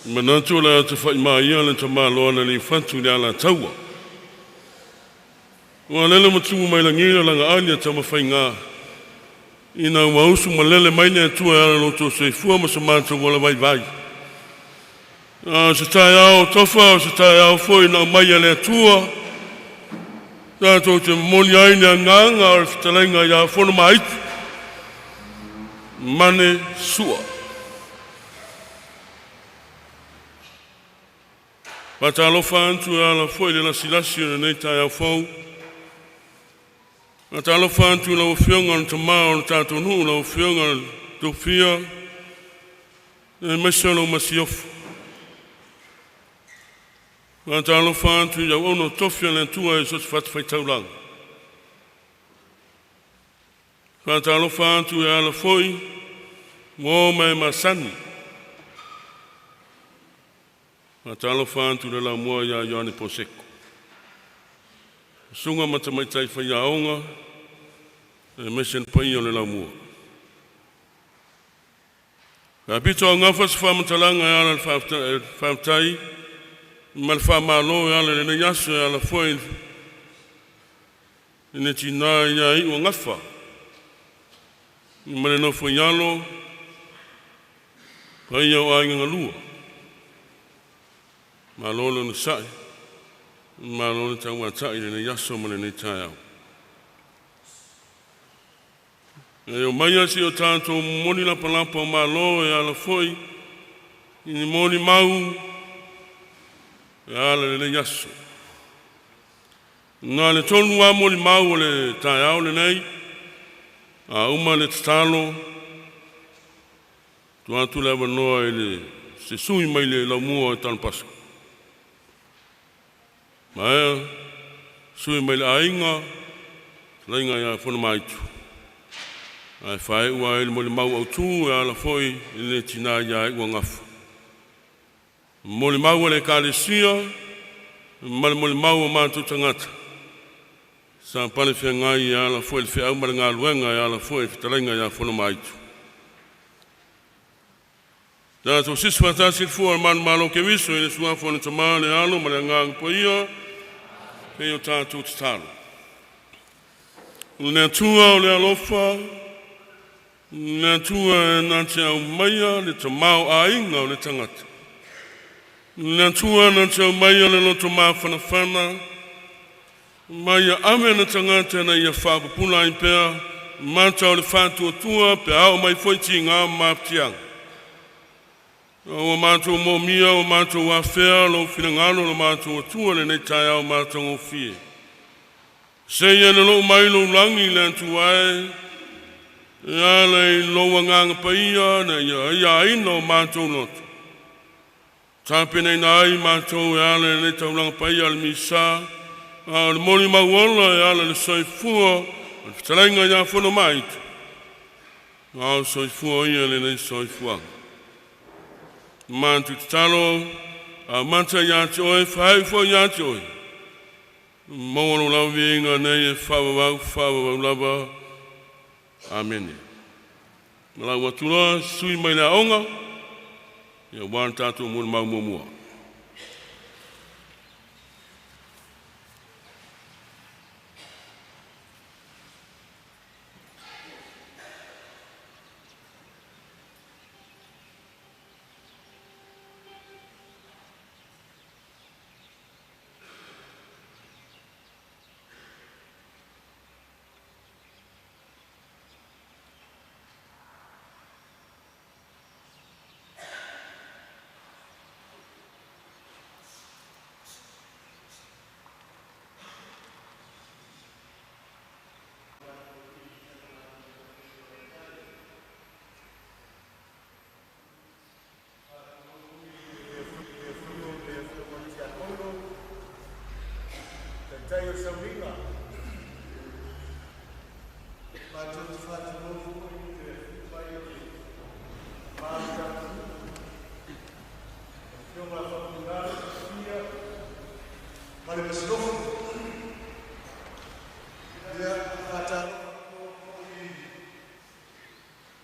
Manatu o le a tafa'i maia le tamaloa na liufatu i le Alataua. Ua lele ma tumu mai lagi le lagaali a Tamafaiga, ina ua usu malele mai le Atua e ala i lo outou soifua ma so matou ola vaivai. A o se taeao tofa, o se taeao foi na aumaia e le Atua tatou te momoli ai le agaga o le fetalaiga ia Fonomaitu Mane Sua. Faatalofa atu e ala foi i le lasilasi o lenei taeao fou. Faatalofa atu i lau Afioga i le Tama o le tatou nuu, lau Afioga Tofia aemaise lau Masiofo. Faatalofa atu i auauna totofi a le Atua i so o se fatafaitaulaga. Faatalofa atu e ala foi ua ma e masani. Faatalofa atu i le Laumua ia Ioane Poseko, susuga ma tamaitai faiaoga aemaise le paia o le Laumua. Faapito augafa se faamatalaga e ala i le faafetai ma le faamalo e ala i lenei aso e ala foi i le tina ia Iuagafa ma le nofo i alo paia o aiga galua. Malo le onosai, malo le tauatai i lenei aso ma lenei taeao. E omaia si o tatou momoli lapalapa o malo e ala foi i ni molimau e ala i lenei aso. Na le tolu lava molimau o le taeao lenei, a uma le tatalo, tuu atu le avanoa i le se sui mai le laumua o Tanupasa. Maea sui mai le aiga, fetalaiga ia Fonomaitu, ae faaiu ai le molimau autu e ala foi i le tina ia Iuagafa. Molimau a le Ekalesia ma le molimau o matou tagata sa pale feagai e ala foi i le feau ma le galuega e ala foi i le fetalaiga ia Fonomaitu. Tatou sisi faatasi le fua o le manumalo o Keriso i le suafa o le Tama, le Alo ma le Agaga Paia, pei o tatou tatalo. O le Atua o le alofa, le Atua e na te aumaia le tamaoaiga o le tagata. Le Atua na te aumaia le loto mafanafana, ma ia ave le tagata ina ia faapupula ai pea mata o le faatuatua pe a oo mai foi tiga ma mafatiaga. Ua matou moomia, ua matou afea lou finagalo le matou Atua i lenei taeao matagofie. Seia lolou mai lou lagi le Atua e, e ala i lou agaga paia na ia aiaina o matou loto. Tapenaina ai matou e ala i lenei taulaga paia o le Misa, a o le molimau ola e ala i le soifua o le fetalaiga ia Fonomaitu, a o le soifua ia lenei soifuaga. Matou tatalo, amata ia te oe, faaiu foi ia te oe, maua lou lava viiga nei e faavavau, faavavau lava. Amene. Ma lau atu loa sui mai le aoga, ia ua le tatou molimau muamua. Taitai o le Sauniga, matou te faatulou foi i le afio mai o le Tama o le tatou nuu, le Afioga ia Faumuina Tofia ma le Masiofo. Ia, faatalofa foi i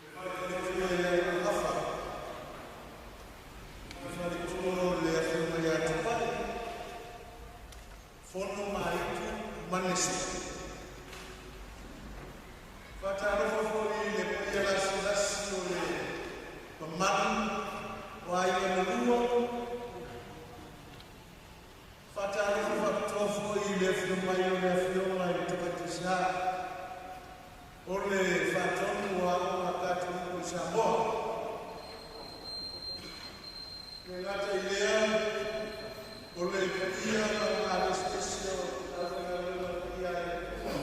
le faletua ia Iugafa, le faletua afio mai o le Afioga i le Tamaitai Sa o le Faatonu o Aoga Katoliko i Samoa. E le gata i lea o le paia ma le eseese o le aufaigaluega paia a le Atua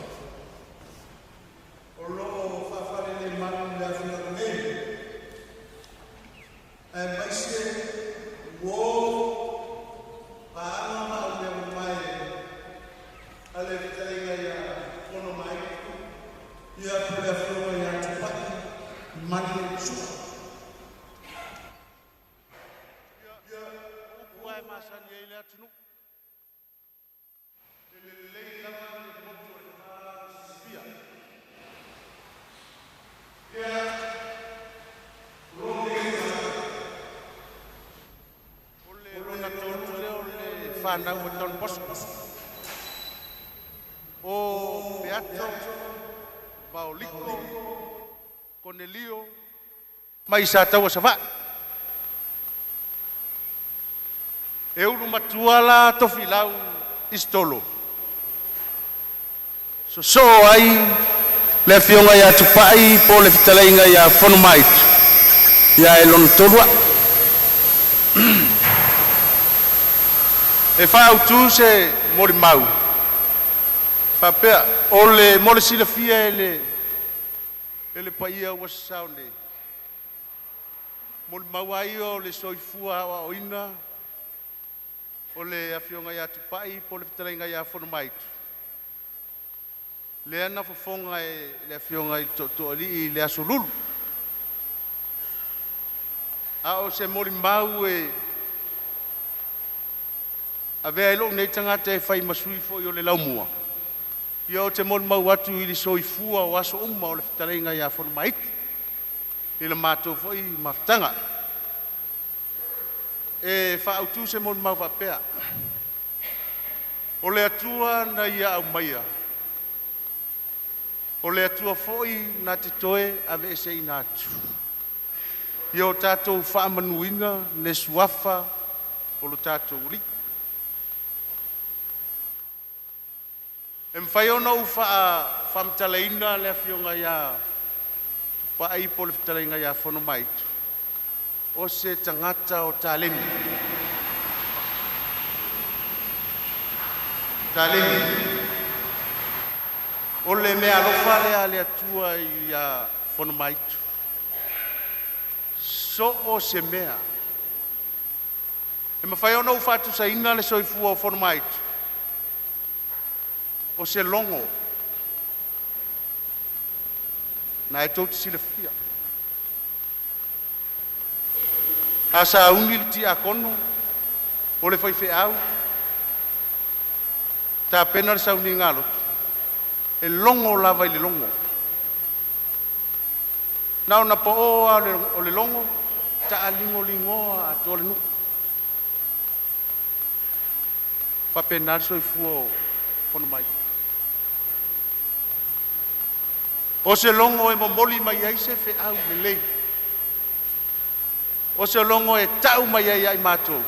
o lo o faafalelemalu i le afioaga nei, aemaise uo, paaga ma aumeamamae a le fetalaiga ia Fonomaitu, ia po o le Afioga ia Tupai Malie Sua. Upu lava e masani ai le atunuu, e lelei lava le motu o le fa ma silafia. O le lona tolu lea o le fanau a Don Bosco. O Peato, Vaoliko, Konelio ma i Sataua Savaii. E ulu matua la Tofilau Isitolo, sosoo ai le afioga ia Tupai po o le fetalaiga ia Fonomaitu, ia e lona tolu a'u. E faaautu se molimau faapea, o le mo le silafia e le e le paia ua sasao nei, molimau lava ia o le soifua aoaoina o le afioga ia Tupai po o le fetalaiga ia Fonomaitu, lea na fofoga e le afioga i le Tootooalii i le Aso Lulu. A o se molimau e avea ai lou nei tagata e fai ma sui foi o le Laumua, ia ou te molimau atu i le soifua o aso uma o le fetalaiga ia Fonomaitu i le matou foi mafutaga. E faaautu se molimau faapea, o le Atua na ia aumaia, o le Atua foi na te toe aveeseina atu. Ia o tatou faamanuina le suafa o lo tatou Alii. E mafai ona ou faamatalaina le afioga ia Tupai po o le fetalaiga ia Fonomaitu, o se tagata o taleni. Taleni. O le meaalofa lea a le Atua ia Fonomaitu, so o se mea. E mafai ona ou faatusaina le soifua o Fonomaitu, o se logo. Na e tou te silafia, a sauni le tiakono o le faifeau, tapena le sauniga a lotu, e logo lava i le logo. Na ona pao lava o le logo taaligoligoa atoa le nuu. E faapena le soifua o Fonomaitu. O se logo e momoli mai ai se feau lelei, o se logo e tau mai ai ia i matou,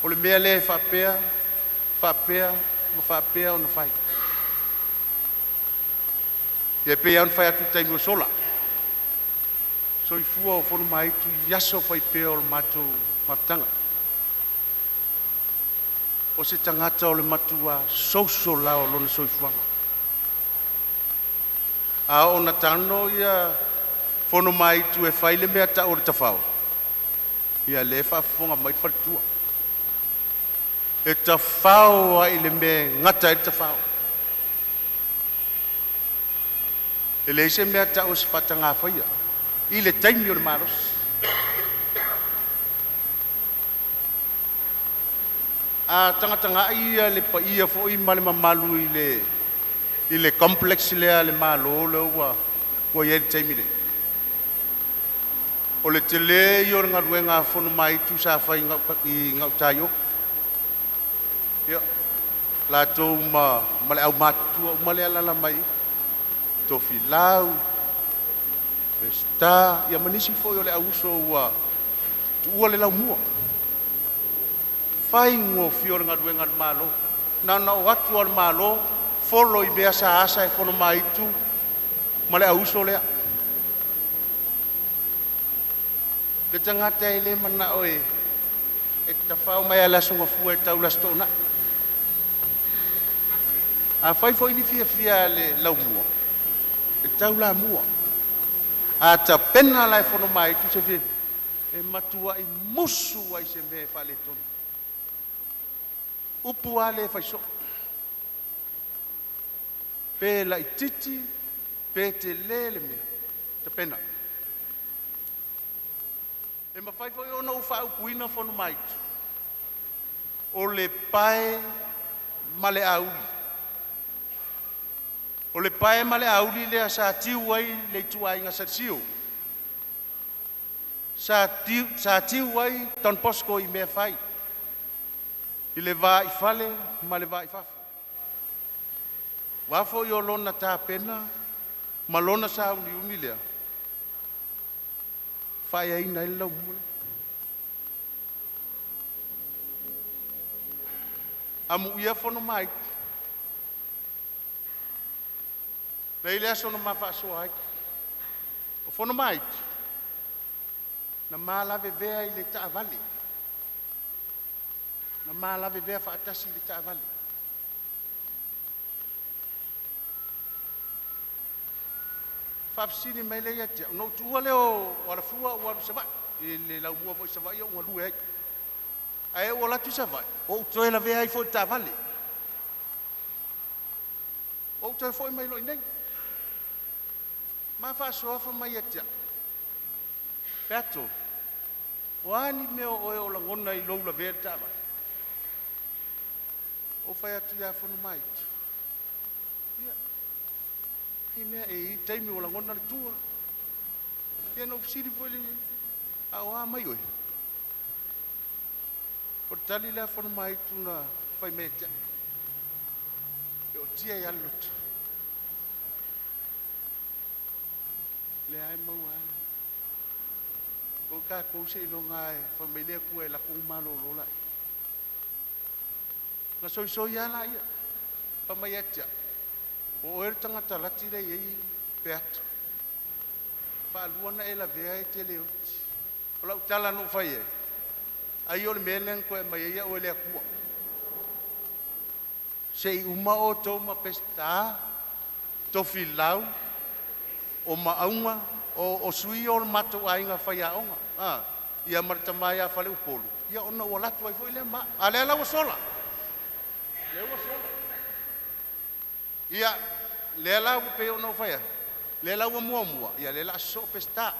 o le mea lea e faapea, faapea ma faapea ona fai. Ia e pei lava ona fai atu i le taimi ua sola, soifua o Fonomaitu i aso fai pea o le matou mafutaga. O se tagata o le matua social lava o lona soifuaga. A oo ina tago ia Fonomaitu e fai le mea e tau o le tafao, ia lea e faafofoga mai le faletua, e tafao lava i le mea e gata ai le tafao. E leai se mea e tau o se faataga faia i le taimi o le malosi. A tagatagai ia le paia foi ma le mamalu i le complex lea a le Malo lea ua i ai i le taimi nei, o le tele ia o le galuega a Fonomaitu sa fai i gauta i o. Ia, latou ma le aumatutua uma lea e alaala mai i i, Tofilau, Peseta ia ma nisi foi o le au uso ua tuua le laumua. Faigofie le galuega a le Malo. Na ona oo atu lava o le Malo folo i mea sa asa e Fonomaitu ma le auuso lea. Le tagata e le manao e tafao mai lava i le Aso Gafua e tau i le Aso Toonai. Afai foi ni fiafia a le laumua, e taulamua. A tapena la e Fonomaitu se fiafia, e matuai musu lava i se mea e faaletonu. Upu lava lea e fai soo, pe laitiiti pe tele le mea, tapena. E mafai foi ona ou faaupuina Fonomaitu, o le pae ma le auli. O le pae ma le auli lea sa tiu ai le ituaiga Salusio, sa tiu ai Don Bosco i mea e fai, i le va i fale ma le va i fafo. Aua foi o lona tapena ma lona sauniuni lea, faaeaina ai le laumua lea. Amuia Fonomaitu, na i ai le aso na ma faasoa ai. O Fonomaitu na ma lavevea i le taavale, na ma lavevea faatasi i le taavale. Faafesili mai lea ia te au, ona ou tuua lea o Alafua ou alu i Savaii i le laumua foi i Savaii o ou galue ai. Ae ou alu atu i Savaii, ou toe lavea ai foi i le taavale, ou toe foi mai loa i inei. Ma faasoa fai mai ia te au, Peato, o a ni mea o oe o lagona i lou lavea i le taavale? Ou fai atu ia Fonomaitu, ia, i mea e i ai taimi ua lagona le tua. Ia na ou fesili foi lea i ai, a o a mai oe? O le tali lea a Fonomaitu na fai mai ia te au, e ootia ai lava le loto, o lea lava e maua lava. O tatou seiloga lava e fai mai le Atua e alu atu ona malolo lea. Na soisoi lava laia fai mai ia te au, o oe le tagata lati lea e i ai Peato. E faalua ona e lavea e te le oti. O lau tala na ou fai i ai, ai o le mea lea na toe aumai ai au e le Atua. Se i uma outou ma Peseta, Tofilau, o Maauga, o sui ia o le matou aiga faiaoga a ia ma le tama ia Faleupolu, ia ona ou alu atu ai foi lea ma au. A o lea la ua sola, lea ua sola. Ia, lea la ua pei ona ou fai atu, lea la ua muamua, ia lea o le a sosoo Peseta,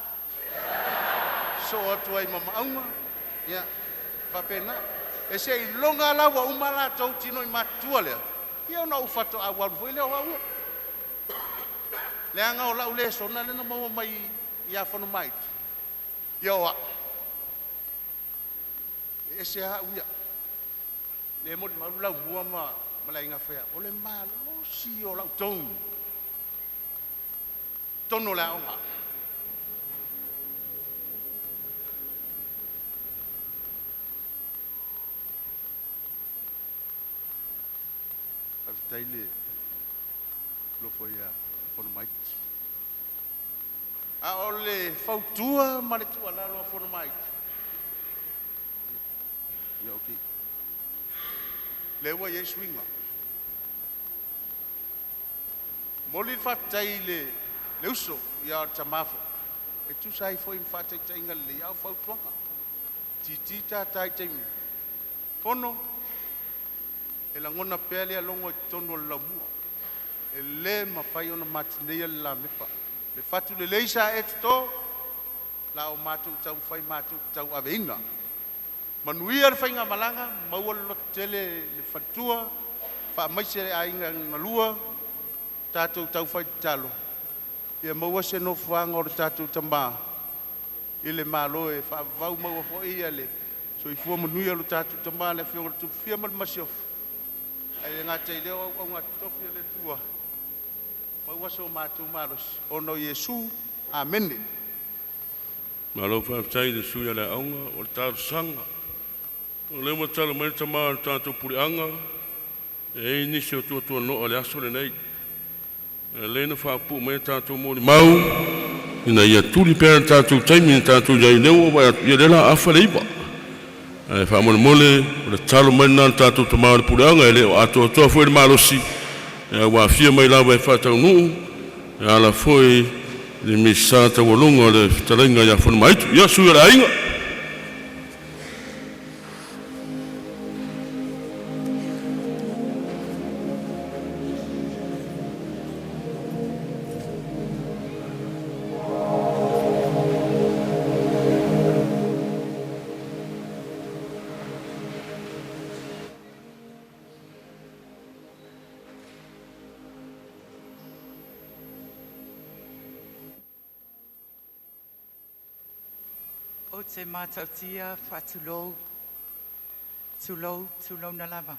sosoo atu ai ma Maauga, ia e faapena. E seiloga lava la ua uma latou tinoi matutua lea, ia ona ou faatoa ou alu foi lea o au ia. Leaga o lau lesona lea na maua mai ia Fonomaitu, ia o au, e ese lava au ia. O lea e molimau le Laumua ma le Aiga Faiaoga, o le malosi ia o lau tone i totonu o le aoga. Faafetai le alofa ia Fonomaitu. A o le fautua ma le tuualalo a Fonomaitu, ia okei, lea ua i ai suiga. Momoli le faafetai i le uso a o le tama foi, e tusa ai foi ma faataitaiga lelei a o fautuaga. E tiiti tata i taimi, “Fono, e lagona pea le logo i totonu o le laumua, e le mafai ona ma tineia le la mepa. Le fatu lelei sa e toto, o le a matou taumafai matou te tauaveina. Manuia le faigamalaga, maua le lototele i le faletua, faamaise i aiga galue, tatou taufai tatalo ia maua se nofoaga o le tatou tama i le Malo e faavavau, maua foi le soifua manuia o le tatou tama le Afioga i le Tupu ma le Masiofo, ae le gata i lea o auauna totofi a le Atua, maua so matou malosi ona o Iesu. Amene. Malo faafetai i le sui usufono a le Aoga. O le talosaga, o lea ua tatalo mai le tama o le tatou puleaga, E i ai nisi o tuatuano'a i le aso lenei, e lelei ona faapuupuu mai a tatou molimau ina ia tuli pea le tatou taimi na tatou i ai. O lea ua ou vaai atu, ia o lea o le a afa le 9:00, ae faamolemole o le tatalo mai lena a le tatou tama o le puleaga, e le o atoatoa foi le malosi ae ua aafia mai lava e faataunuu e ala foi i le Minisita taualuga le fetalaiga ia Fonomaitu. Ia, sui o le aiga. Ou te matautia faatulou, tulou, tulouna lava.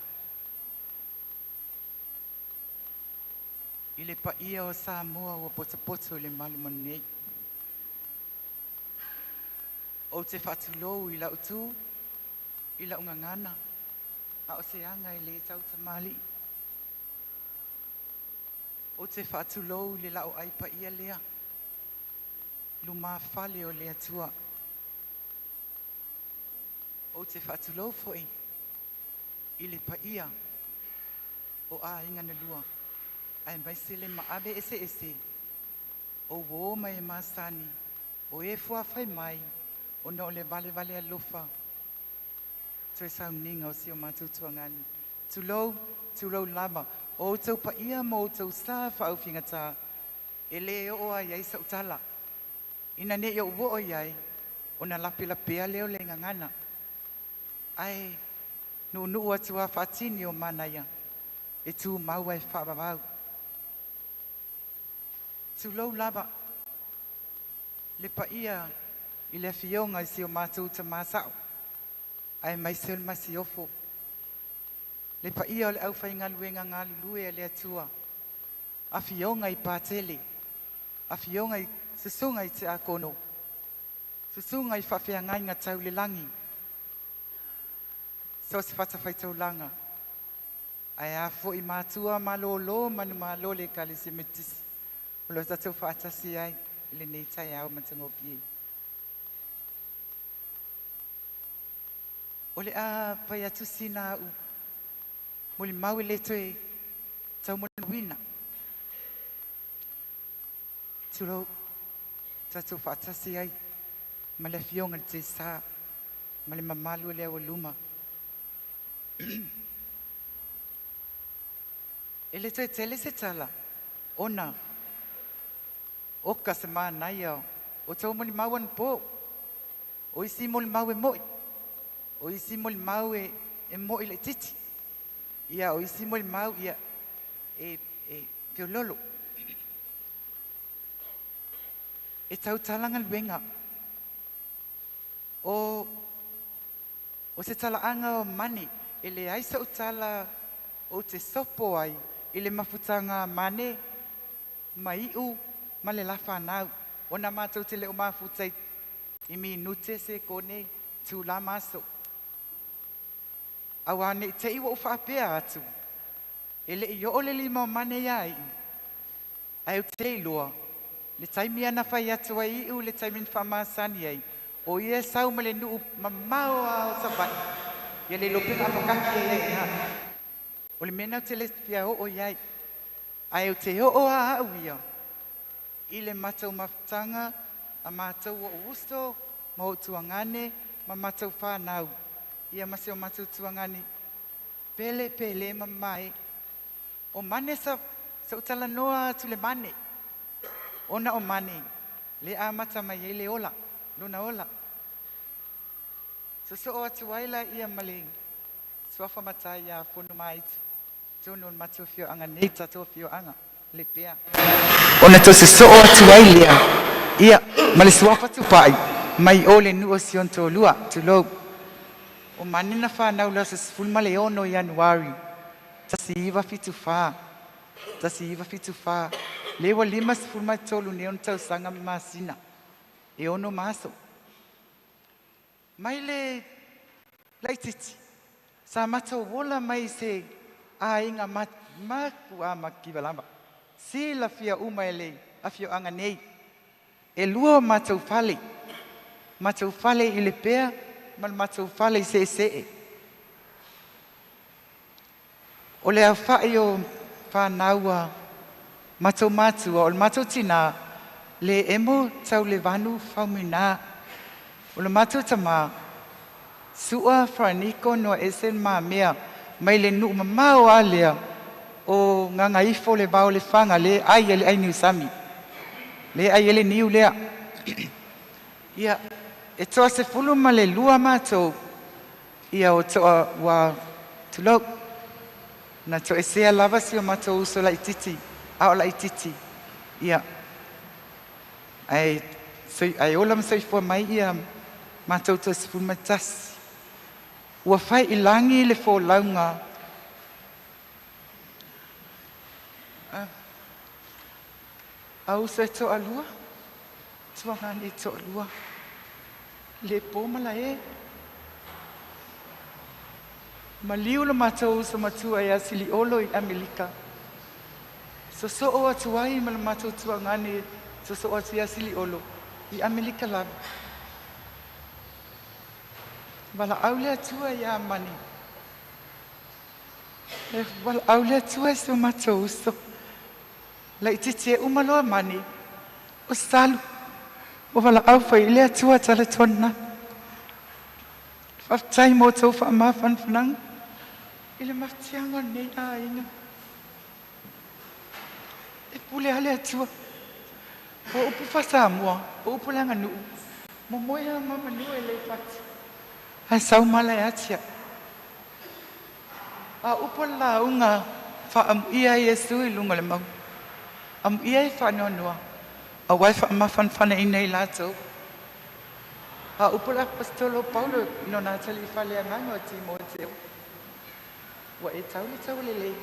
I le paia o Samoa ua potopoto i le malu nei. Ou te faatulou i lau tu i lau gagana a o se aga e le tautamalii. Ou te faatulou i le laoai paia lea, lumafale o le Atua. Ou te faatulou foi i le paia o aiga na lua, aemaise le maave eseese o uo ma e masani, o e fuafai mai ona o le valevale alofa toe sauniga o si o matou tuagani. Tulou, tulou lava. O outou paia ma outou sa faaufigata e le oo lava i ai sau tala, ina ne i ou oo i ai ona lapelapea lea o le gagana, ae nuunuu atu lava faatini o manaia, e tumau lava e faavavau. Tulou lava le paia i le afioga i si o matou tama sao aemaise o le Masiofo, le paia o le aufaigaluega galulue a le Atua, afioga i Patele, afioga i susuga i Tiakono, susuga i faafeagaiga tau i le lagi, so o se fatafaitaulaga, ae a foi matua malolo manumalo o le Ekalesia Metotisi o lo o tatou faatasi ai i lenei taeao matagofie. O le a fai atu sina au molimau e le toe taumolimauina. Tulou, tatou faatasi ai ma le afioga i le Tesa ma le mamalu o le aualuma. E le toe tele se tala ona oka se manaia o tou molimau anapo. O isi molimau e moi, o isi molimau e moi laitiiti, ia o isi molimau ia e feoloolo. E tautala galuega. O se talaaga o mane, e leai so'u tala ou te sopo ai i le mafutaga a Mane ma Iu ma le la fanau, ona matou te le o mafuta i minute, sekone, itula ma aso. Auā nei te i ua ou faapea atu, e le i oo le lima o Mane iā Iu, ae ou te iloa le taimi ana fai atu ai Iu le taimi na faamasani ai, o ia e sau ma le nuu mamao a o Savaii, ia le iloa pe na apakaki ai i ina. O le mea lena ou te le fia oo i ai, ae ou te oo lava au ia i le matou mafutaga a matou o ou uso ma ou tuagane ma matou fanau, ia ma si o matou tuagane pele Pele ma mae. O Mane sa ou talanoa atu le Mane, ona o Mane le amata mai ai le ola, lona ola. Sosoo atu ai laia ma le suafa matai ia Fonomaitu, tonu o le matou afioaga nei, tatou afioaga Lepea. Ona toe sosoo atu ai lea ia ma le suafa Tupai mai o le nuu o si ona toalua, tulou. O Mane na fanau i le aso 16 Ianuari 1974, 1974, lea ua 53 nei ona tausaga ma masina, e 6 ma aso. Mai le laititi, sa matou ola mai i se Aiga matua makiva lava. Silafia uma e le afioaga nei. E lua o matou fale. Matou fale i Lepea ma le matou fale i Seesee. O le aofa'i o fanau a matou matua, o le matou tinā, le emo Taulevanu Faumuina. O le matou tamā, Sua Faraniko no ese mamea mai le nuu mamao a lea o Gagaifo le vao le faga le ai ele ai niusami. Le ai ele niu lea. Ia, e toa 12 matou, ia o toa ua tulou. Na toesea lava si o matou uso laitiiti, a o laitiiti. Ia, ae, ae ola ma soifua mai ia matou toa 11. Ua fai i lagi le folauga a uso e toalua, tuagane e toalua, le po ma la e. Maliu le matou uso matua ia Siliolo i Amerika. Sosoo atu ai ma le matou tuagane, sosoo atu ia Siliolo i Amerika lava. Valaau le Atua ia mani. E valaau le Atua e si o matou uso. Laitiiti e uma loa mani. O salu. O valaau foi i le Atua tala tona. Faafetai mo tou faamafanafanaga. I le mafatiaga o lenei aiga. E pule a le Atua. O upu faa-Samoa, o upu le aganuu, momoe lava ma manu e le fati. Ae sau mala e atia. A upu o le lauga faaamuia Iesu i luga o le mauga. Amuia e faanoanoa, auā e faamafanafanaina i latou. A upu le Aposetolo Paulo i lona atalii faaleagaga o Timoteo. Ua e tau le taulelei,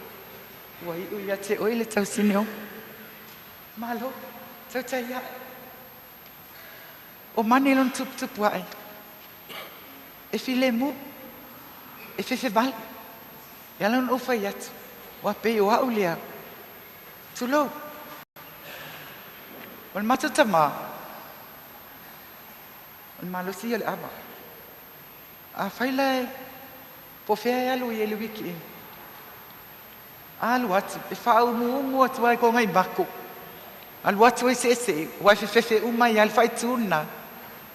ua iu ia te oe le tausinio. Malo, tautai ae. O mani lona tuputupu ae. E filemu, e fefevale. E ala ona ou fai atu, ua pei o au lea. Tulou. O le matou tamā, o le malosi ia o le ava. A fai la e, po o fea e alu i ai le weekend. Alu atu, e faaumuumu atu ai ko ngai mako. Alu atu ai seesee, ua e fefefe uma ia le faitū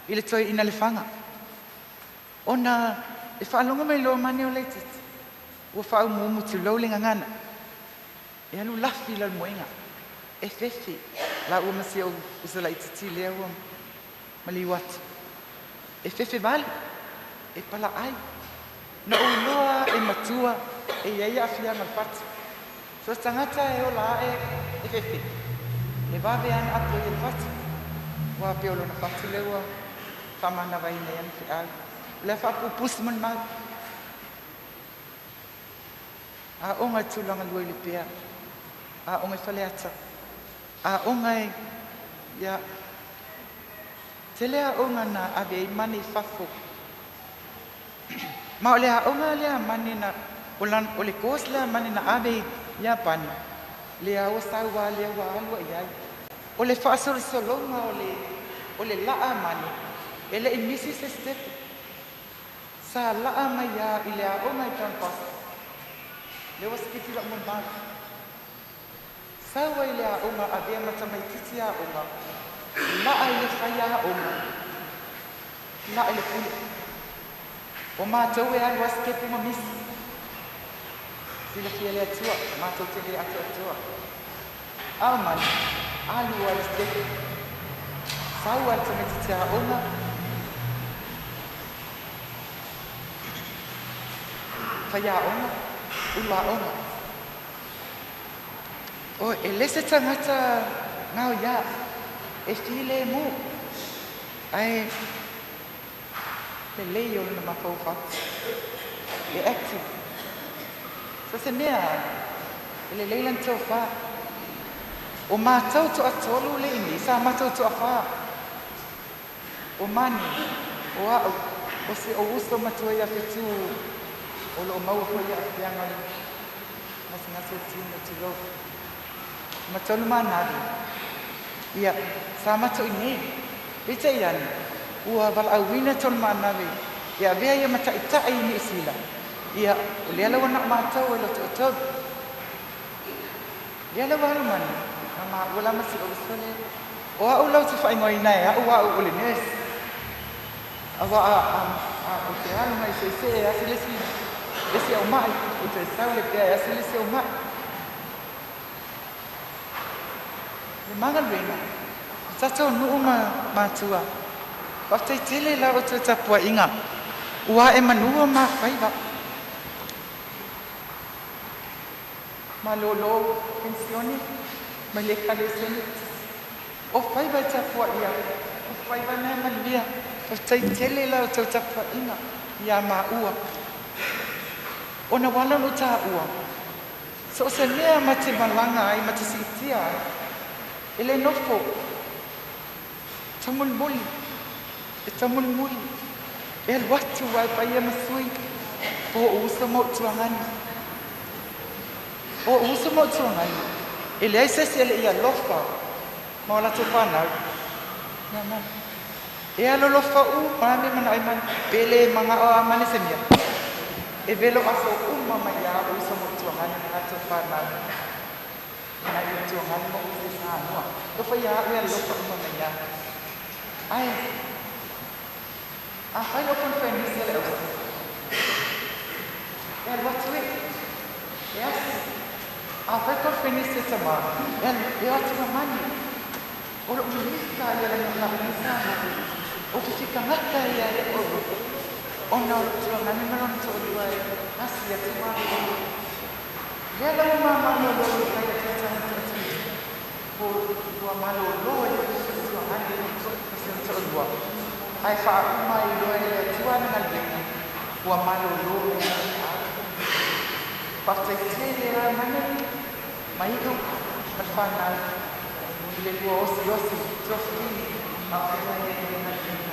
i le toe ina le faga. Ona e faalogo mai loa mani o laitiiti. Ua faaumuumu tulou le gagana. E alu lafi la le moega. E fefe. La ua ma si ou uso laitiiti lea ua maliu atu. E fefe vale. E pala ai. Na ou iloa e matua e iai aafiaga o le fatu. So se tagata e ola ae e fefe. E vave ana apo i le fatu. Ua pe o lona fatu le ua faamanavaina i ana feau. O le a faapupusi ma le mau. Aoga i tulaga lua i Lepea. Aoga i Faleata. Aoga e ia tele aoga na ave ai mani i fafo. Ma o le aoga lea mani na o, lan, o le course lea mani na ave i Iapani. Le ua saua lea ua alu i ai. O le faasolosologa o le laa mani, e le i misi se step. Sa laa mai ia i le aoga i campus. Le ua sikipi lau molimau. Sau ai le aoga avea ma tamaitiiti aoga. Laa i le fai aoga. Laa i le pule. O matou e alu a sikepu ma misi. Silafia le Atua, matou te le atoatoa. A o mani, alu a le sikepu. Sau a le tamaitiiti aoga. Fai aoga, ulu aoga. O e le se tagata ngao ia, e filemu. Ae lelei o lona mafaufau. E active. So se mea, e lelei lana tofa. O matou toatolu le imi, sa matou toafā. O mani, o au, o se o uso matua ia fetu, o lo o maua foi aafiaga o le Gasegase o tino tulou. Ma tolu manavi. Ia, sa matou i nei. Peitai ane, ua valaauina tolu manavi e avea ia ma taitai i Niu Sila. Ia, o lea lava na o matou e lo toatolu. Lea lava alu manu, na maua la ma si ou uso lea. O au la ou te faaigoaina e au au o le nurse. Aua a, a, a, ou te alu mai seisee e asi le isi, le isi au mai, ou te sau le pea e asi le isi au mai. Le ma galuega, o tatou nuu ma matua, faafetai tele la outou tapuaiga, ua ae manua ma faiva. Malolo penisione mai le Ekalesia Metotisi. O faiva e tapuaia, o faiva na e manuia. Faafetai tele la outou tapuaiga iā maua. Ona ua ala ona ou taua, so o se mea ma te malaga ai ma te siitia ai, e le nofo, taumolimoli, e taumolimoli, e alu atu ae paia ma sui o ou uso ma ou tuagani. O ou uso ma ou tuagani, e leai se isi e le i alofa ma o latou fanau. Ia mana. E alolofa uma me manaʻo ai mana, pe le maga'o a mane se mea, e velo aso uma mai iā ou uso ma ou tuagani ma latou fanau. Nai o tuagani ma ou uso i Samoa. Alofa iā au e alofa uma mai iā. Ae, afai lou konifenisi a le ausi, e alu atu e, e asi. Afai konifenisi a tamā, e alu, e o atu ma mane. O lou minista ia le lagi Samoa, o fifikagata ia e oe, ona o lou tuagani ma lona toalua e asi atu ma oe. Lea lava ma malolo i kai a tagata atu po ua malolo ai foi si ou tuagani ma si ona toalua, ae faauma ai loa e le Atua ana galuega, ua malolo mea a pau. Faafetai tele lava mane ma iʻu ma le fanau i le lua osiosi tuafilini a o feagai ai ma le galuega.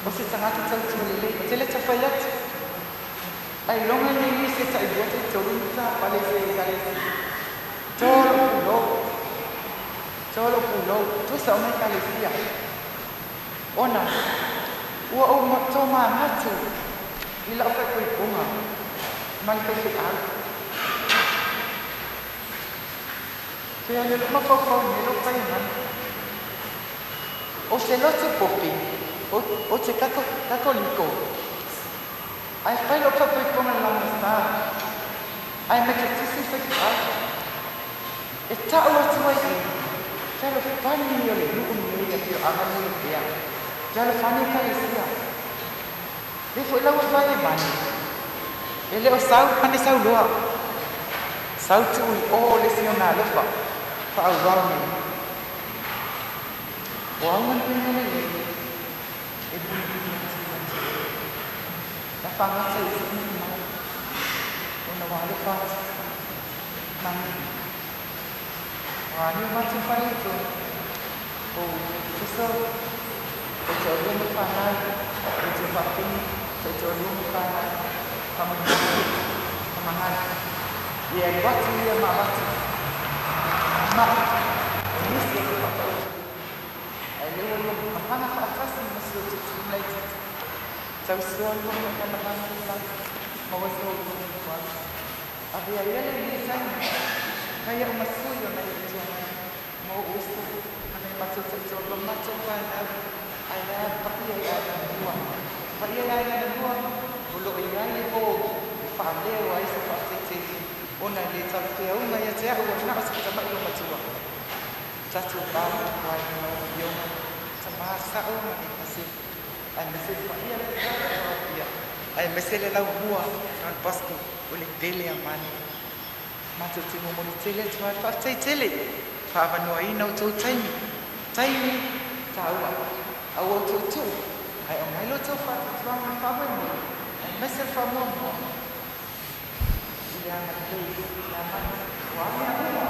O se tagata tautua lelei, ou te le tau fai atu. Ailoga nei i se tailua taitolu ni tāpale i se ekalesia. Tolo pulou. Tolo pulou. Tusa ona ekalesia. Ona, ua ou tomanatu i lau faaipoipoga ma le faifeau. Toe alu alu mafaufau i mea lou fai mai. O se lotu popi, o te Katoliko, ae fai lou faaipoipoga i le lagasa, ae Metotisi i faifeau. E tau atu ai i, fealofani o le nuu lenei afioaga nei o Pea, fealofani ekalesia. Lea foi la ua fai e mane, e le o sau mane sau loa, sau tuu i o le isi ona alofa, faaauau nei. O au galuega lelei e mulimuli atu ia te oe. Na faagata i sou mai ona ua alofa atu mane. O a ni o matou faaletonu, o tusa o toalua ma fanau, o tuafafine, taitoalua ma fanau, faamolemole, faamagalo. Ia alu atu ia ma avatu ma'i o nisi o te faataoto, ae lea ua lua malaga faatasi ma si o tatou laitiiti. Tausoa lua faamalamaga i le lagi, maua so outou nofoaga. Avea ia lenei taimi, fai au ma sui o nai ou tuanai, ma ou uso, ma nai matou taitoalua ma matou fanau, ae a le paia i aiga na lua. Le paia i aiga na lua, o lo o i ai le povi e faaleo ai se faafetai tele, ona e le talafeauga ia te au ua na o se tamai loomatua. Tatou va ai ma lau Afioga, Tama Sao ma le Pasefu, aemaise le paia le Taofia, aemaise le laumua Don Bosco o le pele a manu. Matou te momoli tele atu ai le faafetai tele faaavanoaina outou taimi, taimi taua, aua outou tuu ae aumai lo outou faatuatuaga ma faamoemoe, aemaise le faamuamua i le agalelei ia manu o a mea uma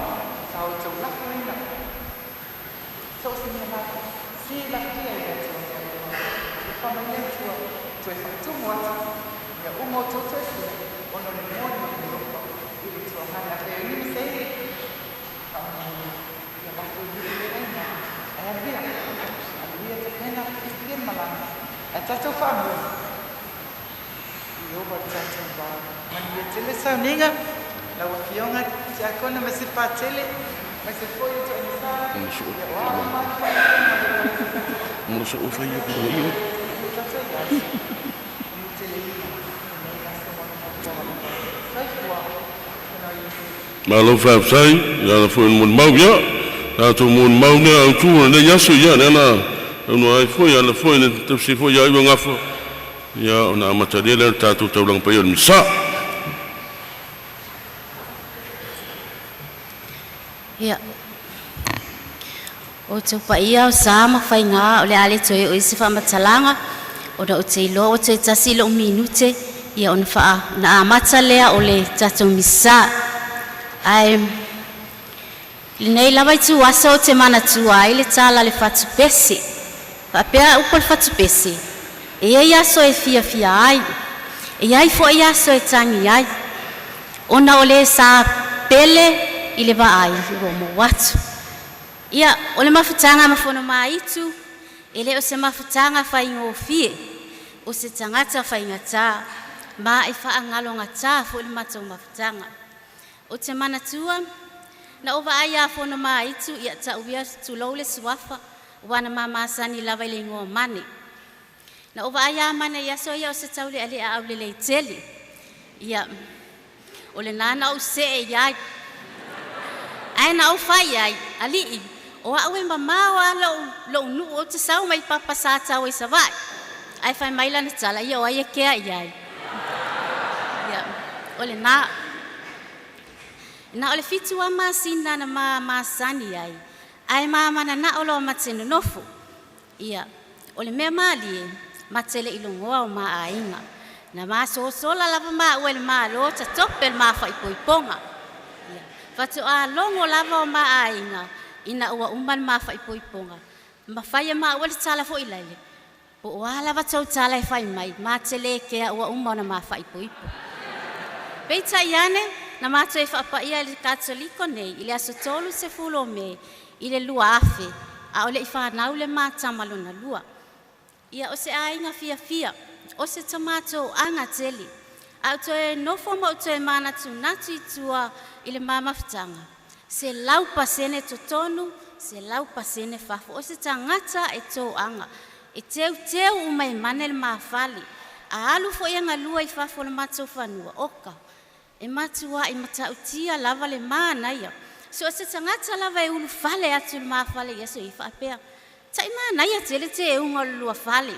sa outou lafoina. So o se mea lava, silafia e le Atua mea uma, e fai mai le Atua, toe faatumu atu. Mea uma outou toe fia, ona o le moni o le alofa i le tuagane. Afai o i ma se isi, faamolemole, ia lafo i nuu le aina. Ae aluia, aluia tapena fiafia le malaga. Ae tatou faamua i ova le tatou va. Manuia tele sauniga, lau Afioga Tiakona ma se Patele, ma se foi o Toanisa, ia o a uma atu faafetai ma le Mo so o fai ko i. Tatou i aso. Inu tele ina, lenei aso mo le matua Soifua, ona o Iesu. Malo faafetai i ala foi mo le mau ia. Tatou molimau lea autu o lenei aso ia lea na saunoa ai foi ala foi le tausi foi ia iua gafa ia ona amatalia lea o le tatou taulaga paia o le Misa. Ia, o outou paia o sa ma faiga o le a le toe oo i se faamatalaga ona ou te iloa ua toe tasi lou minute ia ona faa ona amata lea o le tatou Misa. Ae lenei lava ituaso ou te manatua ai le tala a le fatupese. Faapea upu a le fatupese, e i ai aso e fiafia ai, e i ai foi aso e tagi ai, ona o le sa pele i le vaai ua mou atu. Ia, o le mafutaga ma Fonomaitu, e le o se mafutaga faigofie, o se tagata faigata, ma e faalogatā foi le matou mafutaga. Ou te manatua, na ou vaai ia Fonomaitu, ia ta'u ia tulou le suafa, ua na ma masani lava i le igoa o Mane. Na ou vaai ia Mane i aso ia o se taulealea aulelei tele. Ia, o lena na ou se'e i ai. Ae na ou fai ai, alii, o a'u e mamao a lo'u nuu ou te sau mai papa Sataua i Savaii. Ae fai mai lana tala, ia o ai e kea i ai. Ia, o lena. Na o le 7 lava masina na ma masani ai, ae ma mananao loa ma te nonofo. Ia, o le mea malie, ma te le i logoa o ma aiga. Na masosola lava maua e le Malo ta tope le mafaaipoipoga. Ia, faatoa logo lava o ma aiga ina ua uma le mafaaipoipoga. Ma fai e maua le tala foi lele, po o a lava tou tala e fai mai, ma te le kea ua uma ona mafaaipoipo. Peitai ane, na matou faapaia i le Katoliko nei i le aso 30 o Me i le 2000, a o le i fanau le ma tama lona lua. Ia, o se aiga fiafia, o se tamato aga tele. A ou toe nofo ma ou toe manatunatu i tua i le ma mafutaga, 100% totonu, 100% fafo. O se tagata e toaga, e teuteu uma e mane le mafale. A alu foi e galua i fafo o le matou fanua, oka, e matuai matautia lava le manaia. So o se tagata lava e ulufale atu i le mafale i aso ia faapea, tai manaia tele teuga o le lua fale.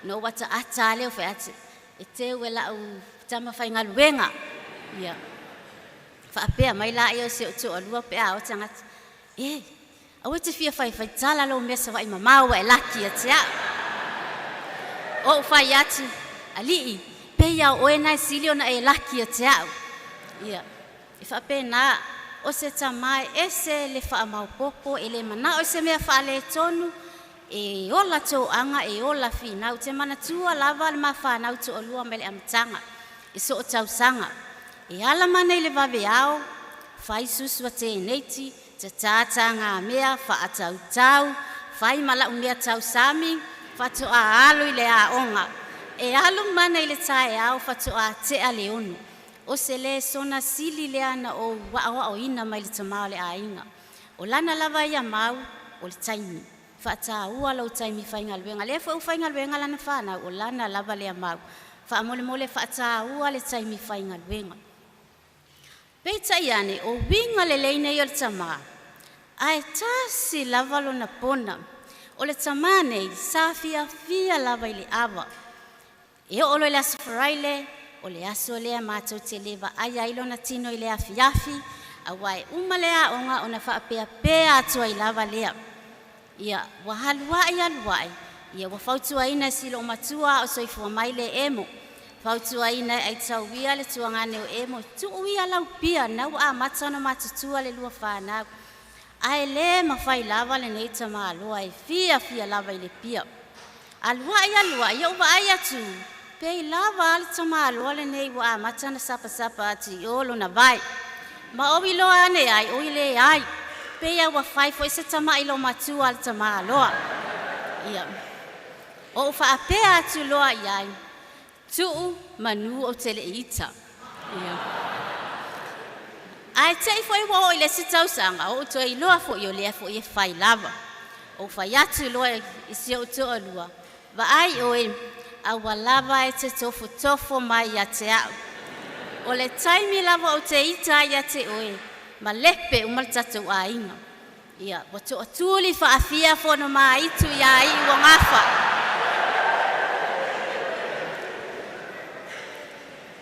Na ou ataata lava lea o fai atu, e teu e lau tama faigaluega. Ia, faapea mai laia o si ou toalua pe a o tagata. E, aua te fia faifaitala lou mea Savaii mamao ua e laki ia te au. Ou fai atu, alii, pei a o oe na e sili ona e laki ia te au. Ia, e faapena, o se tama e ese le faamaopopo, e le manao i se mea faaletonu, e ola toaga e ola finau. Te manatua lava le mafanau toalua mai le amataga, e soo tausaga. E ala mana i le vave ao, fai susu a teneiti, tatā ngā mea, faatautau, fai ma lau mea tausami, faatoa alu i le aoga. E alu mana i le taeao faatoa tea le 6. O se lesona sili lea na ou aoaoina mai le tama o le aiga. O lana lava ia mau, o le taimi. Faataua lou taimi faigaluega. Lea foi ua faigaluega lana fanau, o lana lava lea mau. Faamolemole faataua le taimi faigaluega. Peitai ane, o uiga lelei nei o le tamā, ae tasi lava lona pona. O le tamā nei, sa fiafia lava i le ava. E oo loa i le aso Faraile, o le aso lea matou te le vaai ai lona tino i le afiafi, auā e uma le aoga ona faapeapea atu ai lava lea. Ia, ua alu a'i alu a'i, ia ua fautuaina e si loomatua a o soifua mai le Emo. Fautuaina e aitauia le tuagane o Emo, tuu ia lau pia na ua amata ona matutua le lua fanau. Ae le mafai lava lenei tamāloa e fiafia lava i le pia. Alu a'i alu a'i, ia ou vaai atu, Pei lava a le tamāloa lenei ua amata ona sapasapa atu i o lona vae. Ma ou iloa ane ai oi leai, pei lava ua fai foi se tama'i loomatua a le tamāloa. Ia, ou faapea atu loa i ai, “Tu'u manu ou te le i ita.” Ia. Ae te i foi ua oo i le isi tausaga, ua ou toe iloa foi o lea foi e fai lava. Ou fai atu loa i si ou toalua, “Vaai ʻoe, aua lava e te tofotofo mai ia te aʻu. O le taimi lava ou te ita ai ia te oe, malepe uma le tatou aiga.” Ia, ua toatuli faafia Fonomaaitu ia Iuogafa.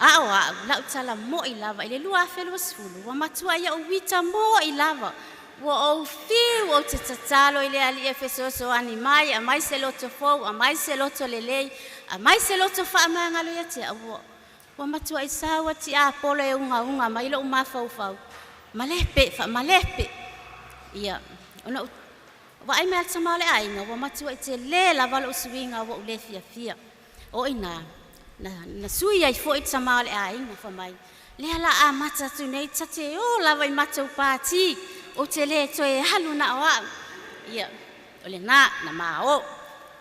A o a'u la'u tala mo'i lava i le 2020 ua matua'i ou ita mo'i lava. Ua ou fiu ou te tatalo i le Alii e fesoasoani mai, aumai se loto fou, aumai se loto lelei, aumai se loto faamagalo ia te a'u. Ua matua'i sau lava tiapolo e ugauga mai lo'u mafaufau, malepe, faamalepe. Ia, ona ou vaai mai a le tama o le aiga ua matua'i telē lava lo'u suiga ua ou le fiafia. O i ina na sui ai foi le tama o le aiga fai mai, lea la amata atu nei ta te o lava i matou pātī, ou te le toe alu na o a'u. Ia, o lenā na maō.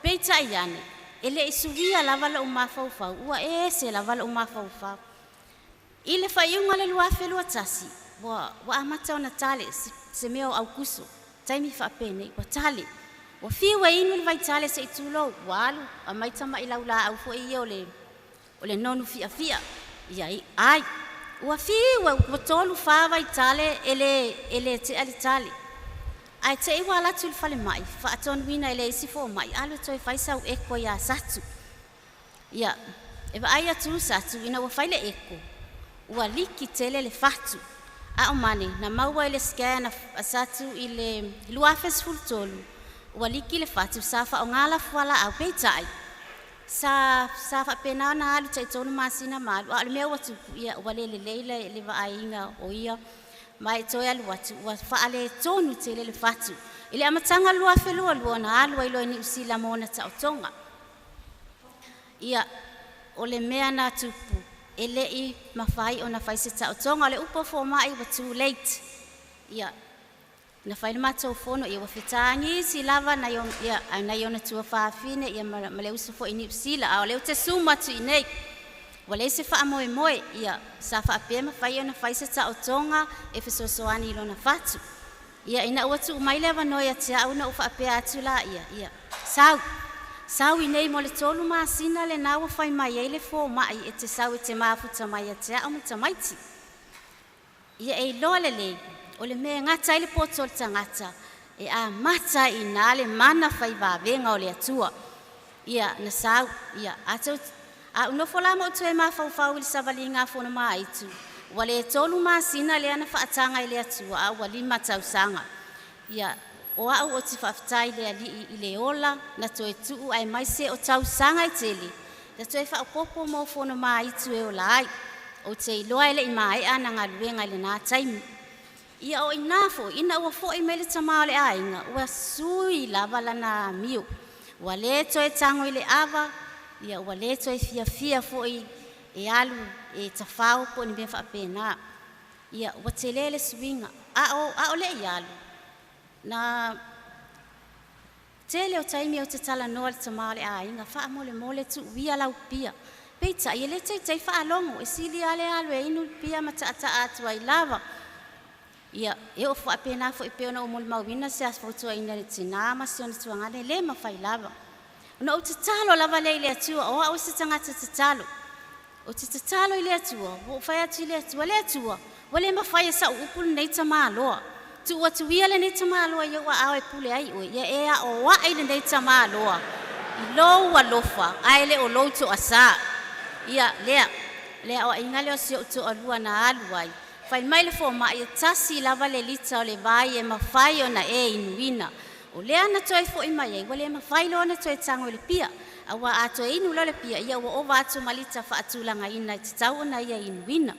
Peitai ane, e le'i suia lava lo'u mafaufau, ua ese lava lo'u mafaufau. I le faaiuga o le 2021, ua amata ona tale se mea o Aukuso, taimi faapenei ua tale. Ua fiu e inu le vaitale se i tulou, ua alu aumai tama'i laulaau foi ia o le nonu fiafia, ia ai. Ua fiu ua tolu fa vaitale e le tea le tale. Ae te i ua alu atu i le falemai, faatonuina e le isi fomai, alu e toe fai sau echo iā Satu. Ia, e vaai atu Satu ina ua fai le echo, ua liki tele le fatu. A o mane na maua i le scan a Satu i le 2013, ua liki le fatu sa faaaogā la fualaau peitai sa faapena ona alu 3 masina ma alu, a o le mea ua tupu, ia ua le lelei le vaaiga o ia ma e toe alu atu ua faaletonu tele le fatu. I le amataga o le 2022 na alu ai loa i Niu Sila mo ona taotoga. Ia, o le mea na tupu, e le'i mafai ona fai se taotoga. O le upu a foma'i ua too late. Ia, na fai le matou fono, ia ua fetagisi lava nai o, ia, nai ona tuafafine ia ma le uso foi i Niu Sila, a o lea ou te sumu atu i nei. Ua leai se faamoemoe, ia, sa faapea mafai ona fai se taotoga e fesoasoani i lona fatu. Ia, ina ua tuu mai le avanoa ia te a'u na ou faapea atu laia, ia, sau, sau i nei mo le 3 masina lenā ua fai mai ai le foma'i e te sau e te mafuta mai ia te a'u ma tamaiti. Ia e iloa lelei, o le mea e gata ai le poto o le tagata, e amata i ina le mana fai vavega o le Atua. Ia, na sau, ia, atou, a ou nofo la ma ou toe mafaufau i le savaliga a Fonomaaitu, ua le 3 masina lea na faataga e le Atua, a ua 5 tausaga. Ia, o a'u ou te faafetai i le Alii i le ola na toe tu'u aemaise o tausaga e tele na toe faaopoopo mo Fonomaaitu e ola ai. Ou te iloa e le'i mae'a ana galuega i lenā taimi. Ia o inā foi ina ua fo'i mai le tamā o le aiga, ua sui lava lana amio. Ua lē toe tago i le ava, ia ua lē toe fiafia foi e alu e tafao po o ni mea faapena. Ia ua telē le suiga. A o le'i alu, na tele o taimi ou te talanoa i le tamā o le aiga, faamolemole tu'uia lau pia. Peitai e le taitai faalogo, e sili lava le alu e inu le pia ma ta'ata'a atu ai lava. Ia, e oo faapena foi pei ona ou molimauina se aso fautuaina i le tinā ma si ona tuagana e lē mafai lava. Ona ou tatalo lava lea i le Atua, o a'u o se tagata tatalo. Ou te tatalo i le Atua, ua ou fai atu i le Atua, le Atua, ua le mafai e sa'u upu lenei tamāloa. Tuu atu ia lenei tamāloa i ou aao e pule ai oe, ia e aoa'i lenei tamāloa i lou alofa ae le o lou toasā. Ia lea, le aoa'iga lea o si o'u toalua na alu ai. Fai mai le foma'i e tasi lava le lita o le vai e mafai ona e inuina. O lea na toe fo'i mai ai, ua le mafai loa ona toe tago i le pia. Auā a toe inu loa le pia, ia ua ova atu ma lita faatulagaina e tatau ona ia inuina.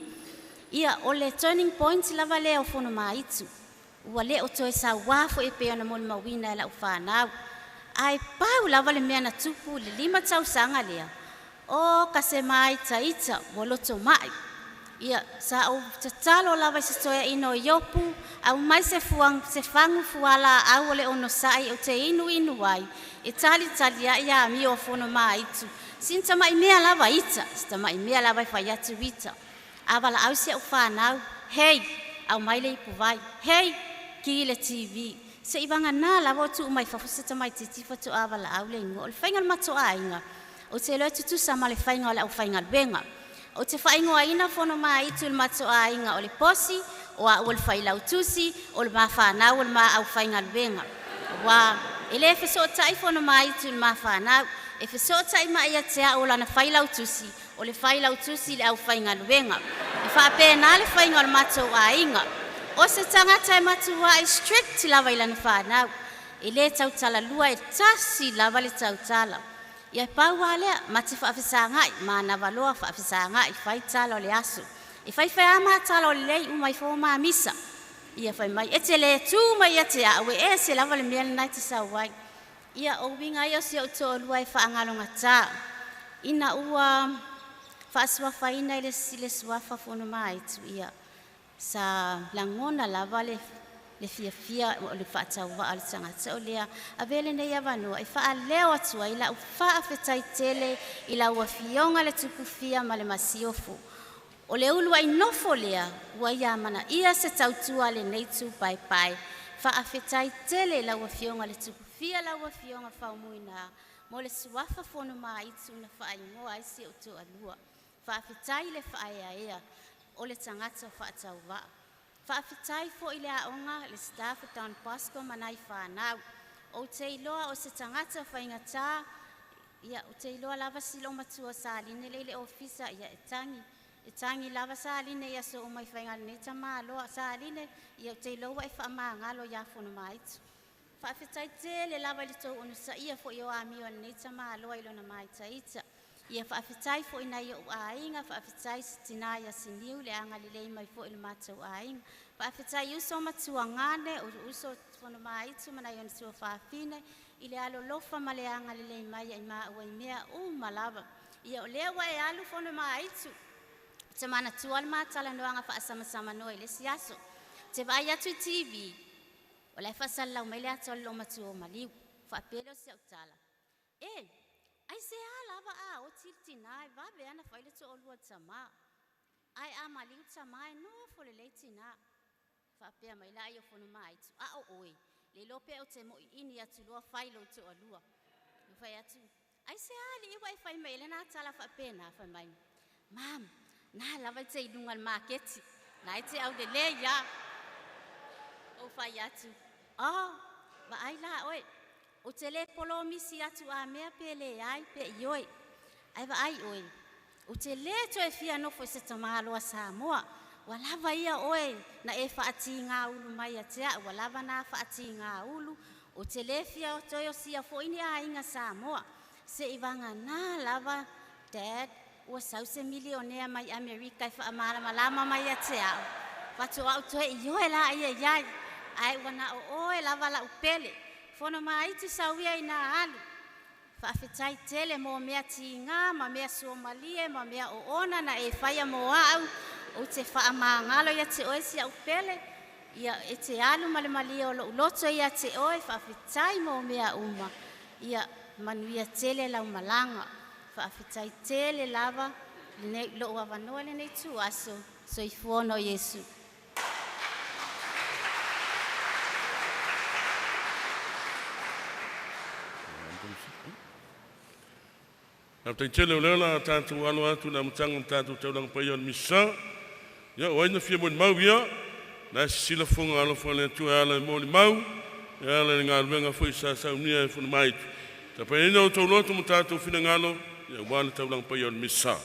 Ia, o le turning point lava lea o Fonomaaitu. Ua le o toe sauā foi e pei ona molimauina e la'u fanau. Ae pau lava le mea na tupu i le 5 tausaga lea, O ka se māitaita ua loto mai. Ia sa ou tatalo lava i se toeaina o Iopu, aumai se fuang, se fagu fualaau o le onosai ou te inuinu ai, e talitali ai amio a Fono Maitu. Sina tamai mea lava ita, si tamai mea lava e fai atu ita. A valaau si au fanau, hei, aumai le ipuvai, hei, ki le TV. Se i vagana lava o tuu mai fafo se tamaitiiti faatoa valaau le igoa. O le faiga o le matou aiga, ou te iloa e tutusa ma le faiga o le aufaigaluega. Ou te faaigoaina Fono Maitu i le matou aiga o le posi, o au o le failautusi, o le mafanau o le ma aufaigaluega. Ua e le fesootai Fono Maitu i le mafanau, e fesootai mai ia te au o lana failautusi, o le failautusi i le aufaigaluega. E faapena le faiga o le matou aiga. O se tagata e matuai strict lava i lana fanau, e le tautalalua, e tasi lava le tautala. Ia pau lava lea, ma te faafesagai, manava loa faafesagai, fai tala o le aso. E faifea lava ma tala o lelei, uma ifo ma misa. Ia fai mai, e te le tu mai ia te au, e ese lava le mea lena e te sau ai. Ia o uiga ia o si ou toalua e faagalogata. Ina ua faasuafaina i le suafa Fono Maitu, ia sa lagona lava le fiafia o le faatauvaa o le tagata o lea. Avea lenei avanoa e faaleo atu ai lau faafetai tele i lau Afioga le Tupufia ma le Masiofo. O le uluai nofo lea ua ia amanaia se tautua a lenei itupaepae. Faafetai tele i lau Afioga le Tupufia, lau Afioga Faumuina, mo le suafa Fono Maitu na faaigoa ai si ou toalua. Faafetai le faaeaea o le tagata faatauvaa. Faafetai foi i le aoga, le staff o Don Bosco ma nai fanau. Ou te iloa o se tagata faigata, ia ou te iloa lava si loomatua Saline lea i le ofisa, ia e tagi, e tagi lava Saline i aso uma i faiga lenei tamaloa. Saline, ia ou te iloa ua e faamagalo ia Fono Maitu. Faafetai tele lava i le tou onosaia foi o amio a lenei tamaloa i lona maitaita. Ia faafetai foi nai ou aiga, faafetai si tina ia Siniu le agalelei mai foi i le matou aiga. Faafetai uso ma tuagane, o uso Fono Maitu ma nai ona tuafafine, i le alolofa ma le agalelei mai ai maua i mea uma lava. Ia o lea ua e alu Fono Maitu, te manatua le matalanoaga faasamasama i le isi aso. Te vaai atu i TV, o la e faasalalau mai le ata o le loomatua o maliu. Faapea lea o si au tala, e, aisea lava a oti le tina e vave ana fai le toalua tamā. Ae a maliu tamā e nofo lelei tina. Faapea mai la ai o Fono Maitu, a o oe, le iloa pe ou te moi ini atu loa fai lou toalua. Na fai atu, aisea alii ua e fai mai ai lena tala faapena? Fai mai, mam, na lava i te i luga o le maketi, na e te aulelei ia. Ou fai atu, oh, vaai la oe, ou te le polomisi atu a mea pe leai pe ioe. Ae vaai oe, ou te le toe fia nofo i se tamaloa Samoa. Ua lava ia oe na e faatiga ulu mai ia te au, ua lava na faatiga ulu, ou te le fia toe osia foi ni aiga Samoa. Se i vagana lava, Dad, ua sau se milionea mai Amerika e faamalamalama mai ia te au. Faatoa ou toe ioe la ia iai, ae ua na o oe lava lau pele. Fono Maitu sau ia ina alu. Faafetai tele mo mea tiga ma mea suamalie ma mea oona na e faia mo au, ou te faamagalo ia te oe si au pele. Ia e te alu ma le malie o lou loto ia te oe, faafetai mo mea uma. Ia manuia tele lau malaga. Faafetai tele lava lenei lou avanoa lenei tuaso. Soifua no Iesu. Faafetai tele o lea o le a tatou alo atu i le amataga o le tatou taulaga paia o le Misa. Ia, o ai na fia molimau ia? La e sisila fofoga alofa o le Atua e ala i molimau, e ala i le galuega foi sa saunia e Fono Maitu. Tapaina outou loto ma tatou finagalo, ia aua le taulaga paia o le Misa.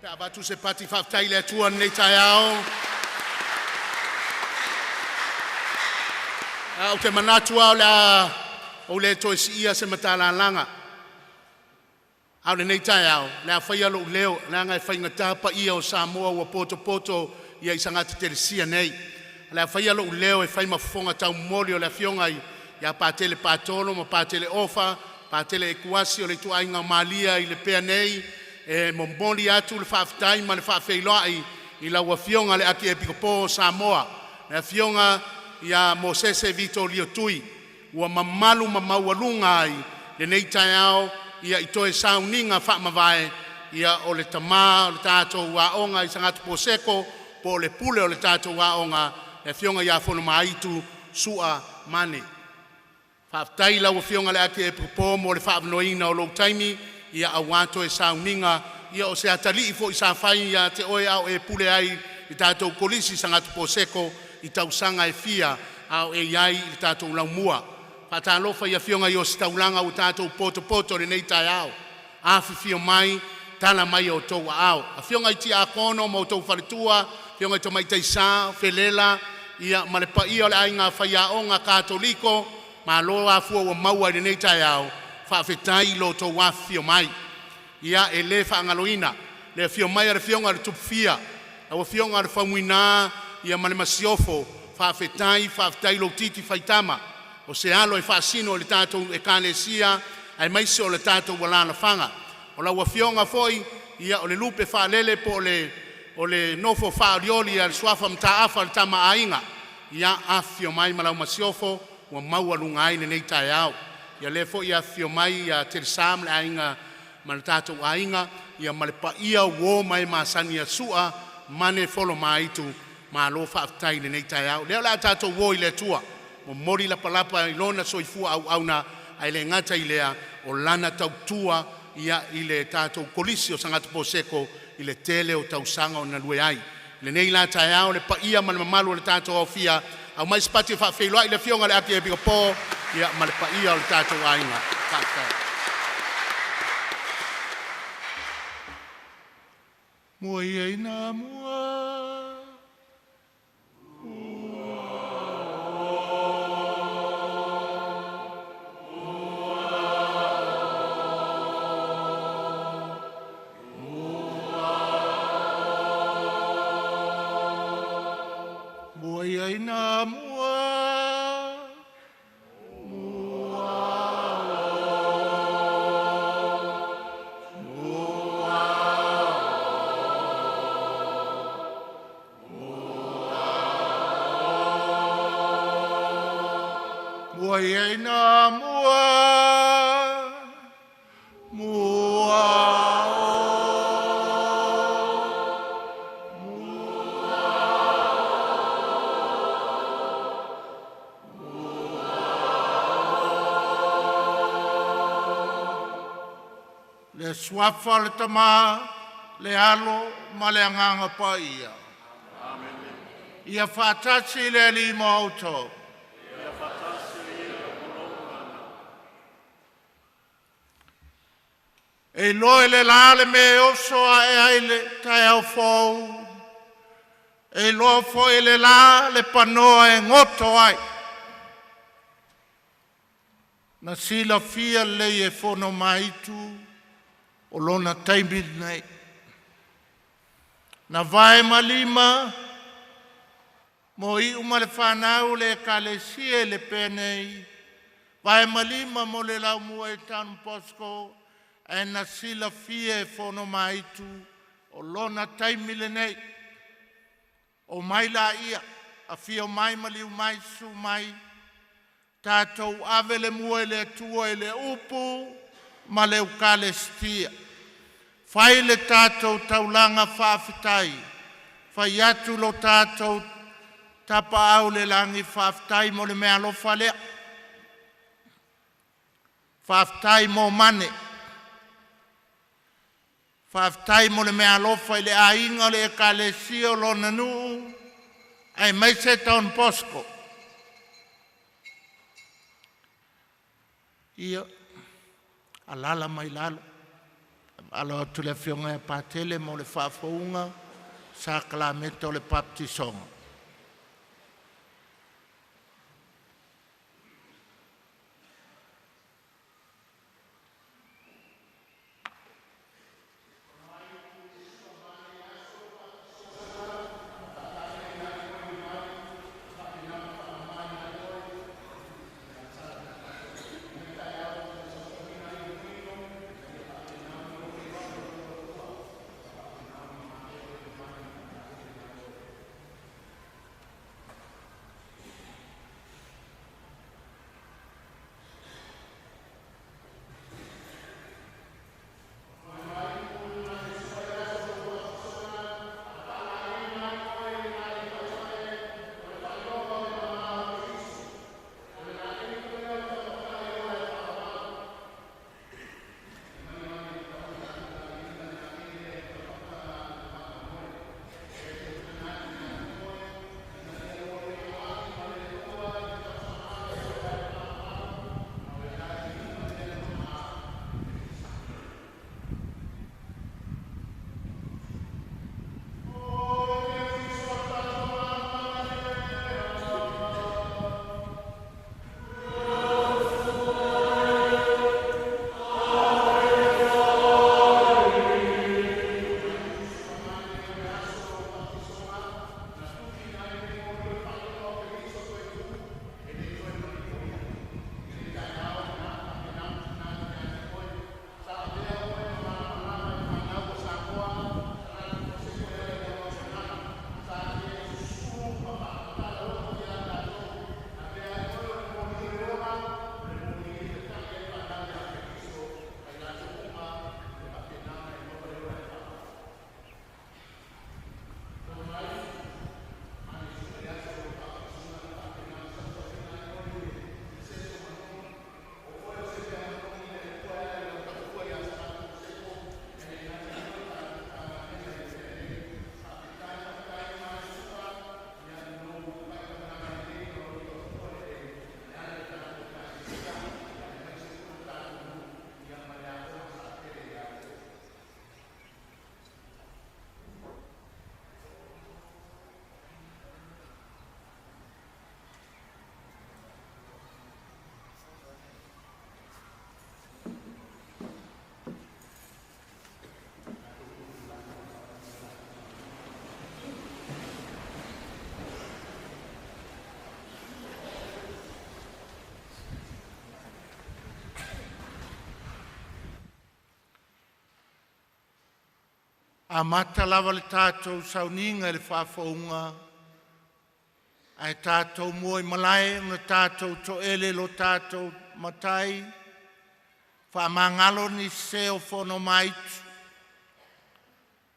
Pe a avatu se pati faafetai i le Atua i lenei taeao. Ae ou te manatu lava o le a ou le toe siia se matalalaga. A o lenei taeao, o le a faia lou leo leaga e faigata paia o Samoa ua potopoto i Sagata telesia nei. O le a faia lou leo e fai ma fofoga taumomoli o le afioga ia Patele Patolo ma Patele Ofa, Patele Ekuasi o le ituaiga o Malia i Lepea nei, e momoli atu le faafetai ma le faafeiloai i lau Afioga i le Akiepikopo o Samoa, le Afioga ia Mosese Vito Tui, ua mamalu ma maualuga ai lenei taeao i toe sauniga faamavae o le tama o le tatou aoga i Sagatoboseko po o le pule o le tatou aoga, le afioga ia Fonomaitu Su'a Mane. Faafetai i lau Afioga i le Akiepikopo mo le faaavanoaina o lou taimi aua toe sauniga o se atalii foi sa fai ia te oe a o e pule ai i le tatou Kolisi i Sagatoboseko i tausaga e fia a o e i ai i le tatou laumua. E faatalofa i afioga i ositaulaga ua tatou potopoto i lenei taeao, afifio mai, tala mai o outou aao. Afioga i Tiakono ma outou faletua, afioga i Tamaitai Sa, o Felela ma le paia o le aiga faiaoga Katoliko, malo afua ua maua i lenei taeao, faafetai i lo outou afifio mai. E le faagaloina le afio mai o le afioga i le Tupufia, lau afioga Faumuina ma le Masiofo, faafetai faafetai lou titi faitama, o se alo e faasino i le tatou Ekalesia aemaise o le tatou alaalafaga. O lau afioga foi o le lupe faalele po o le nofo faaolioli a le suafa Mataafa le Tama a Aiga, ia afifio mai ma lau masiofo ua maualuga ai lenei taeao. Ia lea foi e afifio mai ia Telesa ma le aiga ma le tatou aiga ma le paia o uo ma e masani ia Sua ma le Folomaaitu, malo faafetai i lenei taeao. O lea o le a tatou o i le Atua, momoli lapalapa i Lona soifua auauna, ae le gata i lea o Lana tautua i le tatou Kolisi o Sagatoboseko i le tele o tausaga o galue ai. I lenei la taeao le paia ma le mamalu o le tatou aofia, aumai se pati e faafeiloai le afioga i le Akiepikopo ma le paia o le tatou aiga. Faafetai. Amua ina mua Mua ina mua mua Le suafa o le Tama, le Alo ma le Agaga Paia. Ia faatasi le Alii ma outou. E iloa e le la le mea e oso ae ai le taeao fou, e iloa foi e le la le panoa e goto ai. Na silafia lelei e Fonomaitu o lona taimi lenei. Na vae ma lima mo iu ma le fanau i le ekalesia i Lepea nei, vae ma lima mo le laumua i Don Bosco, ae na silafia e Fonomaitu o lona taimi lenei. Omai laia, afio mai, maliu mai, susu mai, tatou ave le mua i le Atua i le upu ma le Ukalesitia. Fai le tatou taulaga faafetai, fai atu lo tatou tapaau i le lagi, faafetai mo le meaalofa lea. Faafetai mo mane, faafetai mo le meaalofa i le aiga o le Ekalesia o lona nuu aemaise Don Bosco. Ia, alaala mai i lalo. Alo atu le afioga ia Patele mo le faafouga sakalameta o le papatisoga. Amata lava le tatou sauniga i le faafouga ae tatou mua i malae ona tatou toele lo tatou Matai, faamagalo nisi o fono ma itu,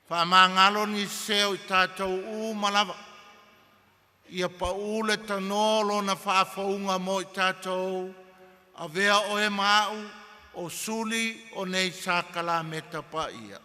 faamagalo nisi o i tatou uma lava. Ia paū le tanoa o Lona faafouga mo i tatou, avea oe ma a'u o suli o nei sakalameta paia.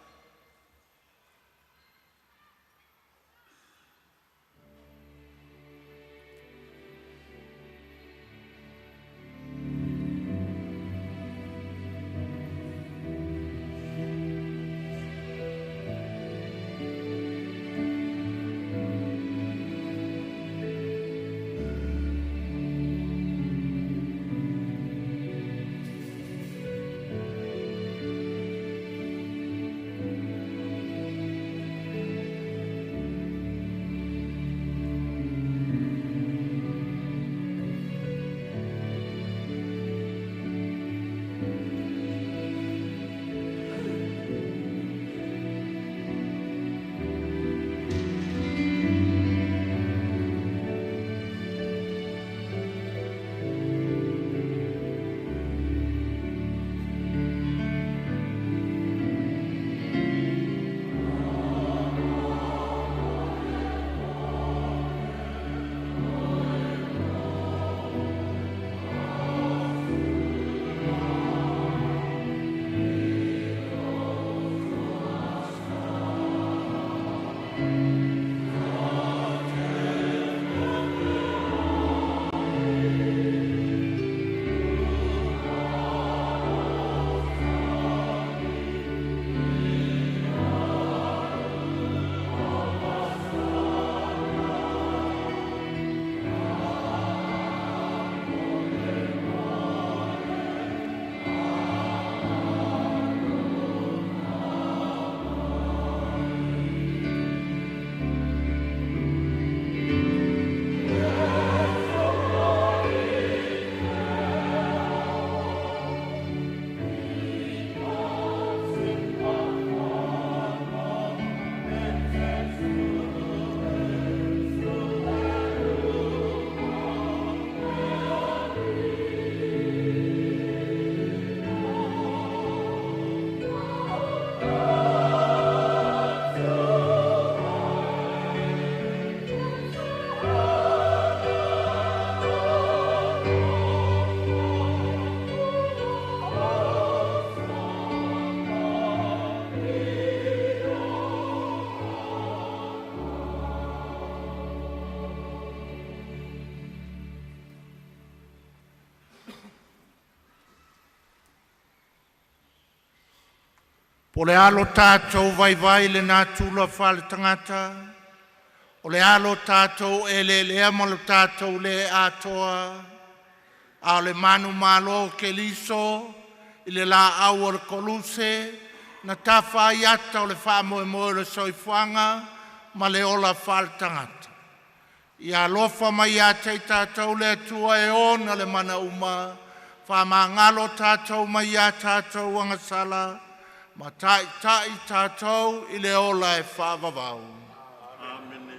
Po o le a lo tatou vaivai i le natura faale-tagata, o le a lo tatou eleelea ma lo tatou le atoa, a o le manumalo o Keriso i le laau o le koluse na tafa ai ata o le faamoemoe o le soifuaga ma le ola faale-tagata. Ia alofa mai ia te i tatou le Atua e ona le mana uma, faamagalo tatou mai a tatou agasala ma taitai tatou i le ola e faavavau. Amene.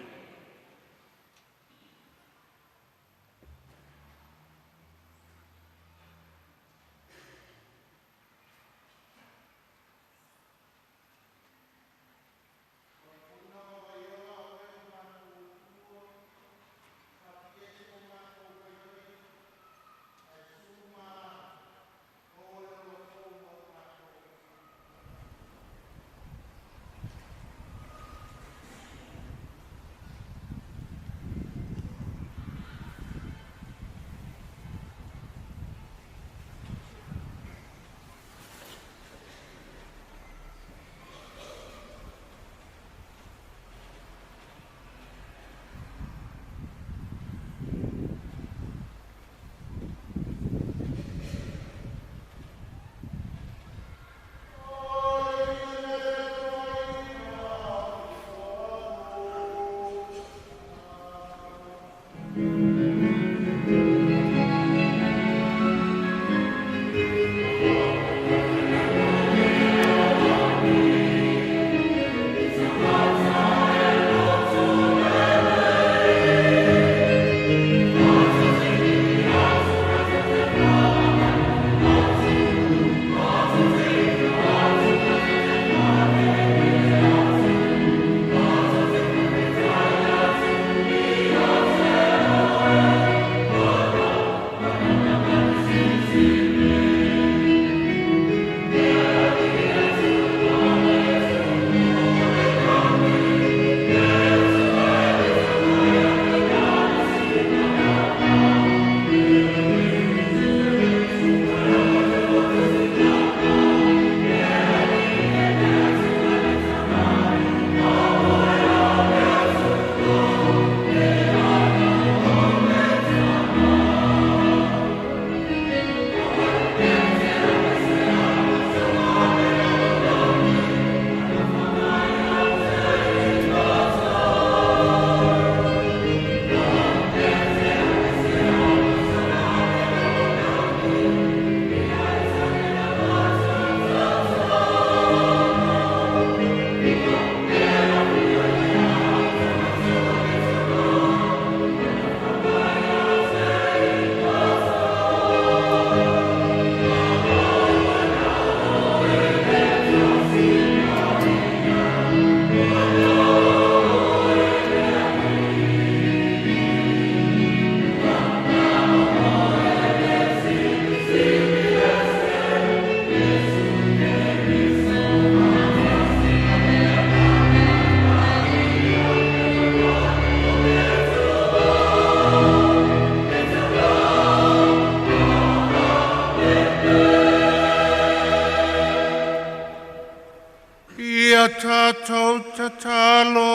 Ia tatou tatalo.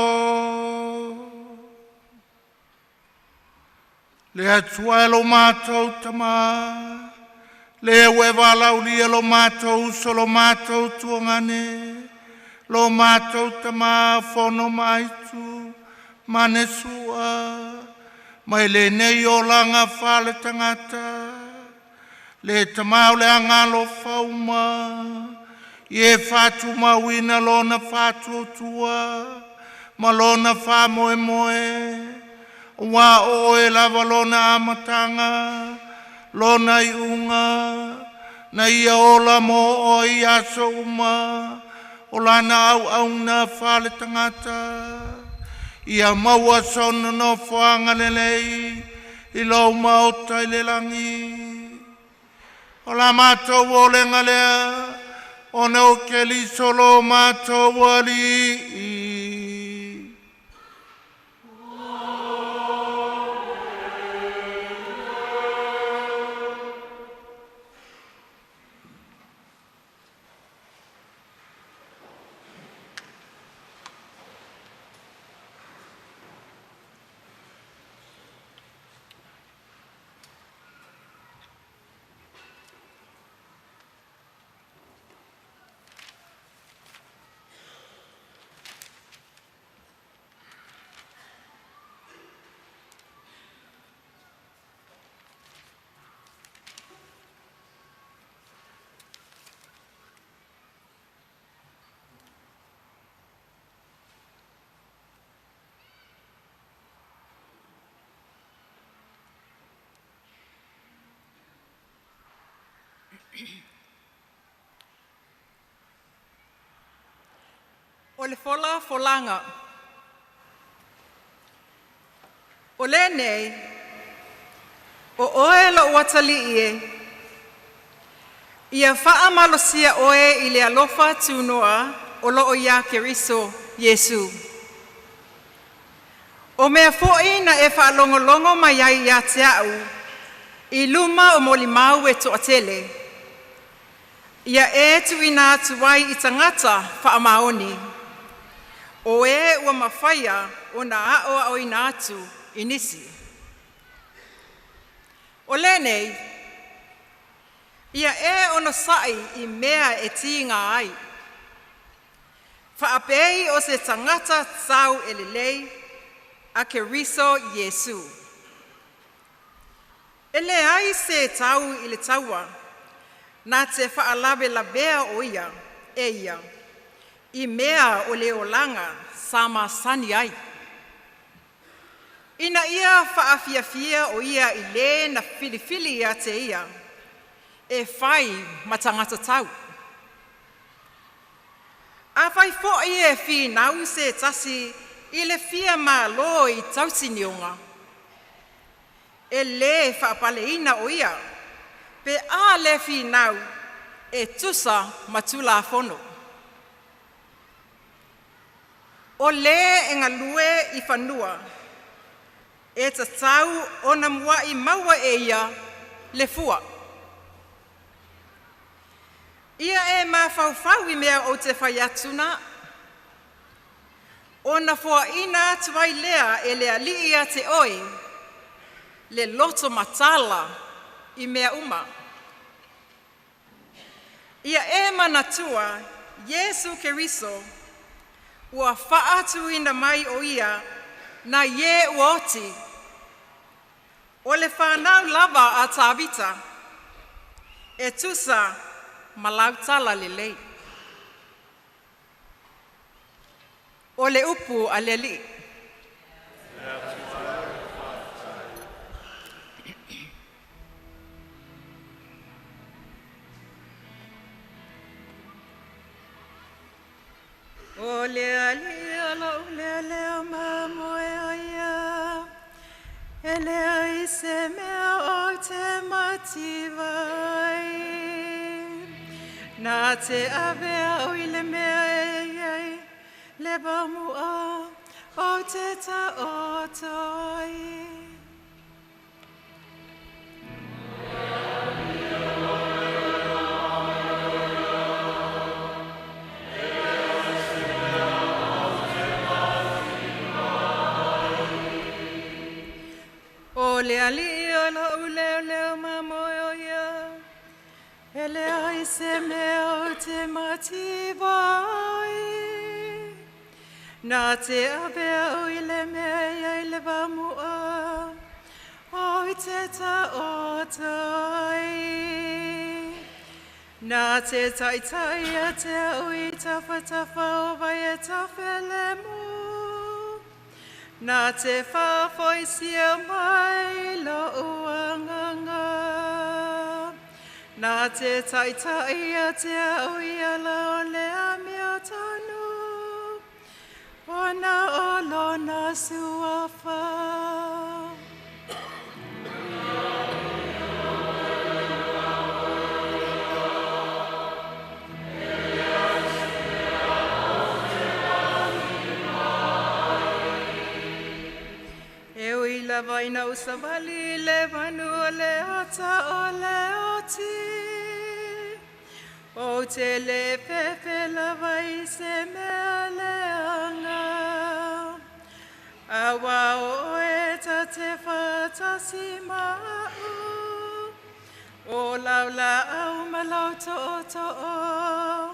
Le Atua e lo matou Tamā, le ua e valaaulia lo matou uso lo matou tuagane, lo matou tama Fonomaitu Mane Sua, mai lenei olaga faale-tagata, le Tama o le Agaalofa uma, ia e faatumauina Lona faatuatua ma Lona faamoemoe, aua o Oe lava lona amataga, lona iuga, na ia ola mo Oe i aso uma o lana auauna faale-tagata. Ia maua sona nofoaga lelei i lou maota i le lagi. O la matou olega lea ona o Keriso lo matou Alii. O le fola folaga. O lenei, o oe lou atalii e, ia faamalosia oe i le alofa tunoa o loo ia Keriso Iesu. O mea foi na e faalogologo mai ai ia te au i luma o molimau e toatele, ia e tuuina atu ai i tagata faamaoni, o e ua mafaia ona aoaoina atu i nisi. O lenei, ia e onosai i mea e tiga ai, faapei o se tagata tauelelei a Keriso Iesu. E leai se tau i le taua na te faalavelavea o ia e ia i mea o le olaga sa masani ai, ina ia faafiafia o ia i le na filifili ia te ia e fai ma tagata tau. Afai foi e finau se tasi i le fia malo i tausinioga, e le faapaleina o ia pe a le finau e tusa ma Tulafono. O le e galue i fanua, e tatau ona muai maua e ia le fua. Ia e mafaufau i mea ou te fai atu na, ona foaina atu ai lea e le Alii ia te oe le loto matala i mea uma. Ia e manatua Iesu Keriso, ua faatuina mai o ia nai e ua oti, o le fanau lava a Tavita, e tusa ma lau talalelei. O le upu a le Alii. O le Alii lou lealea ma moe ia, e leai se mea ou te mativa ai. Na te ave au i le mea e i ai le vamu'a ou te taoto ai. O le Alii o lou leoleo ma moe o ia, e leai se mea ou te mativa ai. Na te ave au i le mea e i ai le vamu'a ou te taoto ai. Na te taitai ia te au i tafatafa o vai e taufelemu. Na te faafoisia mai lou agaga. Na te taitai ia te au i ala o le amiotonu, ona o lona suafa. E ui lava ina ou savali i le vanu o le ata o le oti, ou te le fefe lava i se mea leaga. Auā o oe ta te faatasi ma a'u, o lau laau ma lou tootoo,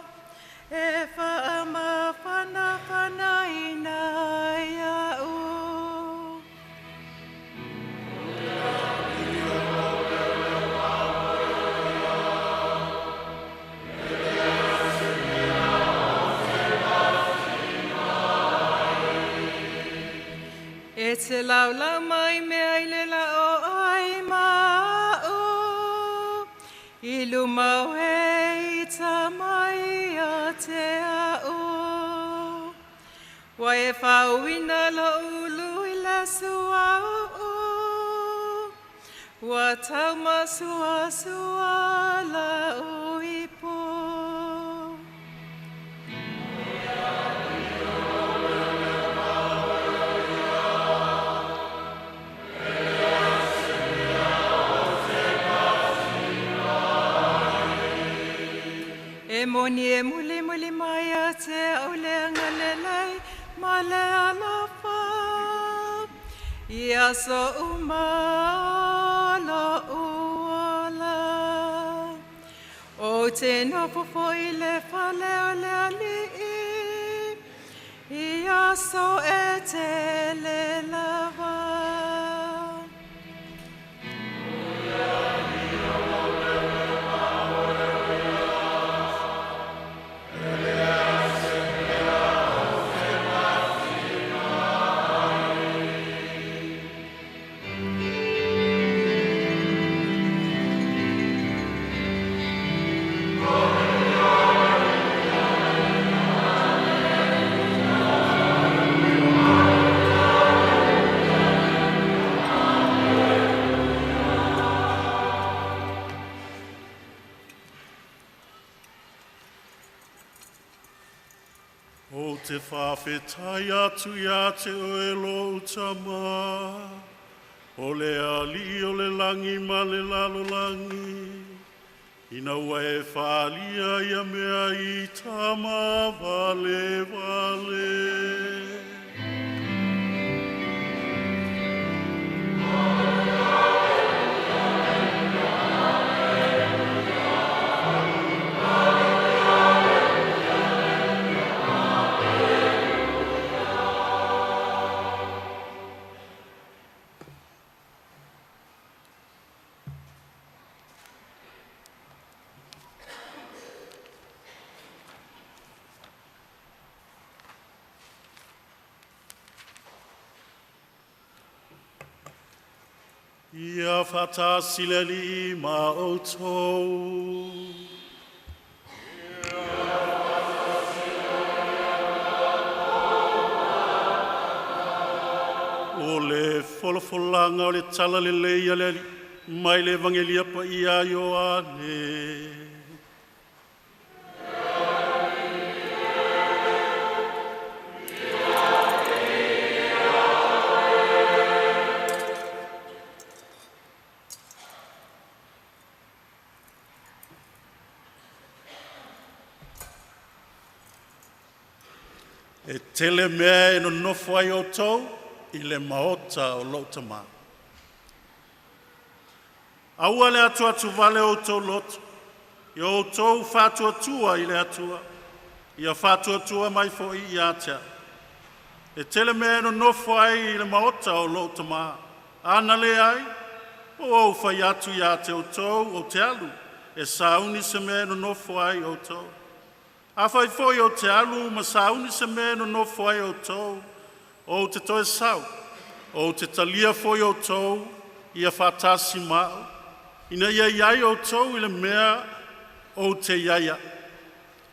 e faamafanafanaina ai a'u. E te laulau mai mea i le lao ai ma a'u, I luma o e i tamai a te ao. Wa e whauina lo ulu i le sua o. Ua tauma sua sua la o ipo. E moni e muli muli mai a te au le angalelei ma le alofa. Ia so uma lo uala. O te nofo i le fale o le ali'i. Ia so e te le lava. O te whawhetai atu ia te oe lo utama, o le ali o le langi ma le lalo langi, ina ua e whalia ia mea i tama vale vale. Ia whatasileli ma o tau. O le folafolanga o le tala lelei a le Alii mai le Evangelia paia Ioane. E tele mea e nonofo ai outou i le maota o lou tamā. Aua le atu atu vale outou loto, i o outou faatuatua i le Atua, ia faatuatua mai foi ia te a'u. E tele mea e nonofo ai i le maota o lou tamā. A na leai, ua ou fai atu ia te outou ou te alu e sauni se mea e nonofo ai outou. Afai foi ou te alu ma sauni se mea e nonofo ai outou, ou te toe sau, ou te talia foi outou ia faatasi ma a'u, ina ia i ai outou i le mea ou te i ai a'u.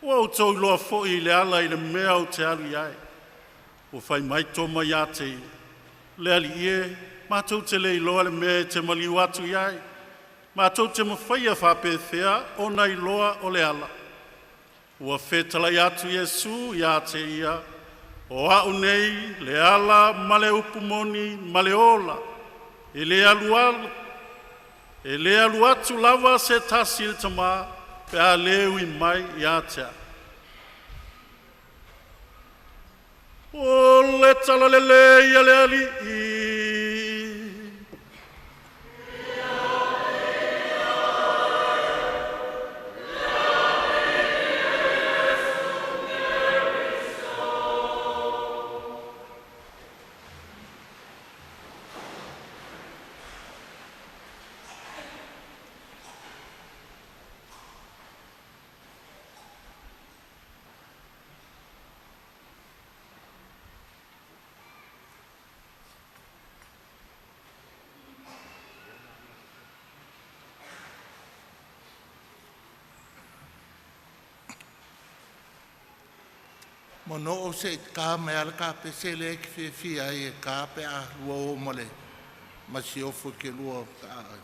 Ua outou iloa foi le ala i le mea ou te alu i ai.” Ua fai mai Toma ia te Ia, “Le Alii e, matou te le iloa le mea e te maliu atu i ai. Matou te mafaia faapefea ona iloa o le ala?” Ua fetalai atu Iesu ia te ia, “O a'u nei le ala ma le upu moni ma le ola. E le alu atu lava se tasi i le Tamā pe a le ui mai ia te a'u.” O le Tala Lelei a le Alii. Manoo se i ta mai lava le kapese lea e te fiafia ai e ta pe a lua o ma le Masiofo e te lua taa ai.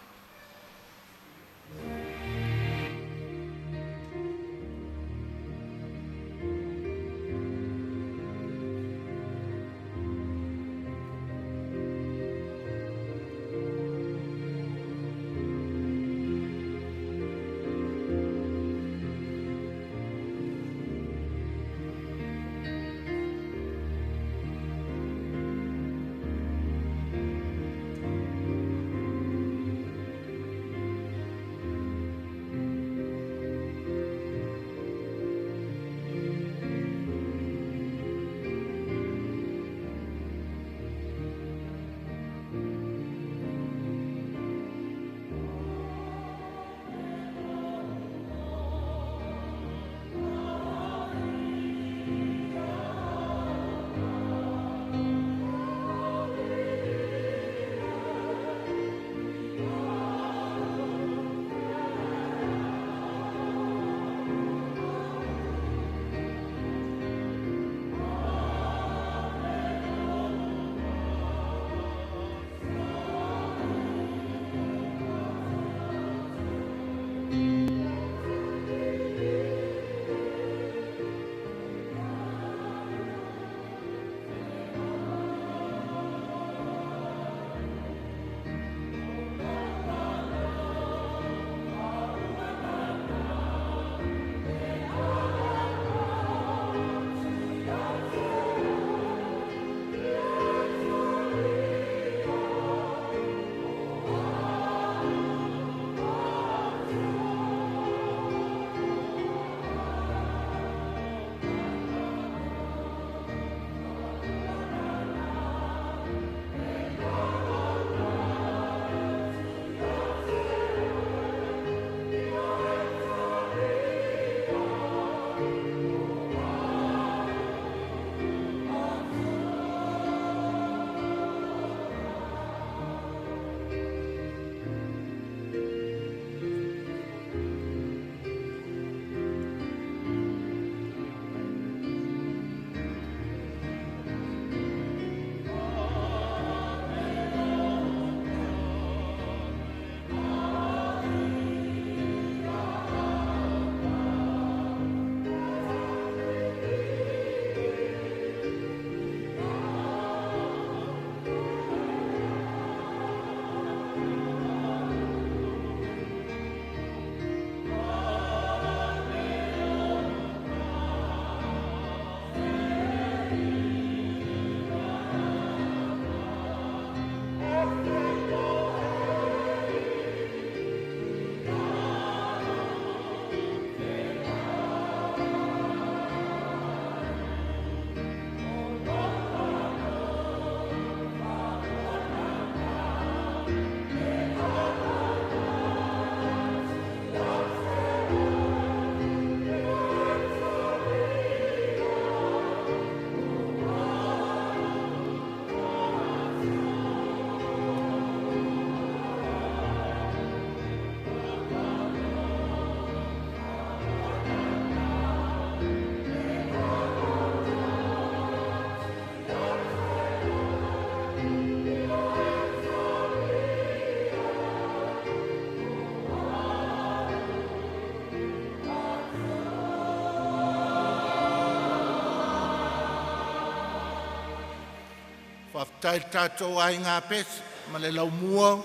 Faafetai i le tatou aiga pese ma le laumua.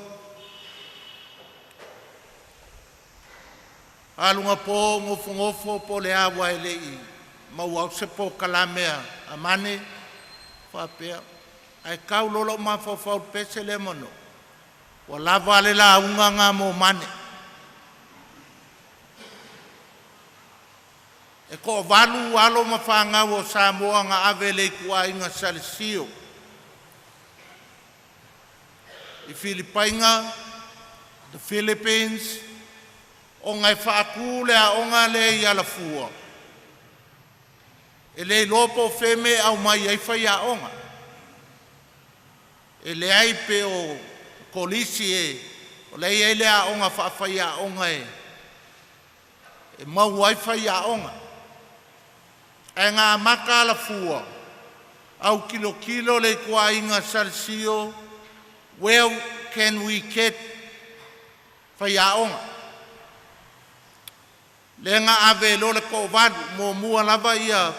Alu ago nofonofo po o le a ua e lei maua atu se polokalame a Mane faapea, ae tau loa lou mafaufau i le pese lea ma Manoo, ua lava a le lauga na mo Mane. E toavalu alo ma fanau a Samoa na ave i le ituaiga salesia i Filipaina, the Philippines, ona e faatu le aoga lea i Alafua. E le iloa po o fea e aumai ai faiaoga. E leai pe o kolisi e o la e i ai le aoga faafaiaoga e maua ai faiaoga. Ae na amata alafua, au tilotilo le ituaiga Salasio, where can we get faiaoga? Lea na ave loa le toavalu, muamua lava ia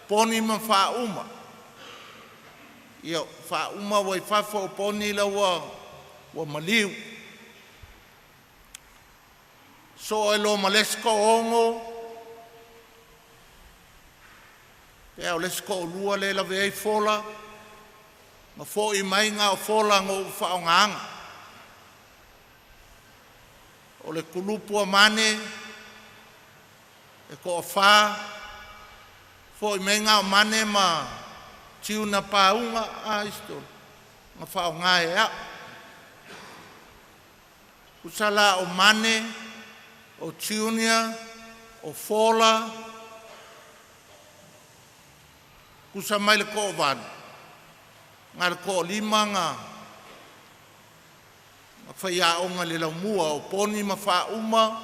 poni ma faauma. Ia faauma ua i fafo o poni la ua ua maliu. Soo ai loa ma le isi toaono, pe a o le isi toalua lea e lavea ai Fola, ma foi mai na o Fola na ou faaaogaina. O le kulupu o Mane e toafa, foi mai na o Mane ma Tuna Pauga a Istolo na faaaoga e a'u. Tusa la o Mane o Junior o Fola, tusa mai le toavalu, na o le toalima na faiaoga i le laumua, o Poni ma Faauma,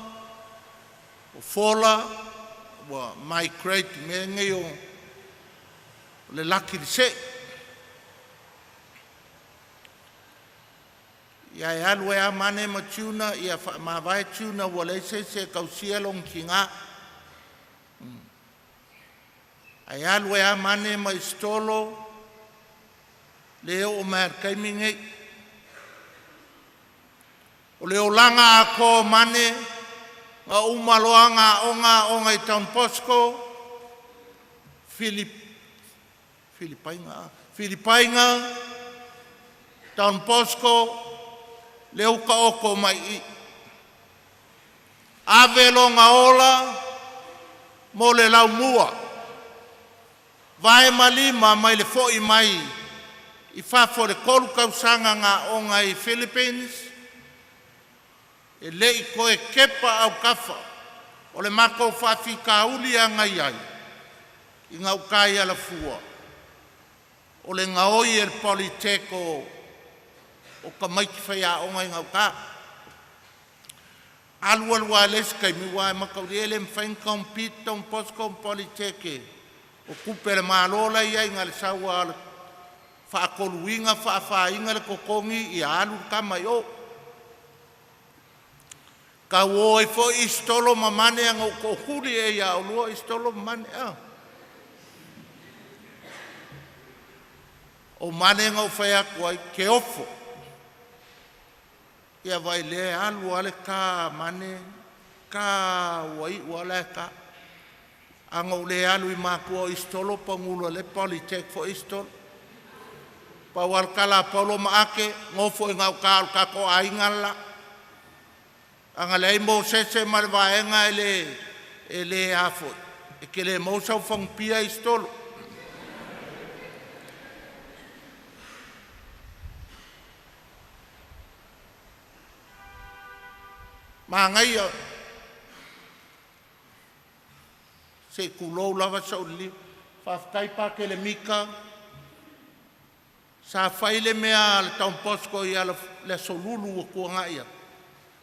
o Fola ua migrate i mea nei o le laki i le see. Ia e alu ai lava Mane ma Tuna, ia faamavae Tuna ua leai se isi e tausia lona tina. Ae alu ai lava Mane ma Isitolo lea e oo mai lava i le taimi nei. O le olaga atoa o Mane, na uma loa ana aoga, aoga i Don Bosco, Filipaina, Filipaina, Don Bosco, lea ua taoto mai i i. Ave lona ola mo le laumua, vae ma lima mai le foi mai i fafo i le tolu tausaga na aoga ai i Philippines, e le i toe tepa autafa. O le matou faafitauli lava na i ai i gauta i Alafua, o le gaoi e le Politech o tamaiti faiaoga i gauta. Alu alu lava i le isi taimi aua e mataulia e le mafai ona compete Don Bosco ma Politech o tupe a le Malo la e i ai na o le sau lava o le faatoluina faafaina le totogi ia alu le tama i o. Tauo ai foi Isitolo ma Mane ana ou tootuli ea ia oulua Isitolo ma Mane a? O Mane na ou fai atu ai, e te ofo. Ia vaai lea e alu lava le ta a Mane, ta ua iu lava la e ta. Ana ou le alu i matua o Isitolo pagula le Politech foi Isitolo. Pau lava le tala a Paulo ma Ake, nofo i gauta o le tatou aiga le la. A na leai Mosese ma le vaega e le e le a foi, e te le maua sau fagupia Isitolo. Manaia se i tulou lava so'u liliu. Faafetai Pakelemika sa fai le mea a le Don Bosco i le aso Lulu ua tuanai atu,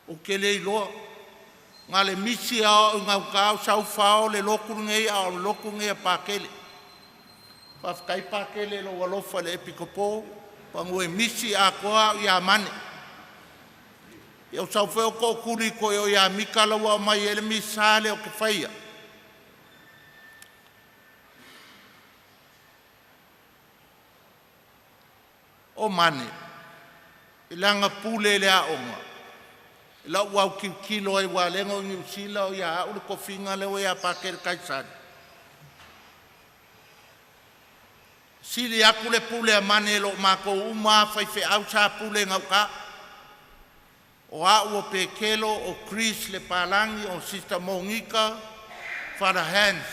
ou te le iloa. Na o le misi lava o au i gauta o sau fao le lotu lenei a o le lotu lenei a Pakele. Faafetai Pakele i lou alofa i le Epikopo semeamanu e misi atoa au ia Mane. Ia ou sau foi au tootuli toe o ia Mika la ua aumai ai le misa lea ou te faia. O Mane, i lana pule i le aoga, i lau autilotilo ai aua o lea na ou i Niu Sila o ia au le tofiga lea ua ia Pakele Taisali, sili atu le pule a Mane i lo matou uma lava faifeau sa pule i gauta. O au o Pekelo o Chris Lepalagi o Sister Monika, Father Hans.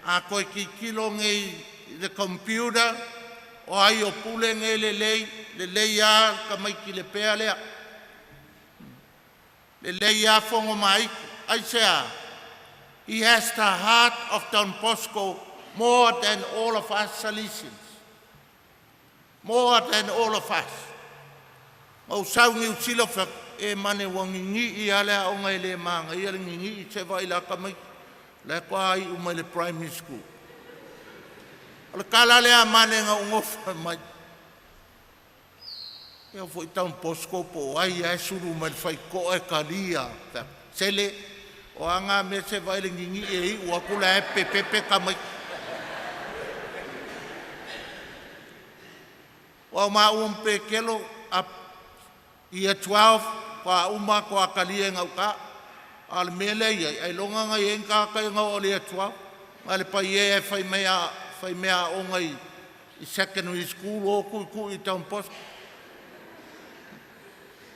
A toe tilotilo nei i le computer, o ai o pule nei lelei, lelei lava le tamaiti Lepea lea. Lelei lava fono ma aitu. Aisea? He has the heart of Don Bosco more than all of us Salesians. More than all of us. Na ou sau i Niu Sila ou fai atu, e Mane ua gigii lava le aoga e le manaia le gigii, se i vaai i la tamaiti, o la e faatoa iu mai le primary school. O le tala lea a mane na ou nofo ai mai. Ia foi Don Bosco po o ai lava e sulu mai le faitotoa e talia. Sele, o a na mea se vaai i le ninii e iu atu la e pepepe tamaiti. Aua o maua ma Petelo a Year 12 faatoa uma faatoa talia i gauta. A o le mea lea e i ai, ailoga na i ai ni tagata ia na oo i le Year 12. Na o le paiē lava e faimea aoga i secondary school o tuitui i Don Bosco.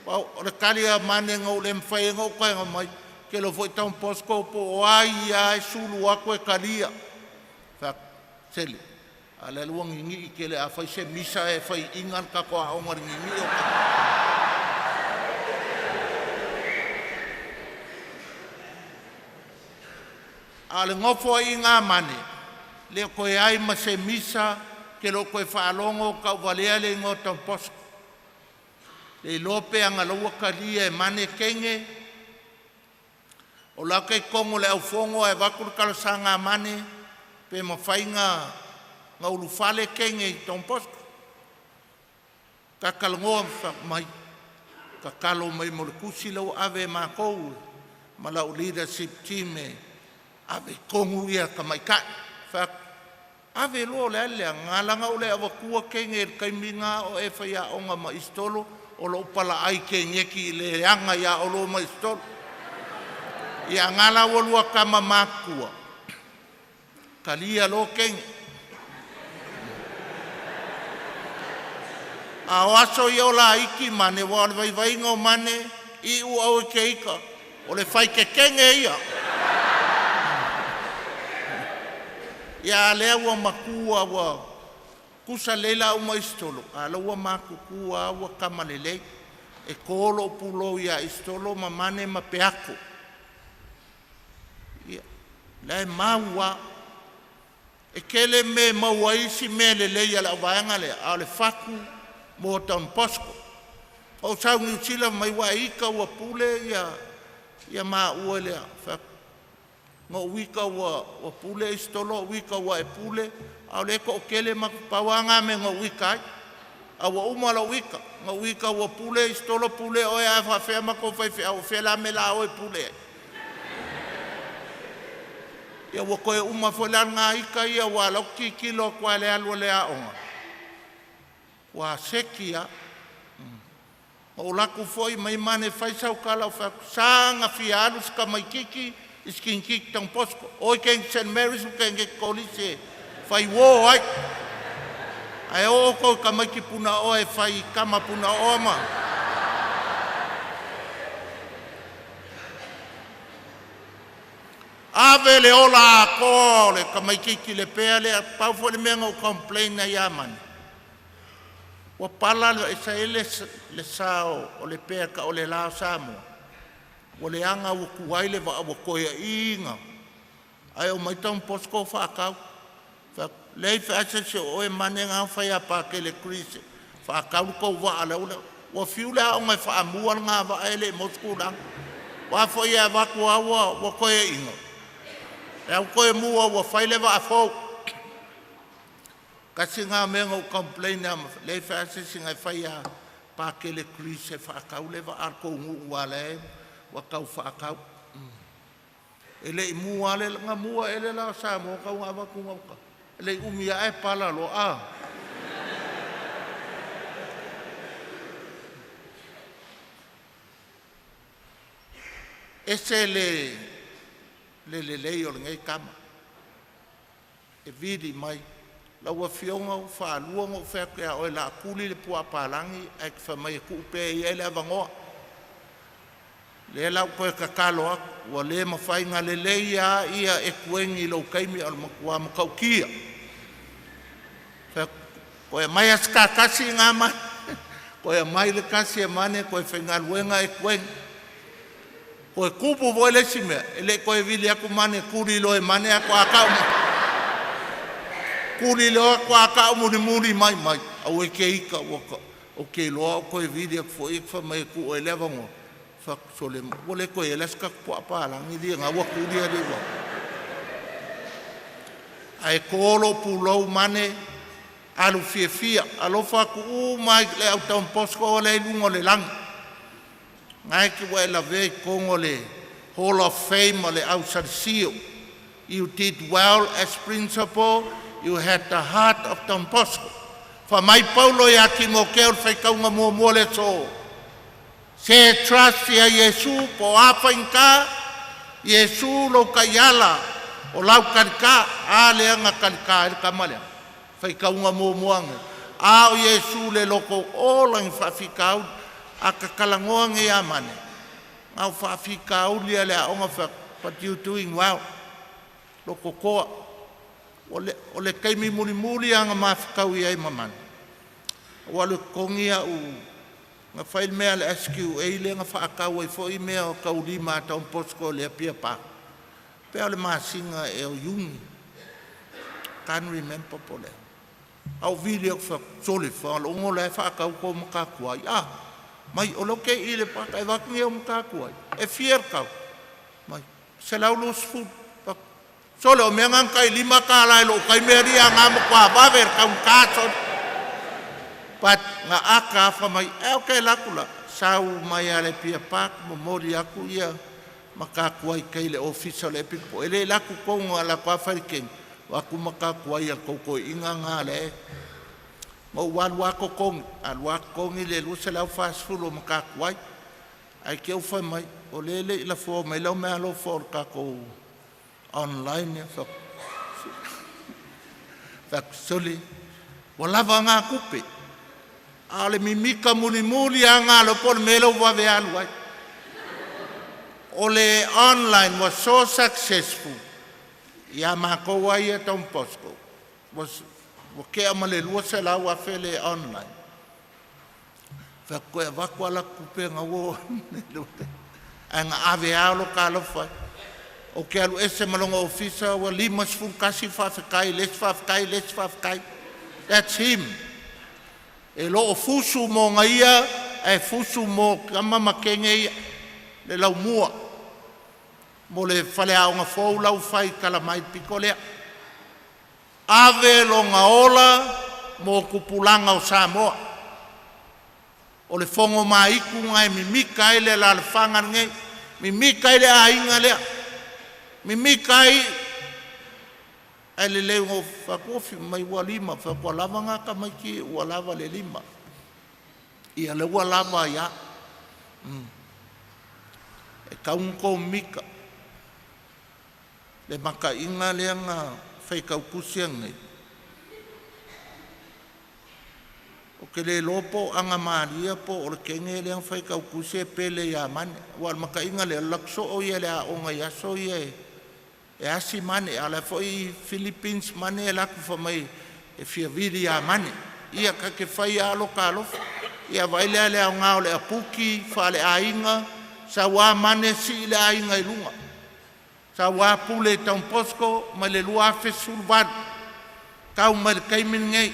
O le tali a mane na ou le mafai ai ona ou tago mai, kelo foi Don Bosco po o ai lava e sulu atu e talia. Fai atu, sele, a o le ua ninii tele a fai se misa e faiiga le tatou aoga i le ninii o tama. A o le nofo a mane, le o toe ai ma se misa, ou te le o toe faalogo o tauvalea le igoa o Don Bosco. Le iloa pe agalaua talia e mane teine. O la e ua i totonu o le aufono ae avatu le talosaga a mane pe mafai ona ulufale teine i Don Bosco. Ta talanoa mai, tatalo mai mo le tusi la ua ave e matou ma lau leadership team e ave i tonu ia tamaitai. Fai atu, ave loa, o le a le leaga? Na ala ona ou le avatua teine i le taimi na o e faiaoga ma Isitolo, o lou palaai keneti i le leaga ia oloa ma Isitolo. Ia ae nga la ua lua tama matutua, talia loa teine. A o aso ia o laiti mane, aua o le vaivaiga o mane, iu aua e te ita, o le fai tetege ia. Ia a lea ua matua ua tutusa lelei la ma Isitolo, a o la ua matutua lava ua tama lelei. E to lou pulou ia Isitolo ma Mane ma Peato, ia la e mau lava. E tele mea e maua ai isi mea lelei a le au vaega lea, a o le fatu mo Don Bosco. Na ou sau i Niu Sila fai mai ua e ita ua pule ia maua i le… Ou fai atu, na ou ita ua pule Isitolo, ou ita ua e pule, a o lea e toatele matou. Pau lava na o mea na ou ita ai, ae ua uma lou ita. Na ou ita ua pule Isitolo pule oe, ae faafefea matou faifeau? O fea la le mea o le a o e pule ai? Ia ua toe uma foi la lena ita ia aua o lea ou te tilotilo atu lava i le alu a le aoga, ua seki lava. Na ou alu atu foi fai mai mane, fai sau tala. Ou fai atu, e sa ona fia alu si tamaititi i si teineitiiti Don Bosco, o i St Marys ua teineitiiti Kolisi e fai uo ai. Ae o outou i tamaiti punaoa e fai tama punaoa ma ave le ola atoa o le tamaitiiti Lepea lea. Pau foi le mea na ou complain ai ia Mane, ua pala le sa i ai le sa o Lepea e tau o le lá o Samoa, ua leaga ua tuai le vaa ua toeaiina, ae omai Don Bosco o faatau. Fai atu, leai feasese o oe Mane na fai ia Pakele Chris e faatau le tou vaa la ua ua fiu le aoga e faamua lena vaa e le i maua se tulaga. O a foi e avatu lava ua toeaiina, lea ua toe mua ua fai le vaa fou. Tasi lena mea na ou complain ai, leai se isi e fai ia Pakele Chris e faatau le vaa a le tou nuu aua o la ua tau faatau. E le i mua lava le… na mua ea le lá o Samoa talu ona avatu i gauta? E le i umi lava ae pala loa. E ese le lelei o lenei tama, e vili mai, lau Afioga ua faalua ona ou fai atu ia oe o le a tuli le puaa palagi ae e te fai mai e tuu pea e ia le avanoa. O lea la ua ou toe tatalo atu, ua le mafai na lelei a ia Ekueni i lou taimi a o le matua matautia. Fai atu, toe aumai lava si ta tasi lena Mane, toe aumai le tasi a Mane toe faigaluega Ekueni. Toe tupu foi le isi mea, e le i toe vili atu Mane e tuli loa e Mane ae faatoa tau mai, tuli loa faatoa tau mulimuli mai, mai aua e te ita ou te iloa a ou toe vili atu foi e te fai mai e tuu i ai le avanoa. Ou fai atu, sole, ua le toe i ai la se tatou puaa palagi lena ua tuli alii. Ae to lou pulou mane alu fiafia. Alofa atu uma i le au Don Bosco o lea i luga o le lagi. Na e te ua e lavea i totonu o le Hall of Fame o le au Salesio. You did well as principal. You had the heart of Don Bosco. Faamai Paulo ia Timoteo i le faitauga muamua le aso, se trust ia Iesu po o a faigata, Iesu lou taiala o lau talita. A lea na talita ai le tama lea, faitauga muamua nei. A o Iesu le loto ola i faafitauli. A ta talanoa nei ia Mane, na o faafitauli lava i le aoga. Fai atu, but you doing well. Lototoa. O le taimi mulimuli lava na mafetau ai ma Mane, ua alu e totogi au na fai le mea a le SQA lea na faatau ai foi mea o taulima a Don Bosco i le Apia Park, pe o le masina ea o Iuni, can't remember po o le a. Ou vili atu fai atu, sole, fagalogo la e faatau tou matatuai. Ah, mai o lea ou te i i le paka e avatu ni au matatuai. E fia le tau? Mai, 120. Sole, o mea na na tai $5 i lou taimi alii a na matua vave le taugata sole. But na ata afa mai, e o ke laku la, sau mai a le Apia Park, momoli aku ia matatuai kai le ofisa o le Epic po. E le laku tonu a la kwa fai keng, wa ku matatuai al koko inga nga le. Ma ua alu a totogi, alu a totogi le 240 o matatuai. Ai ke u fai mai, o le le i lafoa mai lau mea alofa o le tatou online ia. Fai atu, sole, ua lava ngā tupe. A o le mimika mulimuli lava ngā lopo le mea lea ua vave alu ai. O le online was so successful. Ia matou ai ia Don Bosco. Was ua tea ma le 200,000 le online. Fai atu koe avatu ala tupe na ua ae na ave lava lo talofa ai. O ke alu ese ma lona ofisa ua 51 faafetai, le isi faafetai, le isi faafetai. That's him. E loo fusu mo ia ae fusu mo tama ma kene ia le laumua mo le faleaoga fou lau fai tala mai pito lea. Ave loga ola mo tupulaga o Samoa. O le fogo maitu na e mimika ai le alalafaga lenei, mimika ai le aiga lea, mimika ai ae lelei ona fatuofi mai ua lima fai ua lava gata tamaiti ua lava le lima. Ia le ua lava ia. E tau na mika le makaina lea na faitautusi nei. O ke le iloa po o agamalia po o le kene lea na faitautusi e pele ia mane. Ua o le makaina lea lakusoo ia le aoga i aso ia e asi mane a o la foi Philippines mane e laku fa mai e fia vili ia mane. Ia ka te fai alo ka alofa. Ia vai lea le aoga o le apuki faale aiga saua mane si i le aiga i luga. Saua pule i Don Bosco mai le 2018. Tau mai le taimi lenei.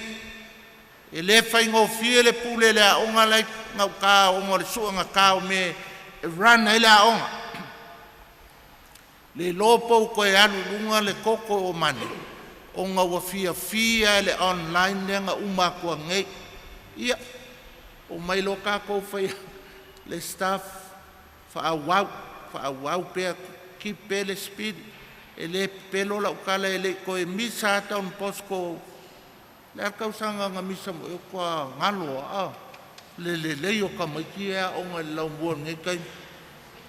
E le faigofie le pule le aoga lai ngau ka o le suanga ka o me e run ai le aoga. Le lopo ko e alu lunga le koko o mane. O ngā ua fia fia le online lea nga uma atua nei. Ia, o mai lo kākou fai le staff whaawau, whaawau pea ki pea le speed. E le pelo lau kala e le koe misa ata on Bosco. Le a kausanga nga misa mo e kua ngalo a. Le le le o ka maiki e a onga le lau mua ngai kai.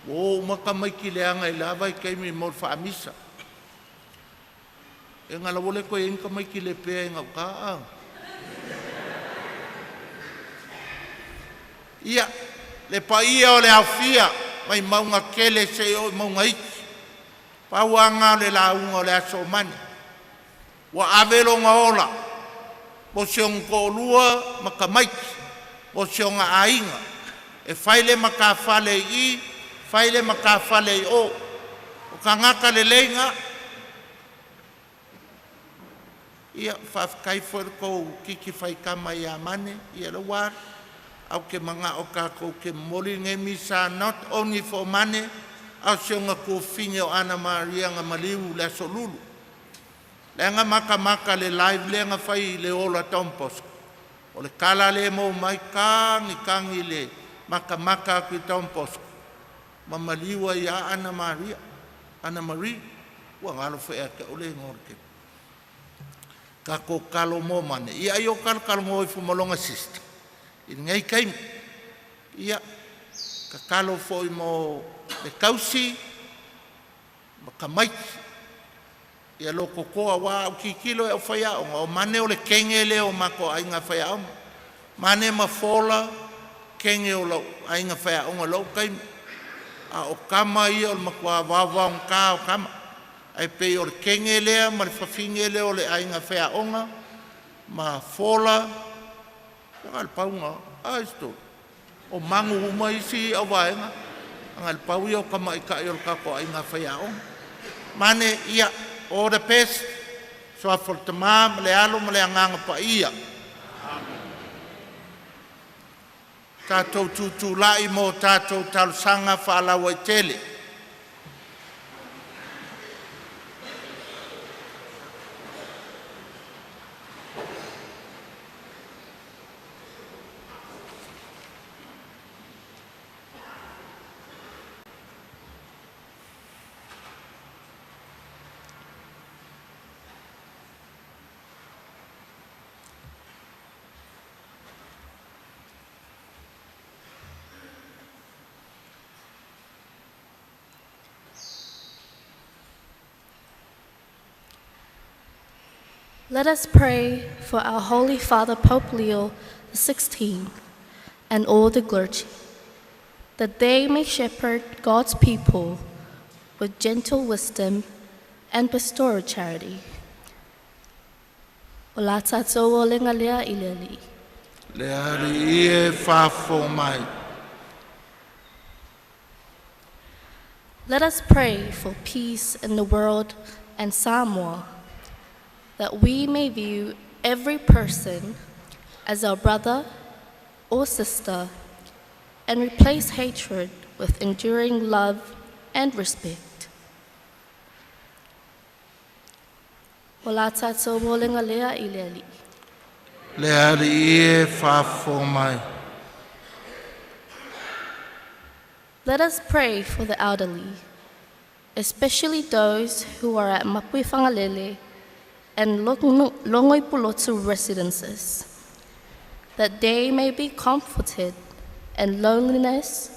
O uma ka maiki le anga i lava i kai mi mo whaamisa. E ngala wole koe inga maiki le pea e ngau ka a. Ia, le paia o le aufia, mai maunga kele se o maunga iki. Pauanga le launga o le aso o mane. Ua ave longa ola, mo se onga ko'olua ma tamaiti, mo se onga aiga, e fai le matafale i i, fai le matafale i o. O tagata lelei ga. Ia, faafetai foi le tou kiki faitama ia mane, ia le ua au ke manga o kākou ke momoli lenei misa not only for mane, a o si ona tuafafine o Ana Maria na maliu le aso Lulu. Leaga matamata le live lea na fai i le ola Don Bosco. O le tala lea e maua mai tagi tagi le matamata atu i Don Bosco ma maliu ai ia Ana Maria, Ana Marie, ua galo foi ia te au le igoa o le keiki. Tatou tatalo mo mane, ia ai o talotalono ifo ma lona sister i lenei taimi. Ia tatalo foi mo le tausi ma tamaiti ia lototoa aua a ou tilotilo i au faiaoga, o mane o le teine lea o mato aiga faiaoga. Mane ma Fola o teine o lou aiga faiaoga i lou taimi, a o tama ia o le matua vaovaogata o tama. Ae pei o le teine lea ma le fafine lea o le aiga faiaoga ma Fola, ia na o le pau lena. A isi tolu? O Magu uma isi auvaega ae na o le pau ia o tamaitai o le tatou aiga faiaoga. Mane ia all the best. Suafa o le Tama ma le Alo ma le Agaga Paia. Tatou tutulai mo tatou talosaga faalauaitele. Let us pray for our Holy Father Pope Leo XVI and all the clergy, that they may shepherd God's people with gentle wisdom and pastoral charity. O la tātou o lenga lea i le Alii. Le Alii e faafofoga mai. Let us pray for peace in the world and Samoa, that we may view every person as our brother or sister and replace hatred with enduring love and respect. O la tātou o lenga lea i le Alii. Le Alii e faafofoga mai. Let us pray for the elderly, especially those who are at Mapuifagalele and Logoipulotu residences, that they may be comforted in loneliness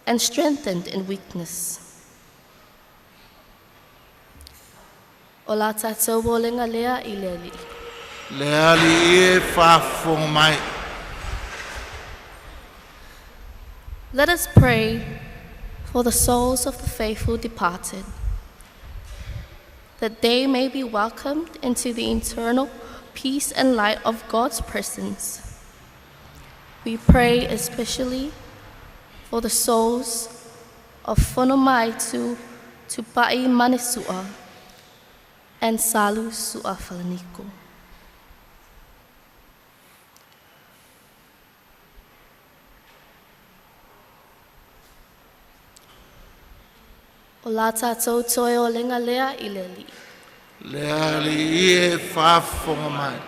and strengthened in weakness. O la tātou o lenga lea i le Alii. Le Alii e faafofoga mai. Let us pray for the souls of the faithful departed, that they may be welcomed into the eternal peace and light of God's presence. We pray especially for the souls of Fonomaitu Tupai Manesua and Salu Suafalaniko. O la tātou toe o lenga lea i le Alii. Le Alii e faafofoga mai.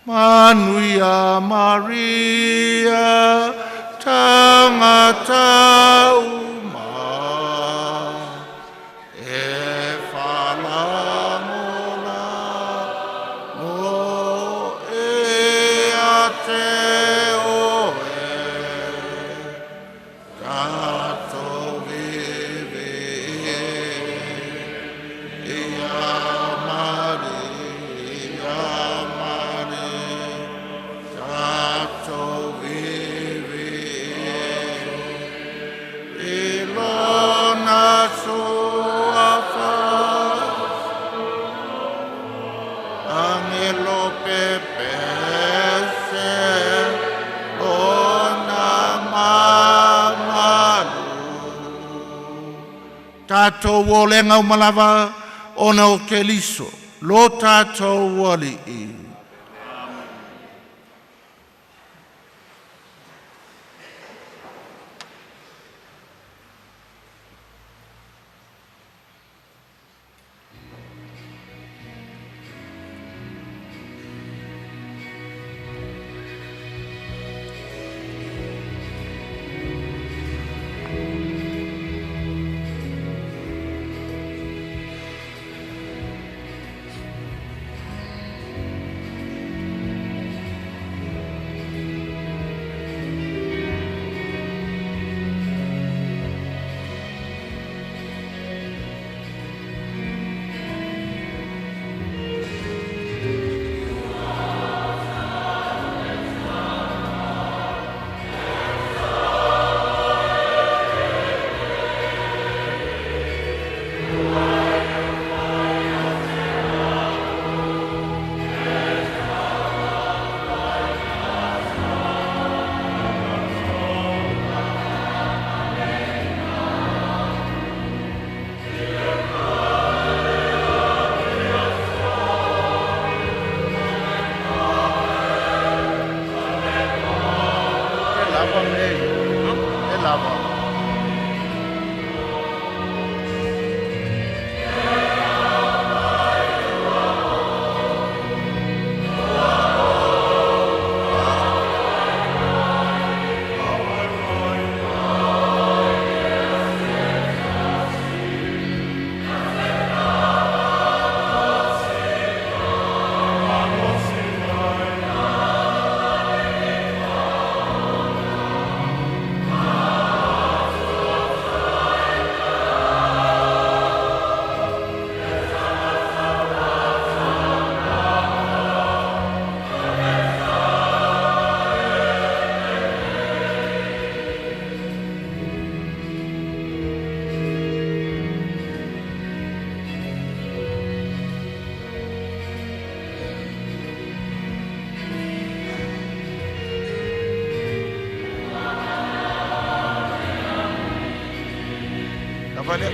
Manuia Maria, tagata uma, e faalagolago ia te oe, tatou viviia Maria, Maria, tatou viviia i lona suafa Angelo pepese lona mamalu. Tatou olega uma lava ona o Keriso, lo tatou Alii. Lava lea.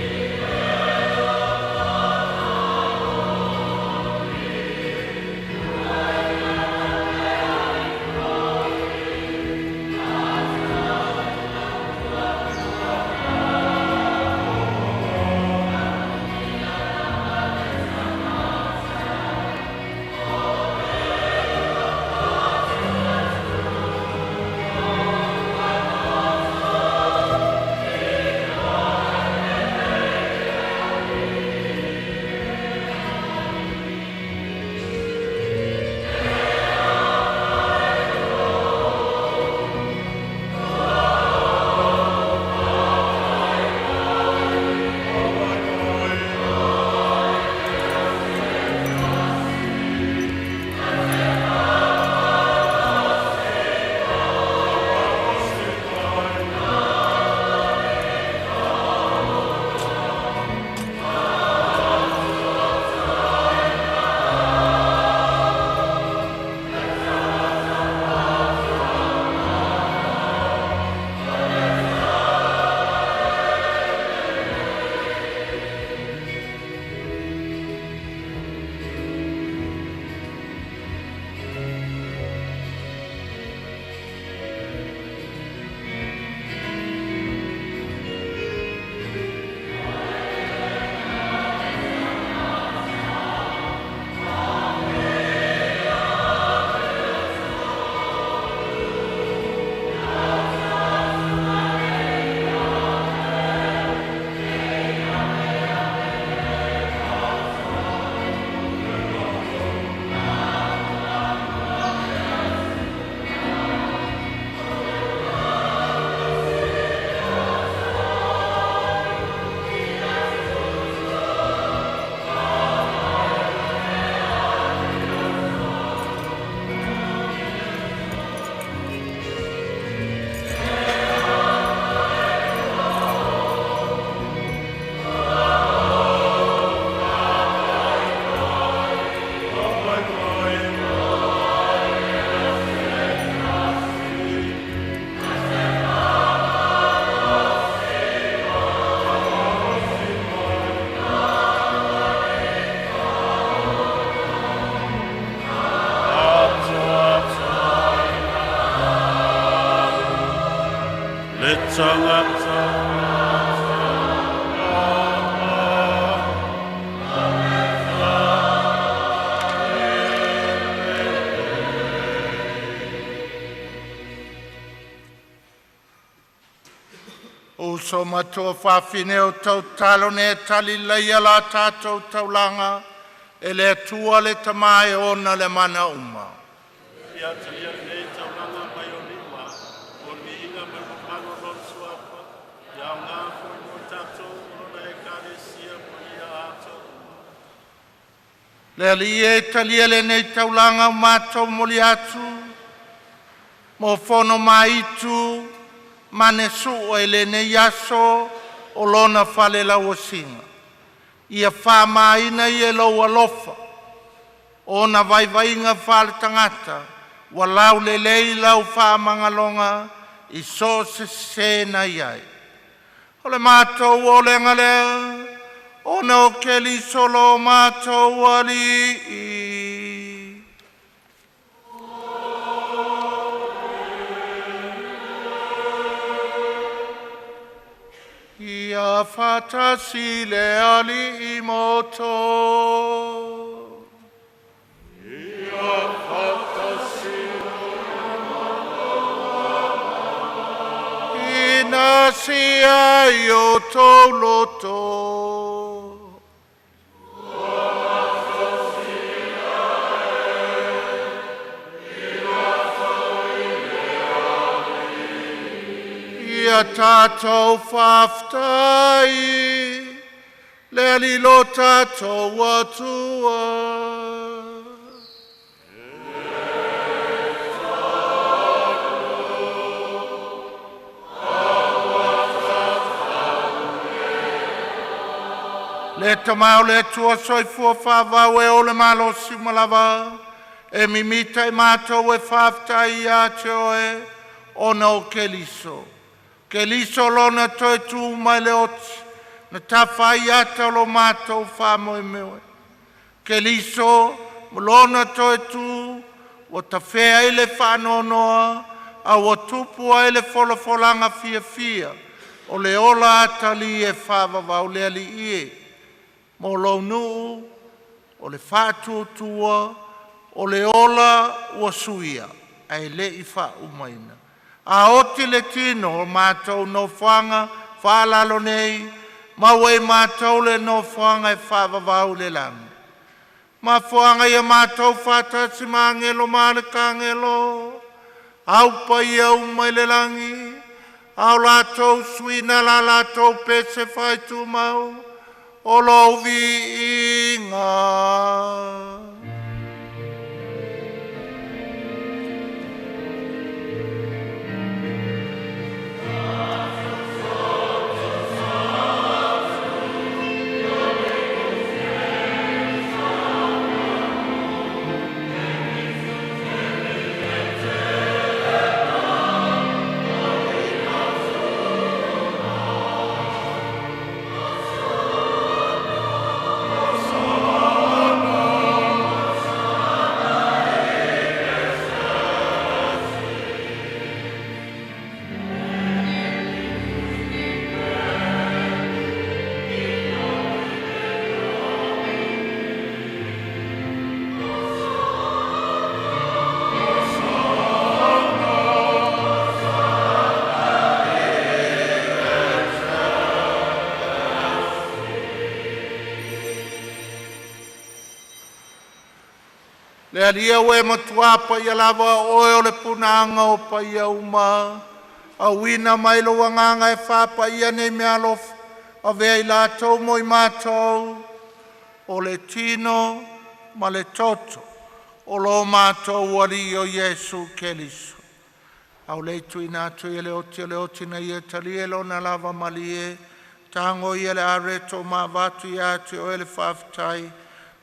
Le tagata Uso matua fafine o tautalo ne tali leia la tātou taulaga e le Atua le Tama e ona le mana uma. Ia talia lenei taulaga mai ou lima, mo le viiga ma le mamalu o Lona Suafa, ia aoga foi mo i tatou ma Lona Ekalesia ma ia atoa uma. Le Alii e talia lenei taulaga o matou momoli atu mo fono ma-itu ma le sua i lenei aso o Lona falelauasiga. Ia faamaina ia e lou alofa ona vaivaiga faale-tagata ua laulelei lau faamagaloga i so o se sese na i ai. O le matou olega lea, ona o Keliso lo matou Alii. Ia faatasi le Alii ma outou. Ina sia i o outou loto. Ia tatou faafetai le Alii lo tatou Atua. Le Tama o le Atua Soifua Faavavau e ou le malosi uma lava, e mimita i matou e faafetai ia te oe ona o Keliso. Keliso lona toe tu mai le oti, na tafa ai ata o lo matou faamoemoe. Keliso ma Lona toe tu ua tafea ai le faanoanoa a ua tupu ai le folafolaga fiafia o le ola atalii e faavavau. Le Alii e, mo lou nuu o le faatuatua o le ola ua suia ae le i faaumaina. A oti le tino o matou nofoaga faalalo nei, maua e matou le nofoaga e faavavau i le lagi. Mafuaaga ia matou faatasi ma agelo ma alekagelo au paia uma i le lagi a o latou suina la latou pese faaitumau o lou viiga. Le Alii e ua e matua paia lava, o Oe o le punaaga o paia uma. Auina mai lou Agaga e faapaia nei meaalofa avea i latou mo i matou o le tino ma le toto o lo matou Alii o Iesu Keriso. Aulei tuuina atu ai e le oti o le oti ina ia talia i lona lava malie, tago ia o le areto ma avatu ia te oe le faafetai.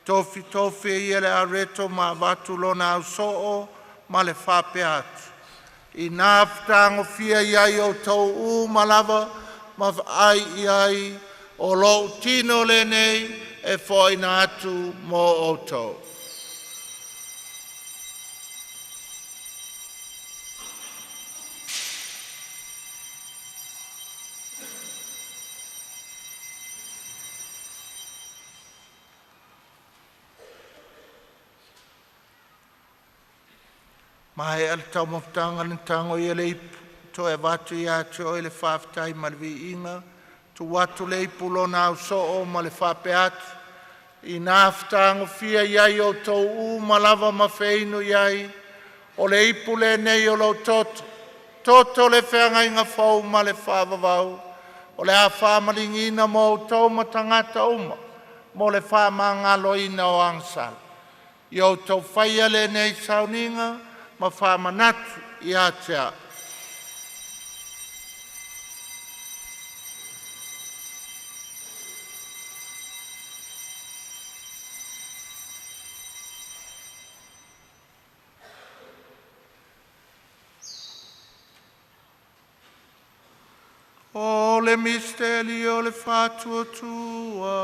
Tofitofi e ia le areto ma avatu lona ausoo ma le faapea atu, ‘Ina fetagofia i ai outou uma lava ma aai i ai, o lou tino lenei e foaina atu mo outou.’ Maea le taumafataga, na tago ia o le ipu e toe avatu ia te Oe le faafetai ma le viiga. Tuu atu le ipu lona ausoo ma le faapea atu, ‘Ina fetagofia i ai outou uma lava ma feinu i ai, o le ipu lenei o lou toto, toto o le feagaiga fou ma le faavavau, o le a faamaligiina mo outou ma tagata uma mo le faamagaloina o agasala. Ia outou faia lenei sauniga ma faamanatu ia te a'u.” O le misitelio o le faatuatua.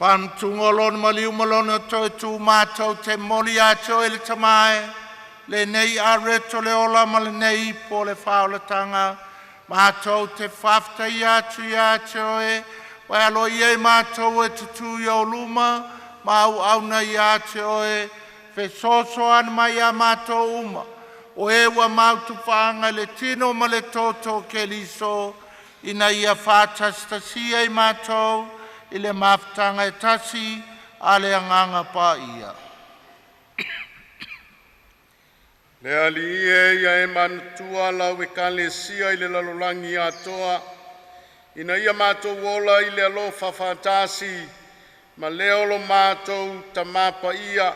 Faamatuga o Lona maliu ma Lona toe tu matou te momoli ia te Oe le Tama e, lenei areto o le ola ma lenei ipu o le faaolataga, matou te faafetaia atu ia te Oe, ua e aloaia i matou e te tu i ou luma ma auauna ia te Oe. Fesoasoani mai ia matou uma, O e ua mautufaaga i le tino ma le toto o Keriso, ina ia faatasitasia i matou i le mafutaga e tasi a le Agaga Paia. Le Alii e, ia e manatua lau Ekalesia i le lalolagi atoa, ina ia matou ola i le alofa faatasi ma le o lo matou Tamā Paia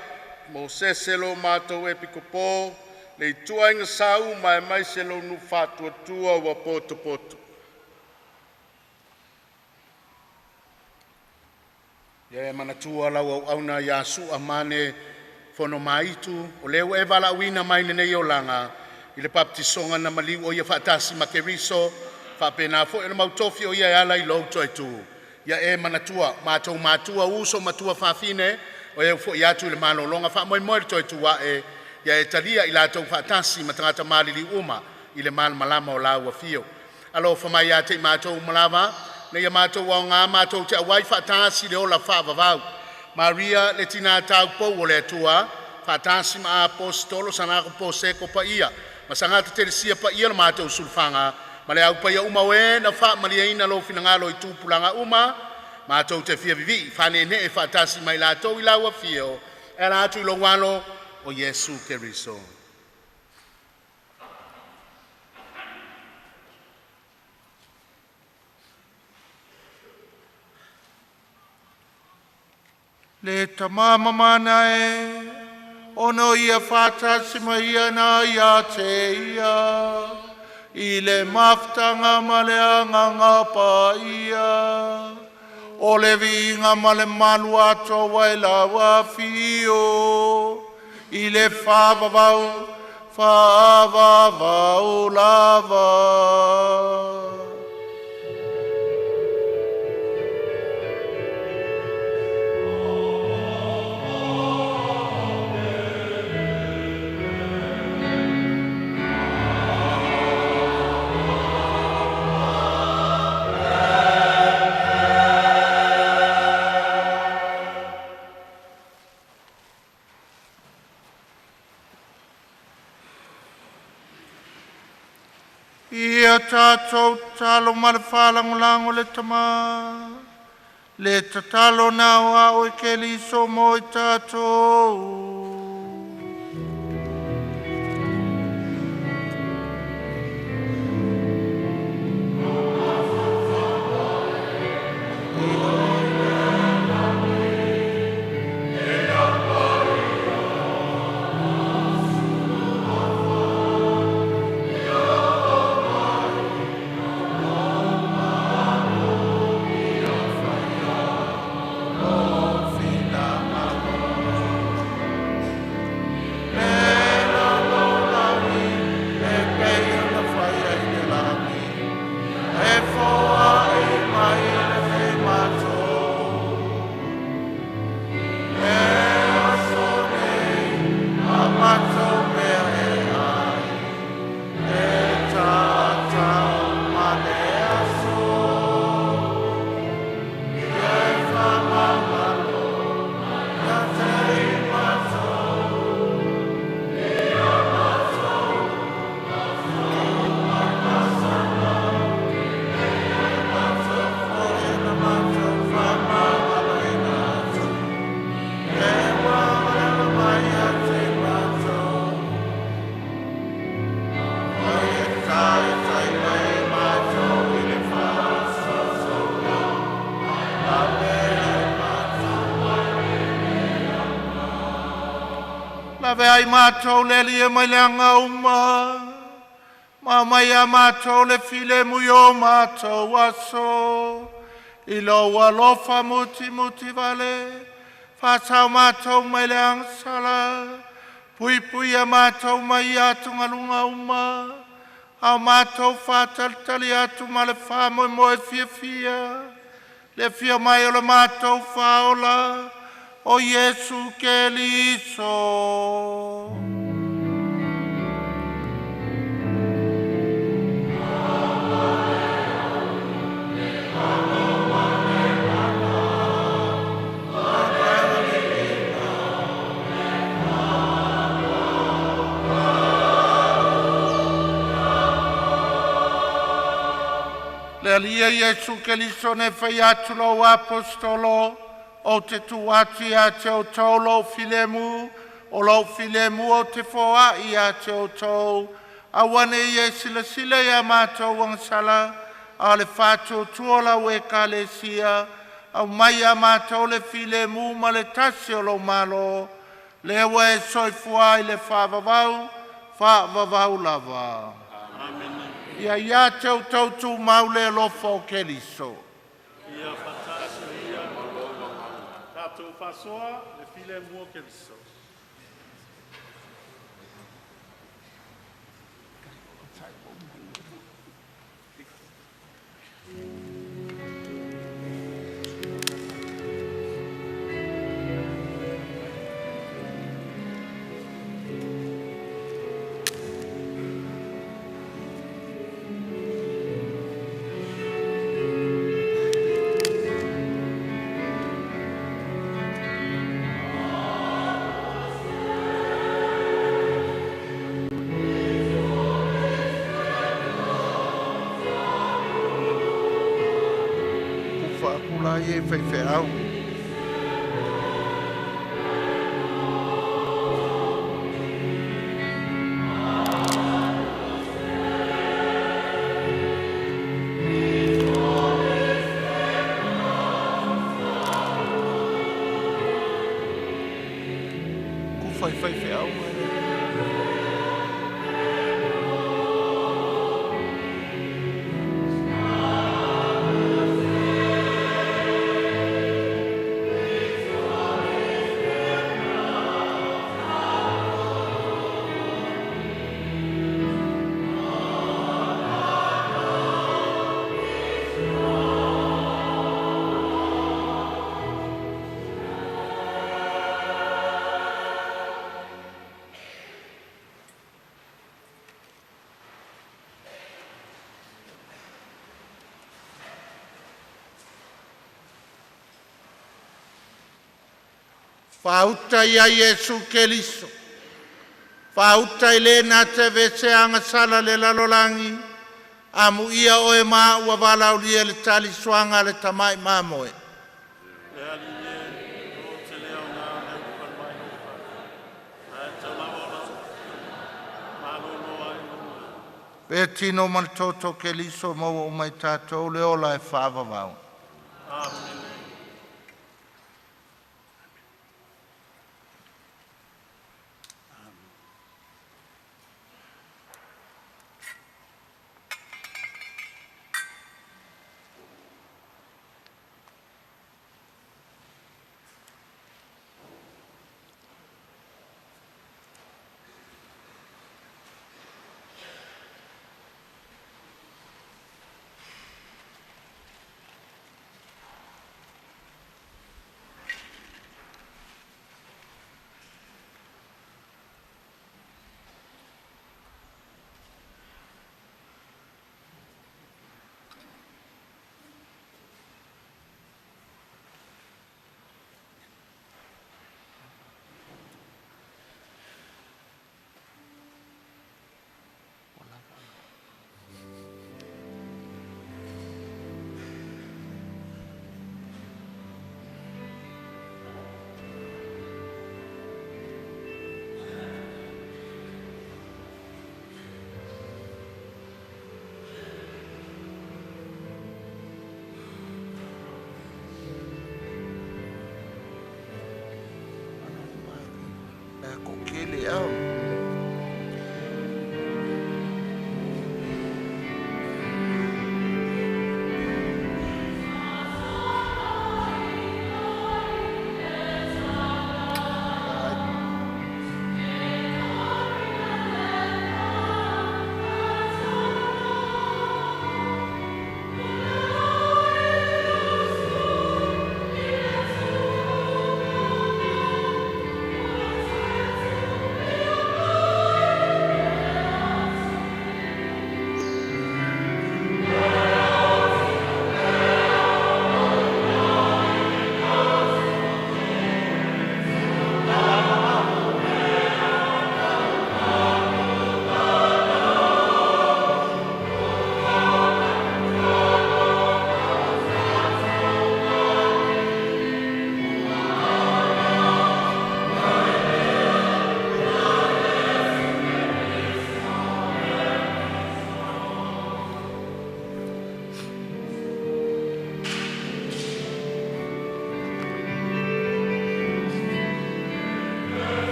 Mosese lo matou Epikopo, le ituaiga Sauma aemaise lou nuu faatuatua ua potopoto. Ia e manatua lau auauna ia Su'a Mane Fonomaitu, o le ua e valaauina mai lenei olaga i le papatisoga na maliu o ia faatasi ma Keriso, faapena foi ona mautofi o ia e ala i lou toe tu. Ia e manatua matou matua, uso ma tuafafine o e ua foi atu i le malologa, faamoemoe i le toe tu ae, ia e talia i latou faatasi ma tagata maliliu uma i le malamalama o lau afio. Alofa mai ia te i matou uma lava, ina ia matou aoga matou te auai faatasi i le ola faavavau. Maria le Tina Taupou o le Atua, faatasi ma Aposetolo Sagagako Poseko paia ma Sagata Telesia paia o le matou sulufaaga ma le au paia uma o e na faamalieina lou finagalo i tupulaga uma, matou te fia vivii faaneenee faatasi ma i latou i lau afio e ala atu i lou Alo o Iesu Keriso. Le Tamā mamana e, ona o ia faatasi ma ia na ia te ia, i le mafutaga ma le Agaga Paia, o le viiga ma le mamalu atoa ua i lau Afio, i le faavavau, faavavau lava. Ia tatou tatalo ma le faalagolago i le Tamā, le tatalo na aoao e Keriso mo i tatou. E pei ona fai i le lagi, e foai mai le matou. Le aso nei a matou mea e ai, e tata ma le aso, ia e whamangalo, ia te i matou. Na matou whamangalo ina atu, e wangalo mai a te matou. Ai e tai tai mai matou i le whasosoga, a mea e matou. Lave ai matou le Alia mai le aga uma, ma mai a matou le filemu i o matou aso. I lou alofa mutimuti vale, faasao matou mai le agasala, puipuia matou mai ia atugaluga uma, a o matou faatalitali atu ma le faamoemoe fiafia, le afio mai o le matou Faaola, o Iesu Keriso. Le Alii e Iesu Keriso na e faia atu lou Aposetolo, ou te tuu atu ia te outou lou filemu, o lou filemu ou te foai ia te outou. Aua ne i e silasila ia matou agasala, a o le faatuatua o lau Ekalesia, aumai ia matou le filemu ma le tasi o lou Malo, lea ua e soifua ai i le faavavau, faavavau lava. Ia ia te outou tumau le alofa o Keriso. Ia faatasi ia ma lou agaga. Tatou faasoa le filemu o Keriso. Kufa akula ia i faifeau. Kufa i faifeau. Faauta ia Iesu Keriso, faauta i le na te vese agasala le lalolagi, amuia oe ma au ua valaaulia le tali suaga a le Tamai Mamoe. Le Alii e, o te le aoga o le ulufale mai i lou fale, ae tatau lava ona ou malolo ai i lou leo. Le tino ma le toto Keriso maua uma i tatou le ola e faavavau. Amene. Le ko kele au.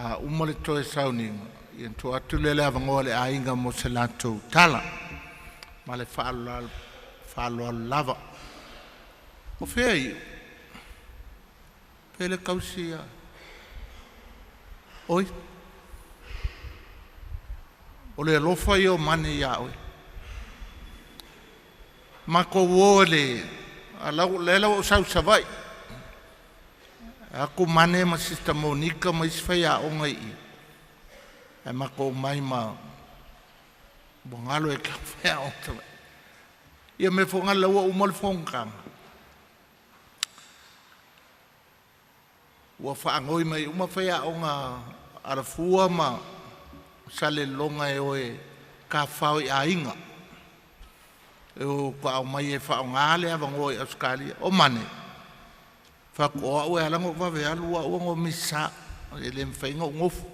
A uma le toe sauniga, ia ona tuu atu lea o le avanoa i le aiga mo se latou tala. Ma le faaaloalo lava. O fea e iu? Pe le tausi a oi? O le alofa ia o mane ia oe. Matou o i le lea la ua ou sau i Savaii. Atu Mane ma Sister Monika ma isi faiaoga i i, ae matou omai ma ua galo ia te au faiaoga i Savaii. Ia mea foi na lea ua uma le fonotaga, ua faanoi mai uma faiaoga a Alafua ma Salelologa e o e tafafao i aiga. E o faatoa omai e faaaoga le avanoa i Ausetalia. O Mane, fai atu o au e ala ona ou vave alu o au na ou Misa, e le mafai ona ou nofo.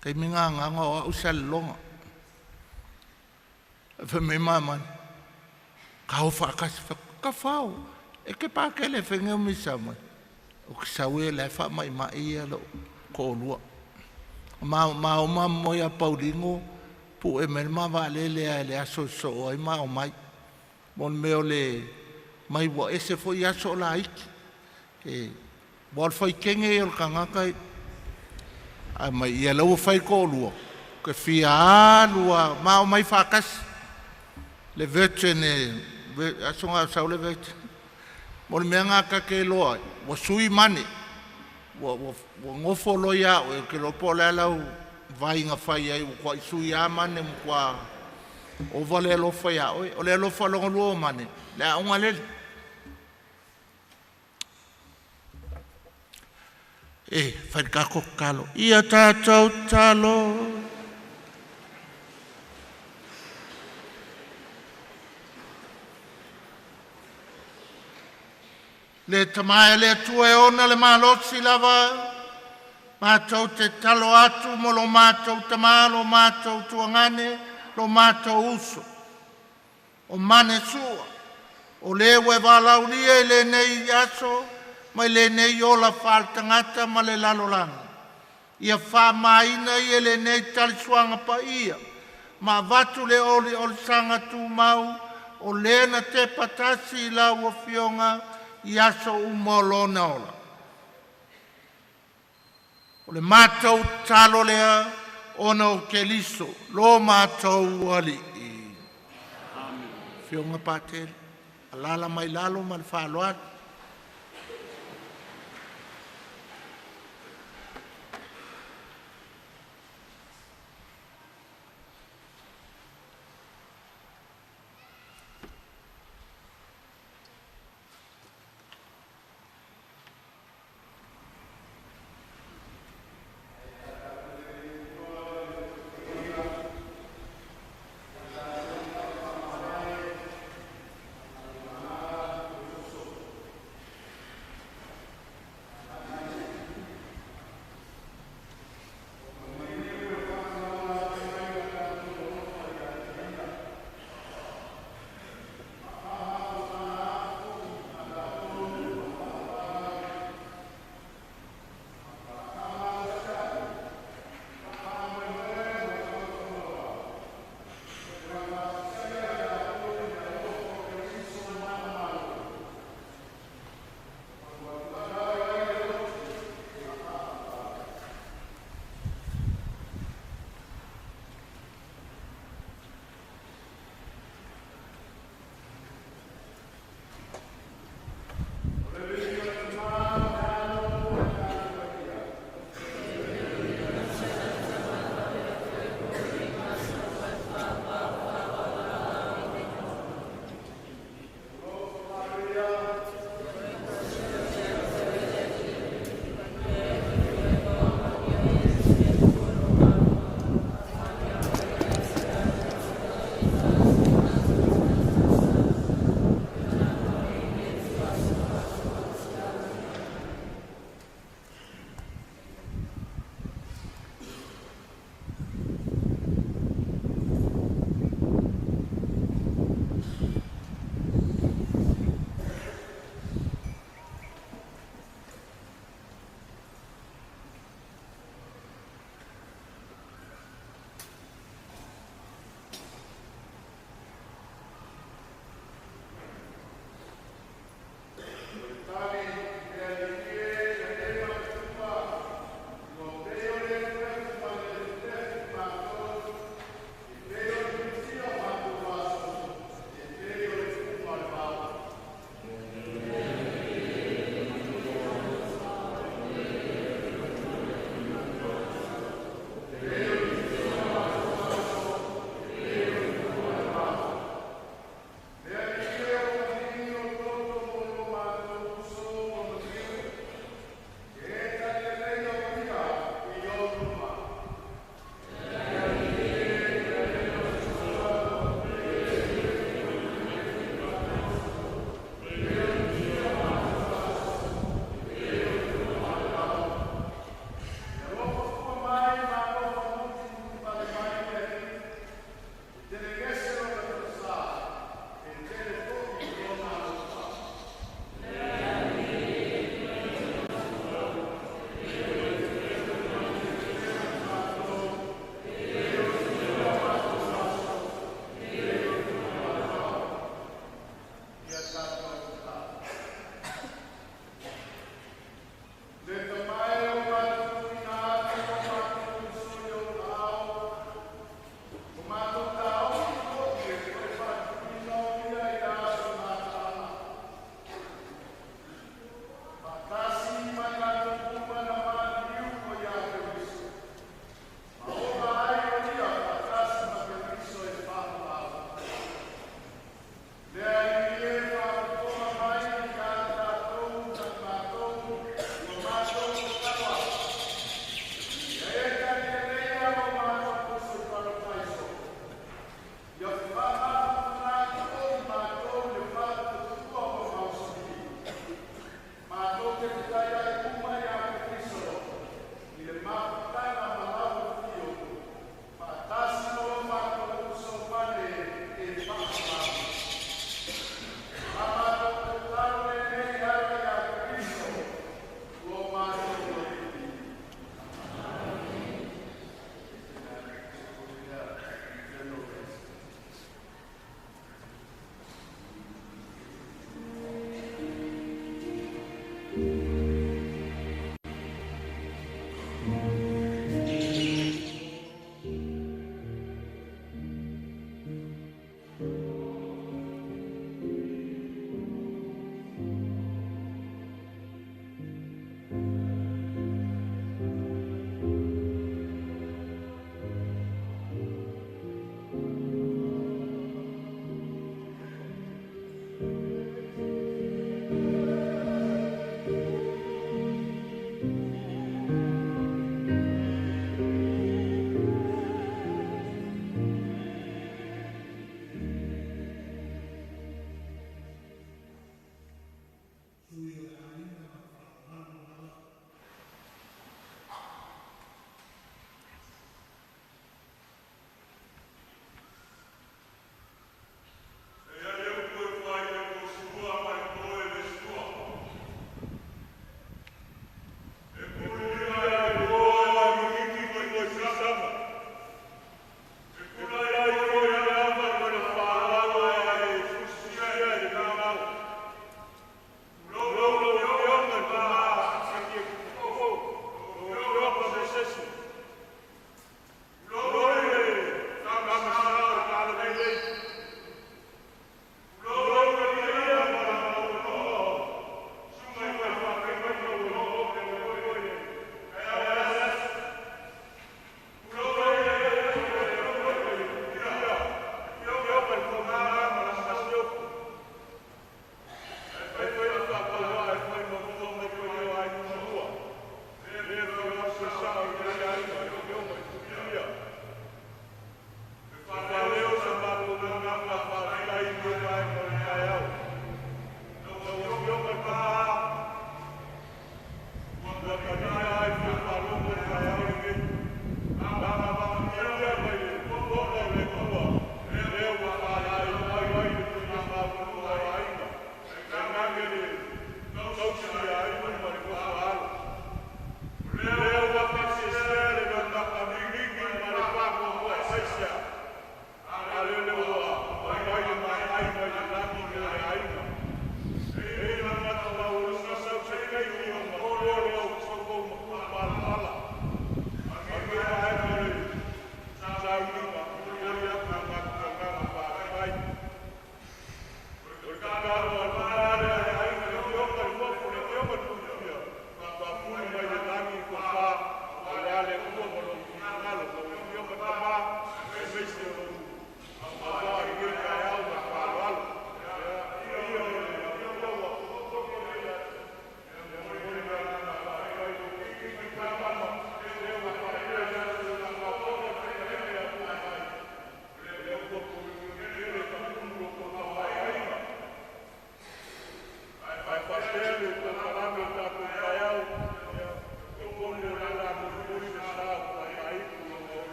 Taimi na na o au i Salelologa. Fai mai mamani, ta o faatasi. Fai atu, tafao, e te pakele e fai nei o misa mai. Ou te sau e la e faamaimai ia lou toalua. Ma ma o ma mo ia Paulino pu'e mai le ma vaalele a i le aso e sosoo ai ma omai. Mo le mea o le mai ua ese foi aso o laiti. E ua o le faitene ia o le tagata ae mai ia la ua fai toalua, te fia alu a ma omai faatasi. Le Virgin e aso na o sau le Virgin. Mo le mea na ta te iloa ai, ua sui mane. Ua ua ua nofo loa ia oe, ou te iloa po o le a lau vai na fai ai ua tuai sui lava mane ua matua ova le alofa ia oe. O le alofa lona lua o mane, le aoga lele. E fai le tatou tatalo. Ia tatou tatalo. Le Tama e le Atua e ona le malosi lava, matou te tatalo atu mo lo matou tama, lo matou tuagane, lo matou uso, o Mane Sua, o le ua e valaaulia i lenei aso mai lenei ola faale-tagata ma le lalolagi, ia faamaina ia i lenei tali suaga paia ma avatu le oliolisaga tumau o le na tepa tasi i lau Afioga i aso uma o lona ola. O le matou tatalo lea ona o Keliso, lo matou Alii. Afioga Patele, alaala mai lalo ma le faaaloalo.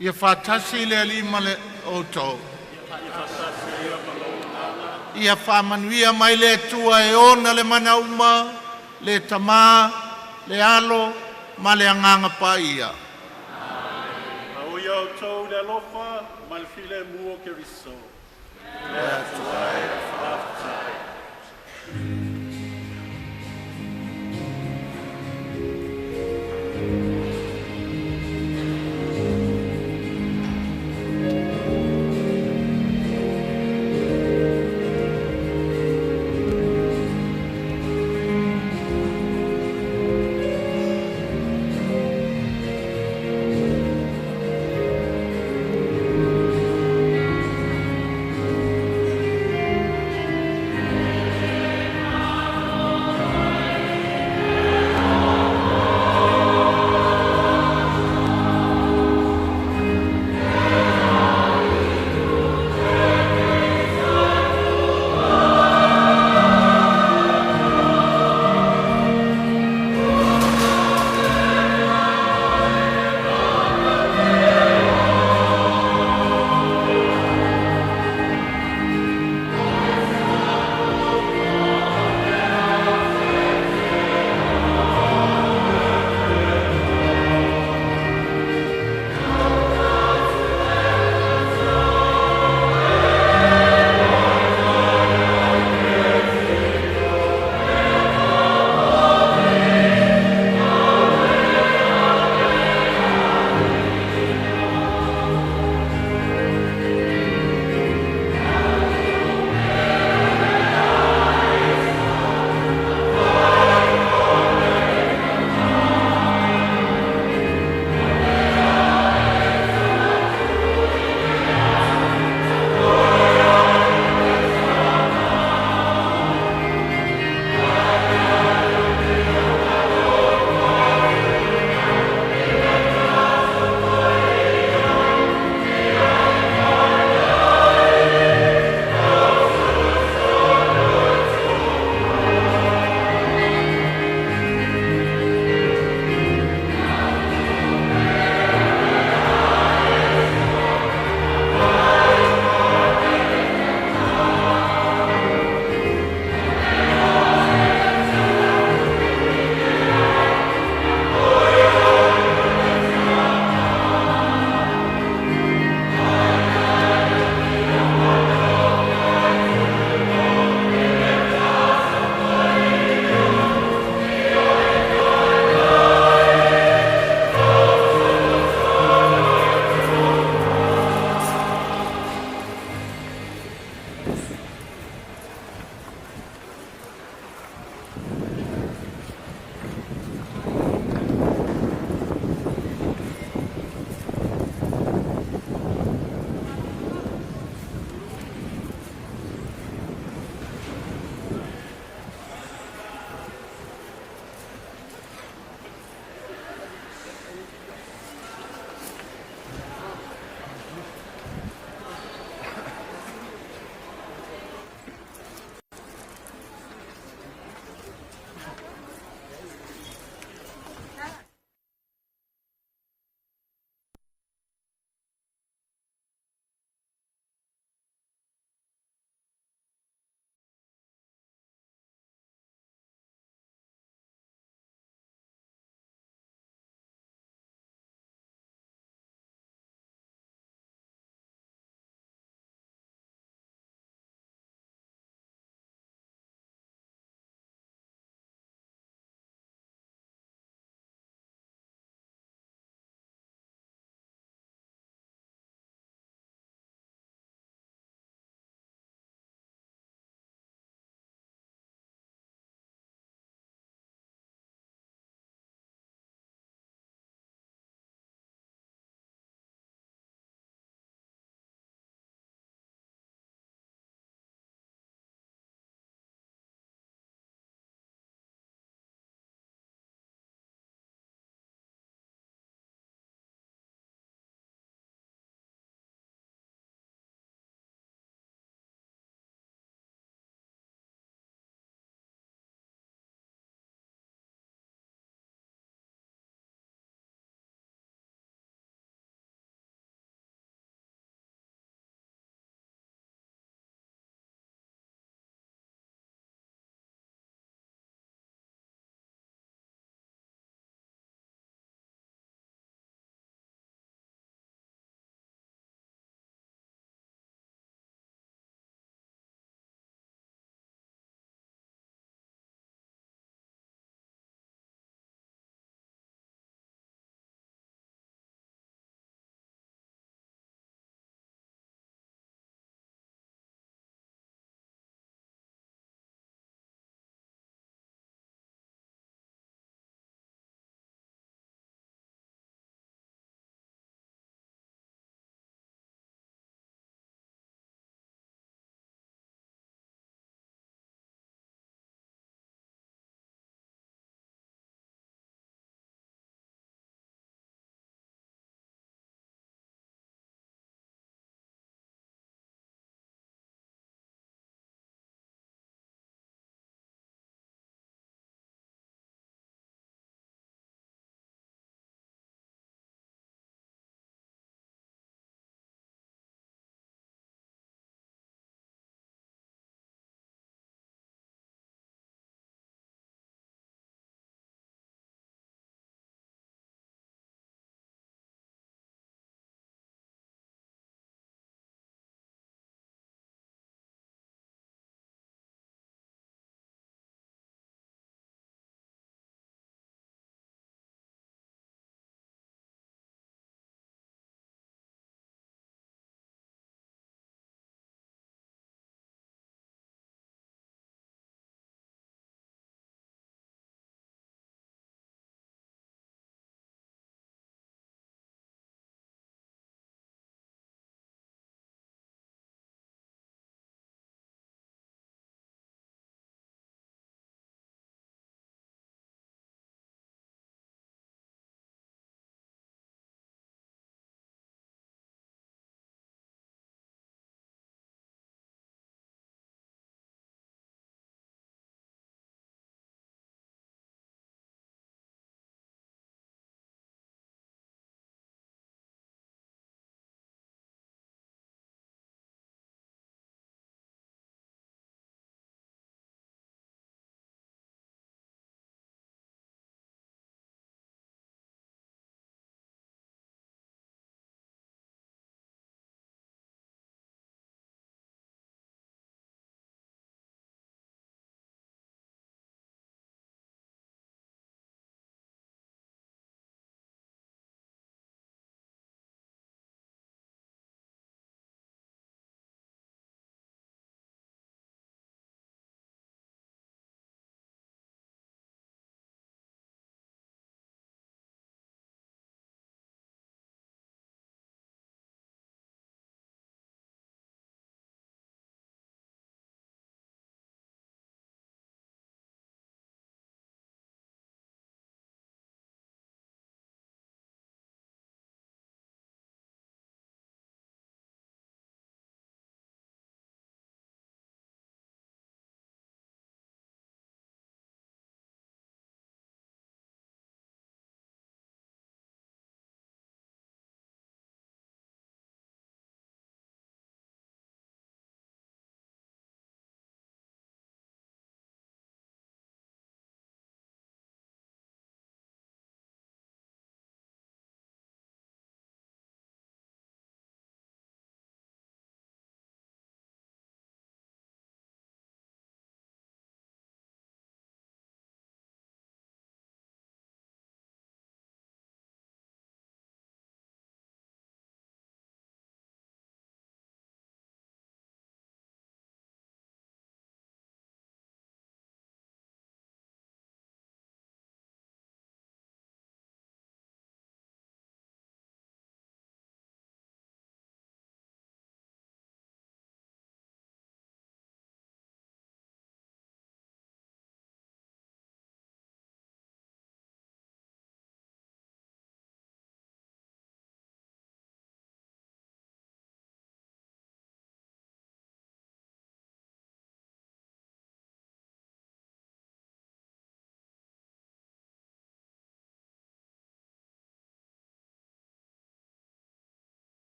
Ia faatasi le Alii ma le outou. Ia faamanuia mai le Atua e ona le mana uma, le Tama, le Alo ma le Agaga Paia.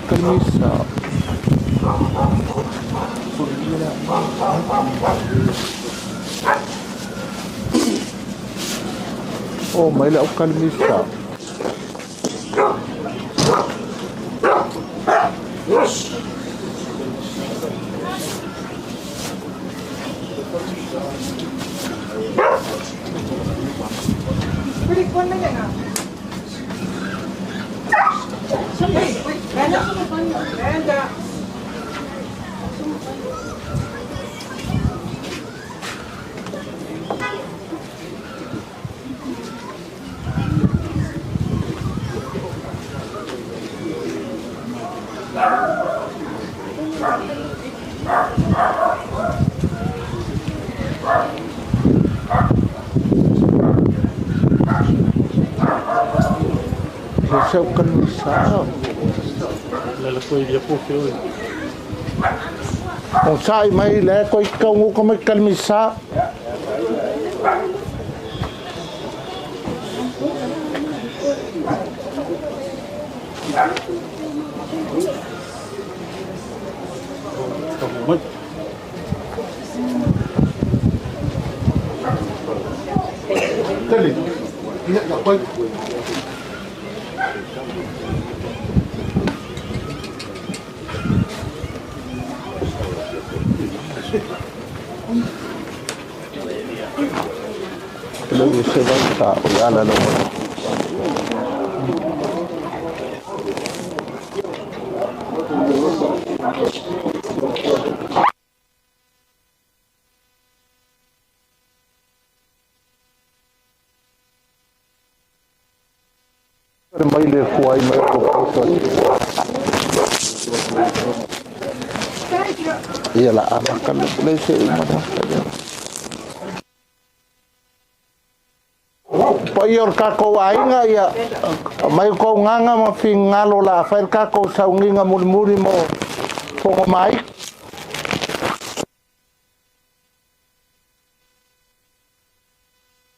Kalmisa. Oh, mai le au kalmisa. Seu kalmisa. O sai mai le koi kaungu ko mai kalmisa. Tali. Ia ya koi. Le se va ta o ya la lo. Mai le kuai mai ko ko. Ia la ama kan le se uma da. Pai o kako ainga ia mai ko nganga ma fingalo la fail kako saunginga mulimuli mo fongo mai.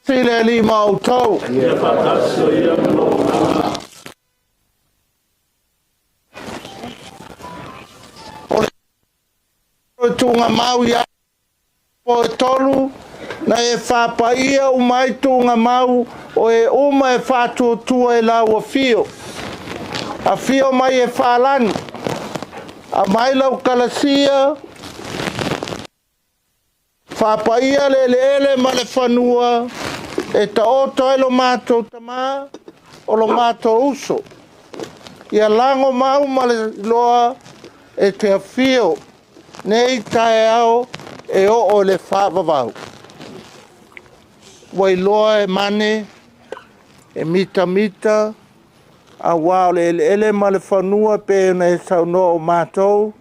Sile lima o tau. Ia whataso ia mano. O tunga mau ia po tolu na e whapaia o mai tunga mau o e uma e whātuatua e lau a fio. A fio mai e whaalani. A mai lau kalasia. Whapaia le ele ele ma le whanua. E ta oto e lo mātou tamā o lo mātou uso. Ia lango mau ma le loa e te afio. Nei tae ao e o o le whaavavau. Wailoa e mane, e mita mita, a wā o le ele ele ma le whanua pe na e saunoa o mātou,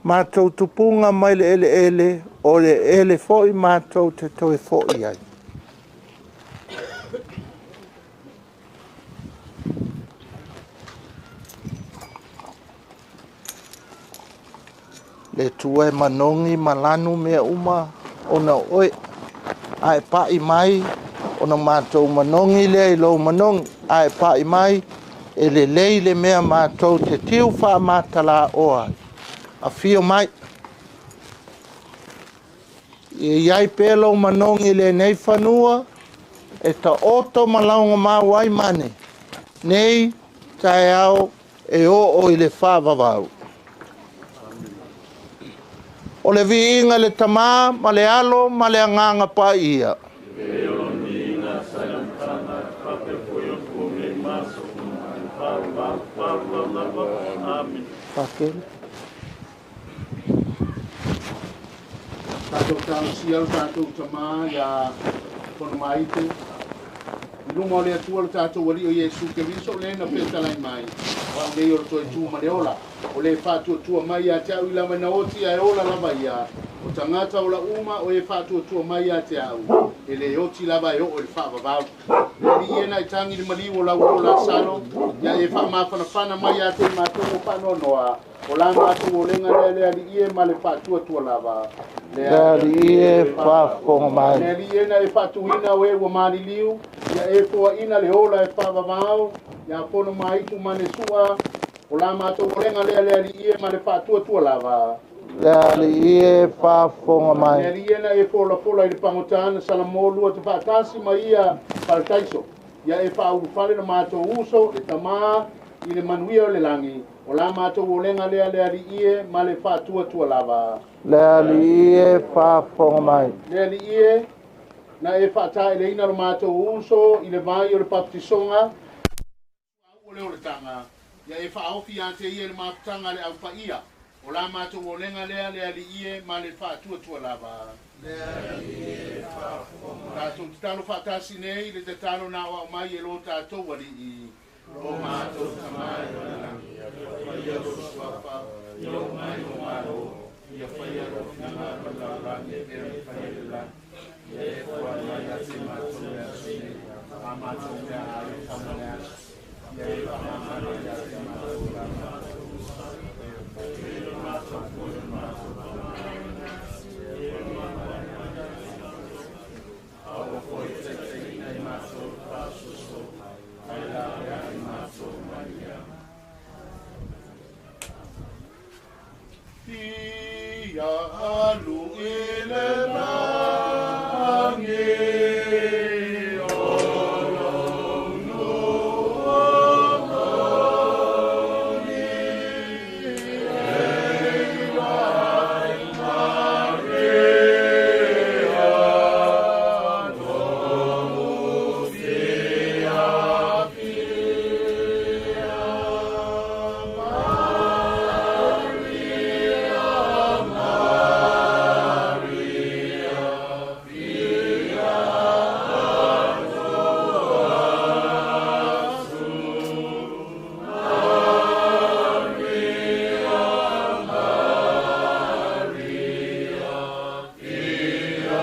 mātou tupunga mai le ele ele, o le ele foi mātou te toe foi ai. Le tua e manongi malanu mea uma ona oe. Ae pai mai, ona mātou manongi lea i lou manongi. Ae pai mai, e le lei le mea mātou te tiu wha mātala oa. A fio mai. I iai pē lou manongi le nei whanua, e ta oto malaunga mau ai mane. Nei tae ao e o o i le whaavavau. O le viinga le tamā, ma le alo, ma le anganga pa ia. Pakele. Tātou tāusia o tātou tamā ia kono maite. I luma o le atua lo tātou wali o Iesu ke viso le na pētalai mai. Wa nei o toe tū ma le ola. O le whātua mai a te au i lama na oti a e ola lava ia. O tangata o la uma o e whātua mai a te au. E le oti lava e o le whaavavau. Le li ena i tangi le maliu o lau o la salo. Ia e whaamawhanawhana mai a te mātou o whanoanoa. O la matou olega lea le Alii e ma le faatuatua lava. Le Alii e faafofoga mai. Le Alii e na e faatuina o e ua maliliu, ia e foaina le ola e faavavao, ia fono maitu ma le sua. O la matou olega lea le Alii e ma le faatuatua lava. Le Alii e faafofoga mai. Le Alii e na e folafola i le pagota na Salamo lua te faatasi ma ia faletaiso. Ia e faaulufale le matou uso, le tamā, i le manuia o le lagi. O la matou olega lea le Alii e ma le faatuatua lava. Le Alii e faafofoga mai. Le Alii e na e faataeleina lo matou uso i le vai o le baptisoga o le oletaga. Ia e faaofi ia te ia le mafutaga le aupaia. O la matou olega lea le Alii e ma le faatuatua lava. Le Alii e faafofoga mai. Tatou tatalo faatasi nei le tatalo na o au mai e lo tatou Alii. Lo matou Tamā i le lagi, ia faia lou suafa, ia oo mai lou Malo, ia faia lou finagalo i le lalolagi e pei ona faia i le lagi. Ia e foai mai ia te matou le aso nei, a matou meaai e tama le aso. Ia e faamagalo ia te matou i la matou uso. E matou foi o matou Aua foi taitaiina i matou i faasoso, ae laveai matou mai ia. Ia alu i le lagi o lou nuu e iloa ai Maria lou fiafia. Maria, Maria, fia Maria, Maria, fia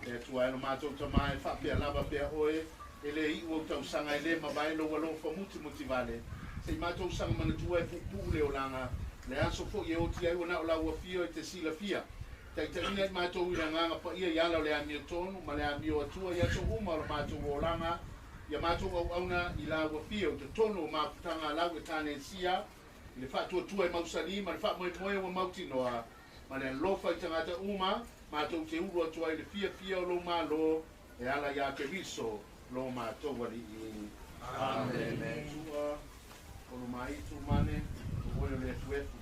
Le Atua e lo matou Tamā e faapea lava pea oe, e le iu ou tausaga e le mavae lou alofa mutimutivale. Se i matou saga manatua e puupuu le olaga, le aso foi e oti ai ua na o lau afio e te silafia. Taitaiina i matou i le agaga paia i ala o le amiotonu ma le amio atua i aso uma o le matou olaga, ia matou auauna i lau afio i totonu o mafutaga a lau Ekalesia, i le faatuatua e mausali ma le faamoemoe ua mautinoa, ma le alofa i tagata uma, matou te ulu atu ai i le fiafia o lou Malo, e ala iā Keriso lo matou Alii. Amene. Le Atua o lo maitu mane, o oe o le efuefu,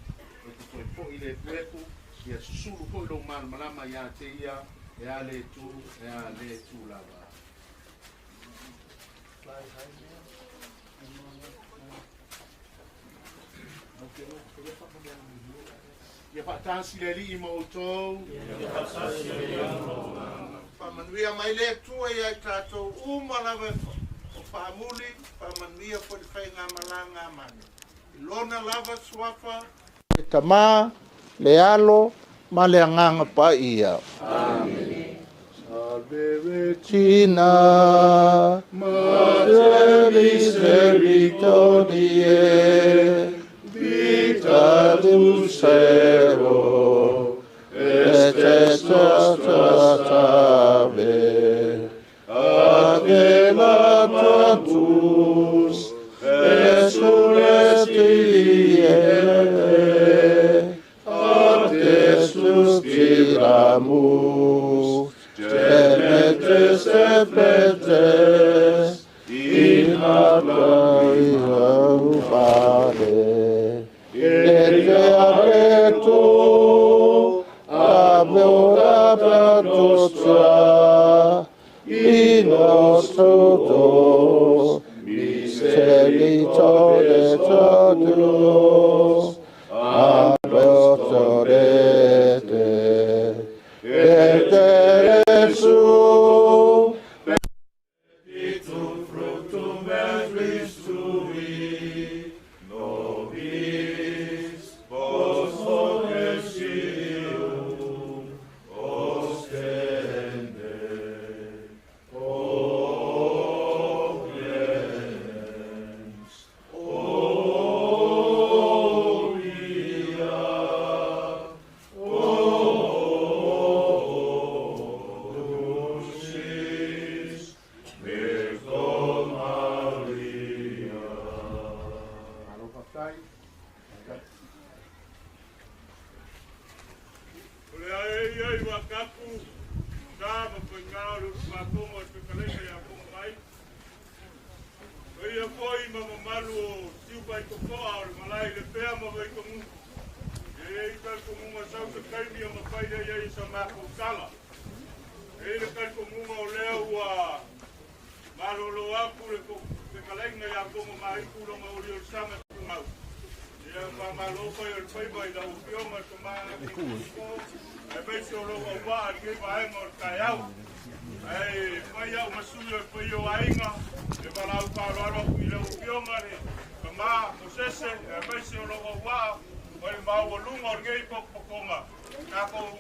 e te toe fo'i le efuefu, ia susulu foi lou malamalama iā te ia, e a le tu, e a le tu lava. Ia faatasi le Alii ma outou. Ia faatasi ai ma lou agaga. Faamanuia mai le Atua ia i tatou uma lava o faamuli, faamanuia foi le faigamalaga a mane. I lona lava suafa. Le Tamā, le Alo ma le Agaga Paia. Amene. Salve Regina, Mater misericordiae, vita dulcero, et ex nostra salve. Ave la tus, resurrecti ad suspiramus, gemetes et pletes, in aqua vale. Et ave tu, ave ora nostra, aku sa ma faigā o le usugafono a le Fetalaiga ia Fonomaaitu. Paia foi ma mamalu o Siufaitotoa o le malae i Lepea ma Vaitogugu. E i ai talitonuga sau se taimi e mafai lea i ai sa matou tala. E i ai le talitonuga o lea ua malolo atu le fetalaiga ia Fonomaaitu lona oliolisaga tumau. Ia faamalo fai o le faiva i lau Afioga le Tama aemaise o lou auvaa i lenei vaega o le taeao. Ae fai au ma sui o le paia o aiga e valaau faaaloalo atu i lau Afioga le Tama Mosese aemaise o lou auvaa ma le maualuga o lenei potopotoga. Tatou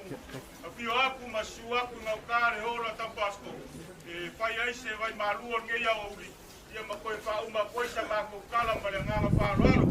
afio atu ma susu atu i gauta le hall a Tau Pastor e fai ai se vaimalu o lenei aoauli ia ma toe faauma atu ai sa matou tala ma le agaga faaaloalo.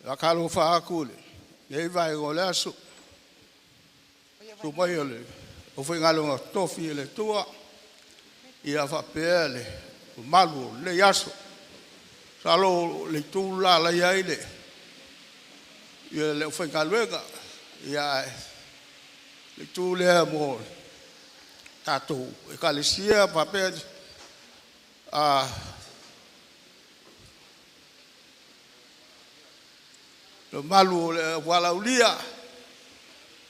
Faatalofa atu i lenei vaega o le aso, susu mai o le aufaigaluega totofi a le Atua ia faapea le mamalu o lenei aso. Masalo o le itu le la o la e i ai le aufaigaluega, ae o le itu lea mo tatou Ekalesia ma faapea le mamalu o le au valaaulia.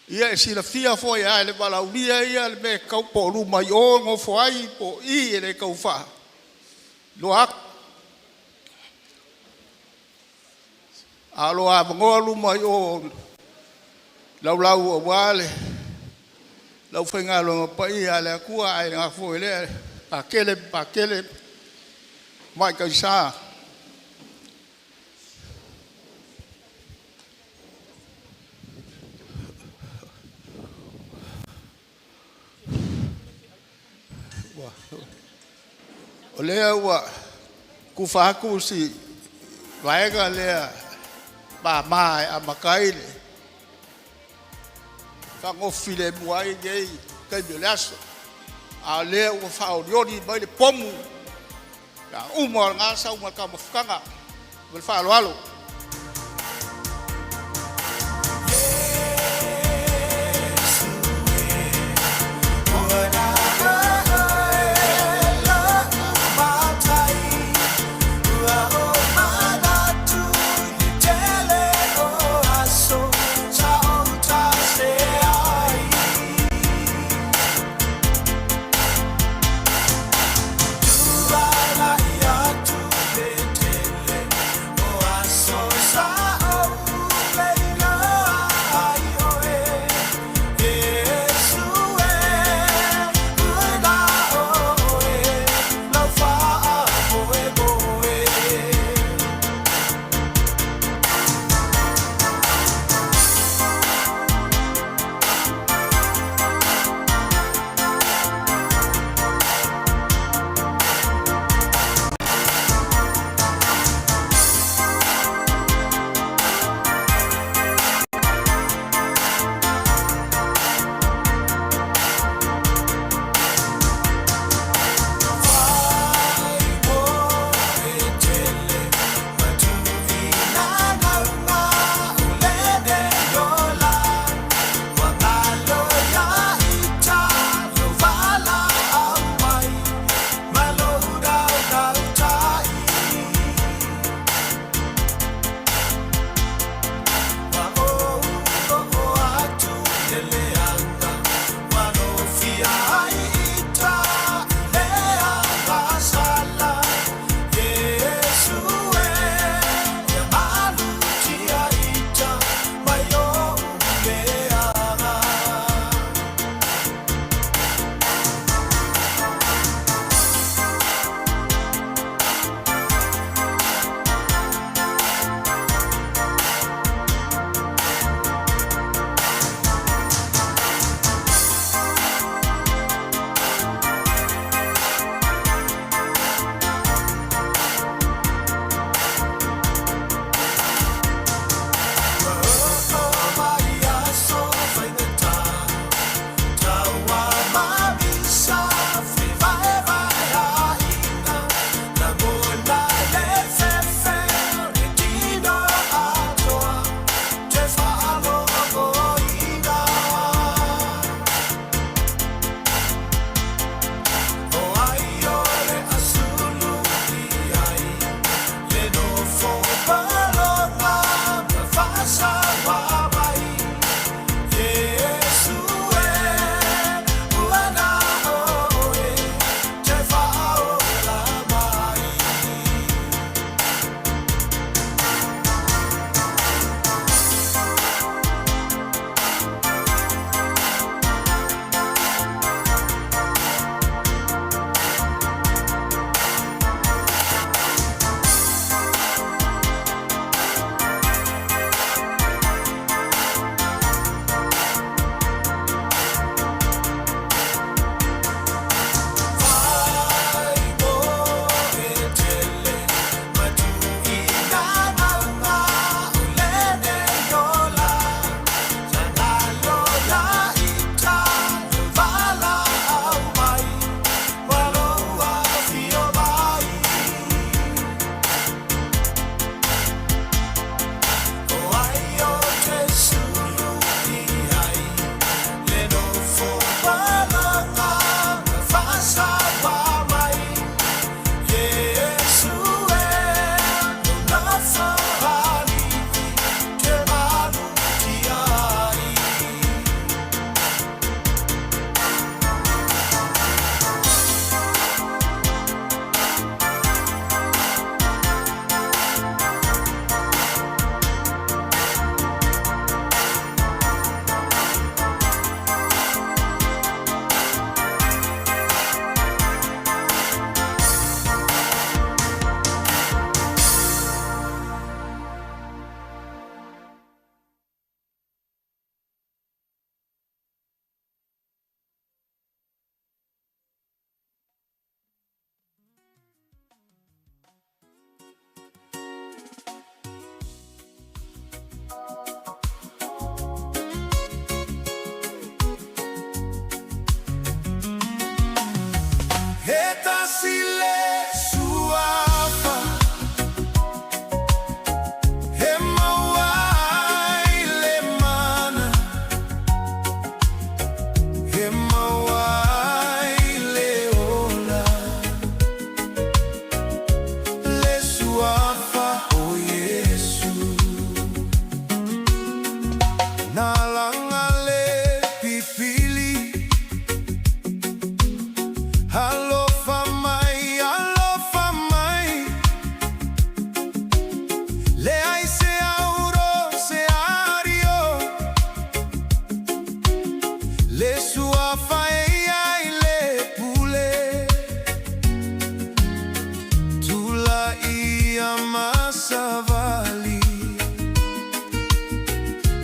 Ia e silafia foi lava e le valaaulia ia le mea e tatau, po o luma i o e nofo ai po o i, e le tau faailoa atu. Ae o lo o avanoa luma i o i laulau aua le aufaigaluega paia a le Atua, ae le gata foi i lea, o Patele ma Patele, Tamaitai Sa. O lea ua tufa atu si vaega lea mama e amata ai le faanofo filemu ai lenei taimi o le aso. A o lea ua faaolioli mai le pomu, o le a uma lena sau ma le taumafataga. Ma le faaaloalo. E tasi le suafa e maua ai le mana, e maua ai le ola, le suafa o Iesu. Na laga le pipili, alofa mai, alofa mai, leai se auro se ario, le suafa e i ai le pule, tulaia ma savali,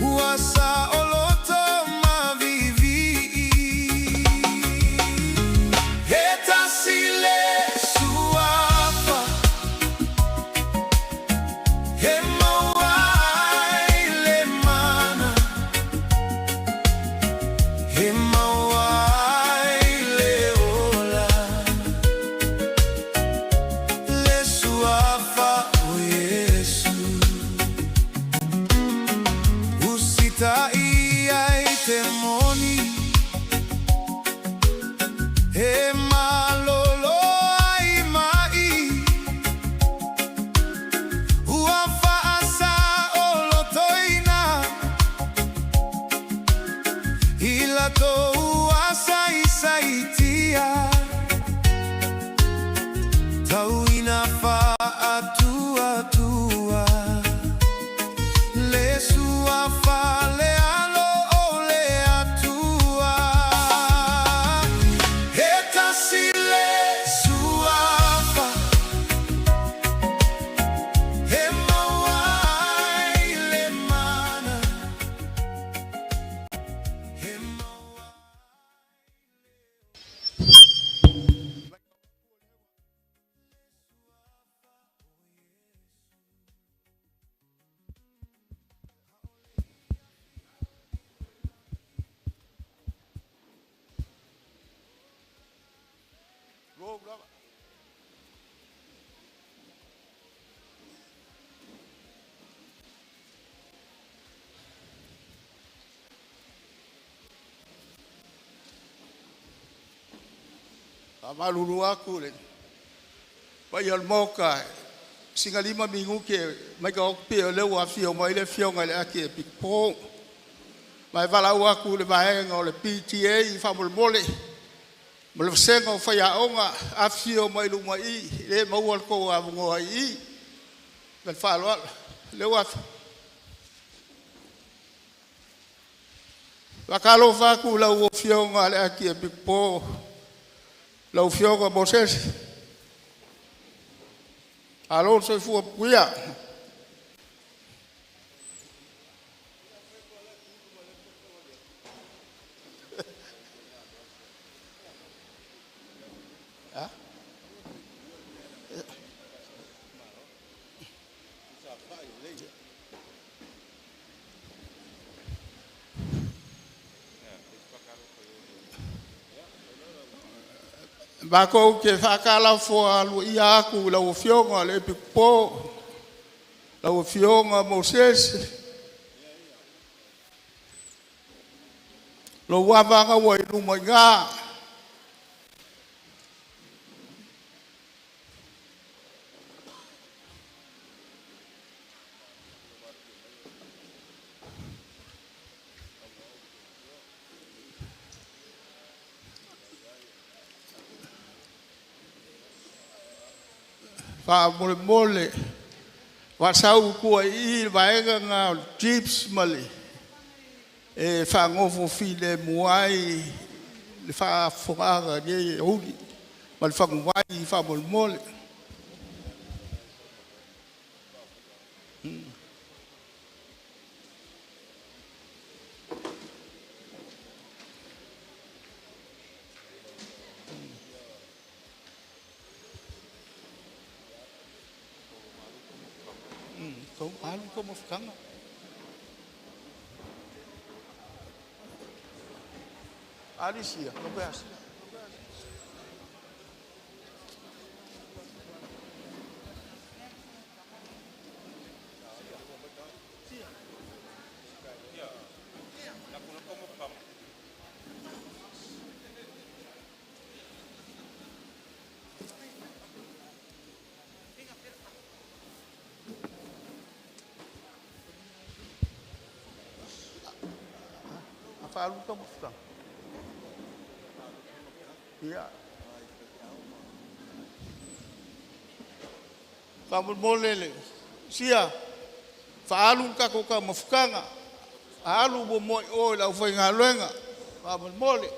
ua saoloto ma viivii. E tasi le suafa e maua ai le mana, e maua ai le ola, le suafa o Iesu. Usitaia i te moni, e malolo ai mai, ua faasaolotoina i latou asaisaitia, tau ina faatuatua le suafa le Alo o le Atua. E tasi le suafa e maua ai le mana, e maua. Faamalulu aku le paia o le Maota, sina 5 minute mai ka pe o lea ua afio mai le afioga i le Akiepikopo. Ma e valaau atu i le vaega o le PTA faamolemole ma le vasega o faiaoga, afifio mai luma i i, e le maua le tou avanoa i i. Ma le faaaloalo. Lea ua afifio. Faatalofa atu i lau Afioga i le Akiepikopo, lau Afioga Mosese, malo le soifua manuia. Matou te faatalafoa aloaia atu i lau Afioga i le Epikopo, lau Afioga Mosese, lou ava ua i luma i ina. Faamolemole, faasau i tua i i le vaega lena o le chips ma le e faanofo filemu ai le faafofogaaga i lenei aoauli ma le faguvai faamolemole. Alu tou mafutaga. Alisia. Faalu le taumafataga. Ia. Faamolemole le sia faaalu le tatou taumafataga. Aalu muamua i o i le aufaigaluega. Faamolemole.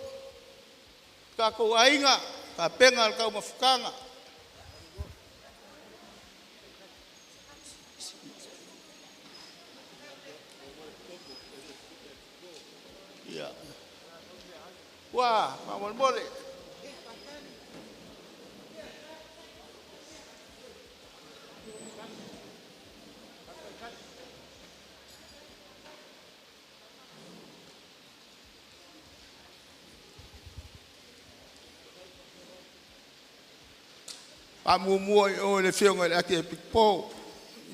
Tatou aiga, tapena le taumafataga. Ia. Ua, faamolemole. Faamuamua i o i le afioga i le Akiepikopo,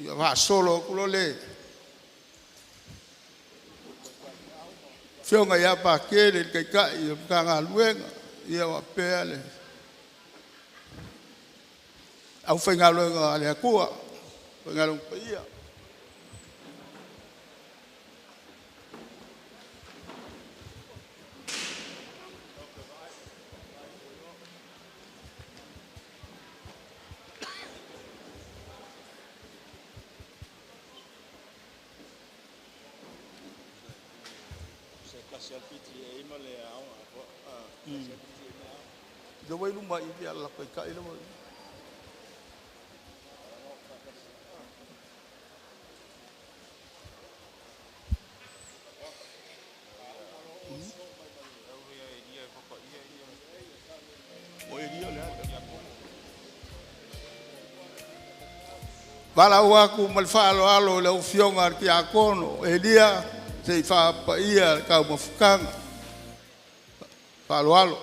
ia faasolo atu loa le afioga ia Patele le taitai o le Matagaluega, ia faapea le aufaigaluega a le Atua, aufaigaluega paia. Lea ua i luma i i le taitai lea ua i valaau atu ma le faaaloalo i lau Afioga i le Tiakono Elia se i faapaia le taumafataga. Faaaloalo.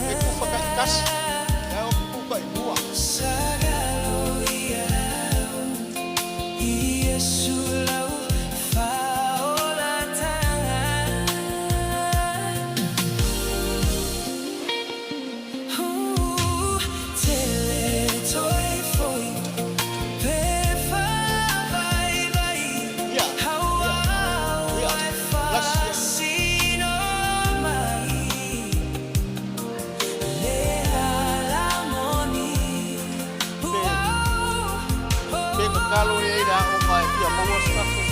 E tufa taitasi, ae o tutu tailua. Ia, ia, ia, lasi ia. Pe, pe tatalo i ai le aoga e fia maua se tatou.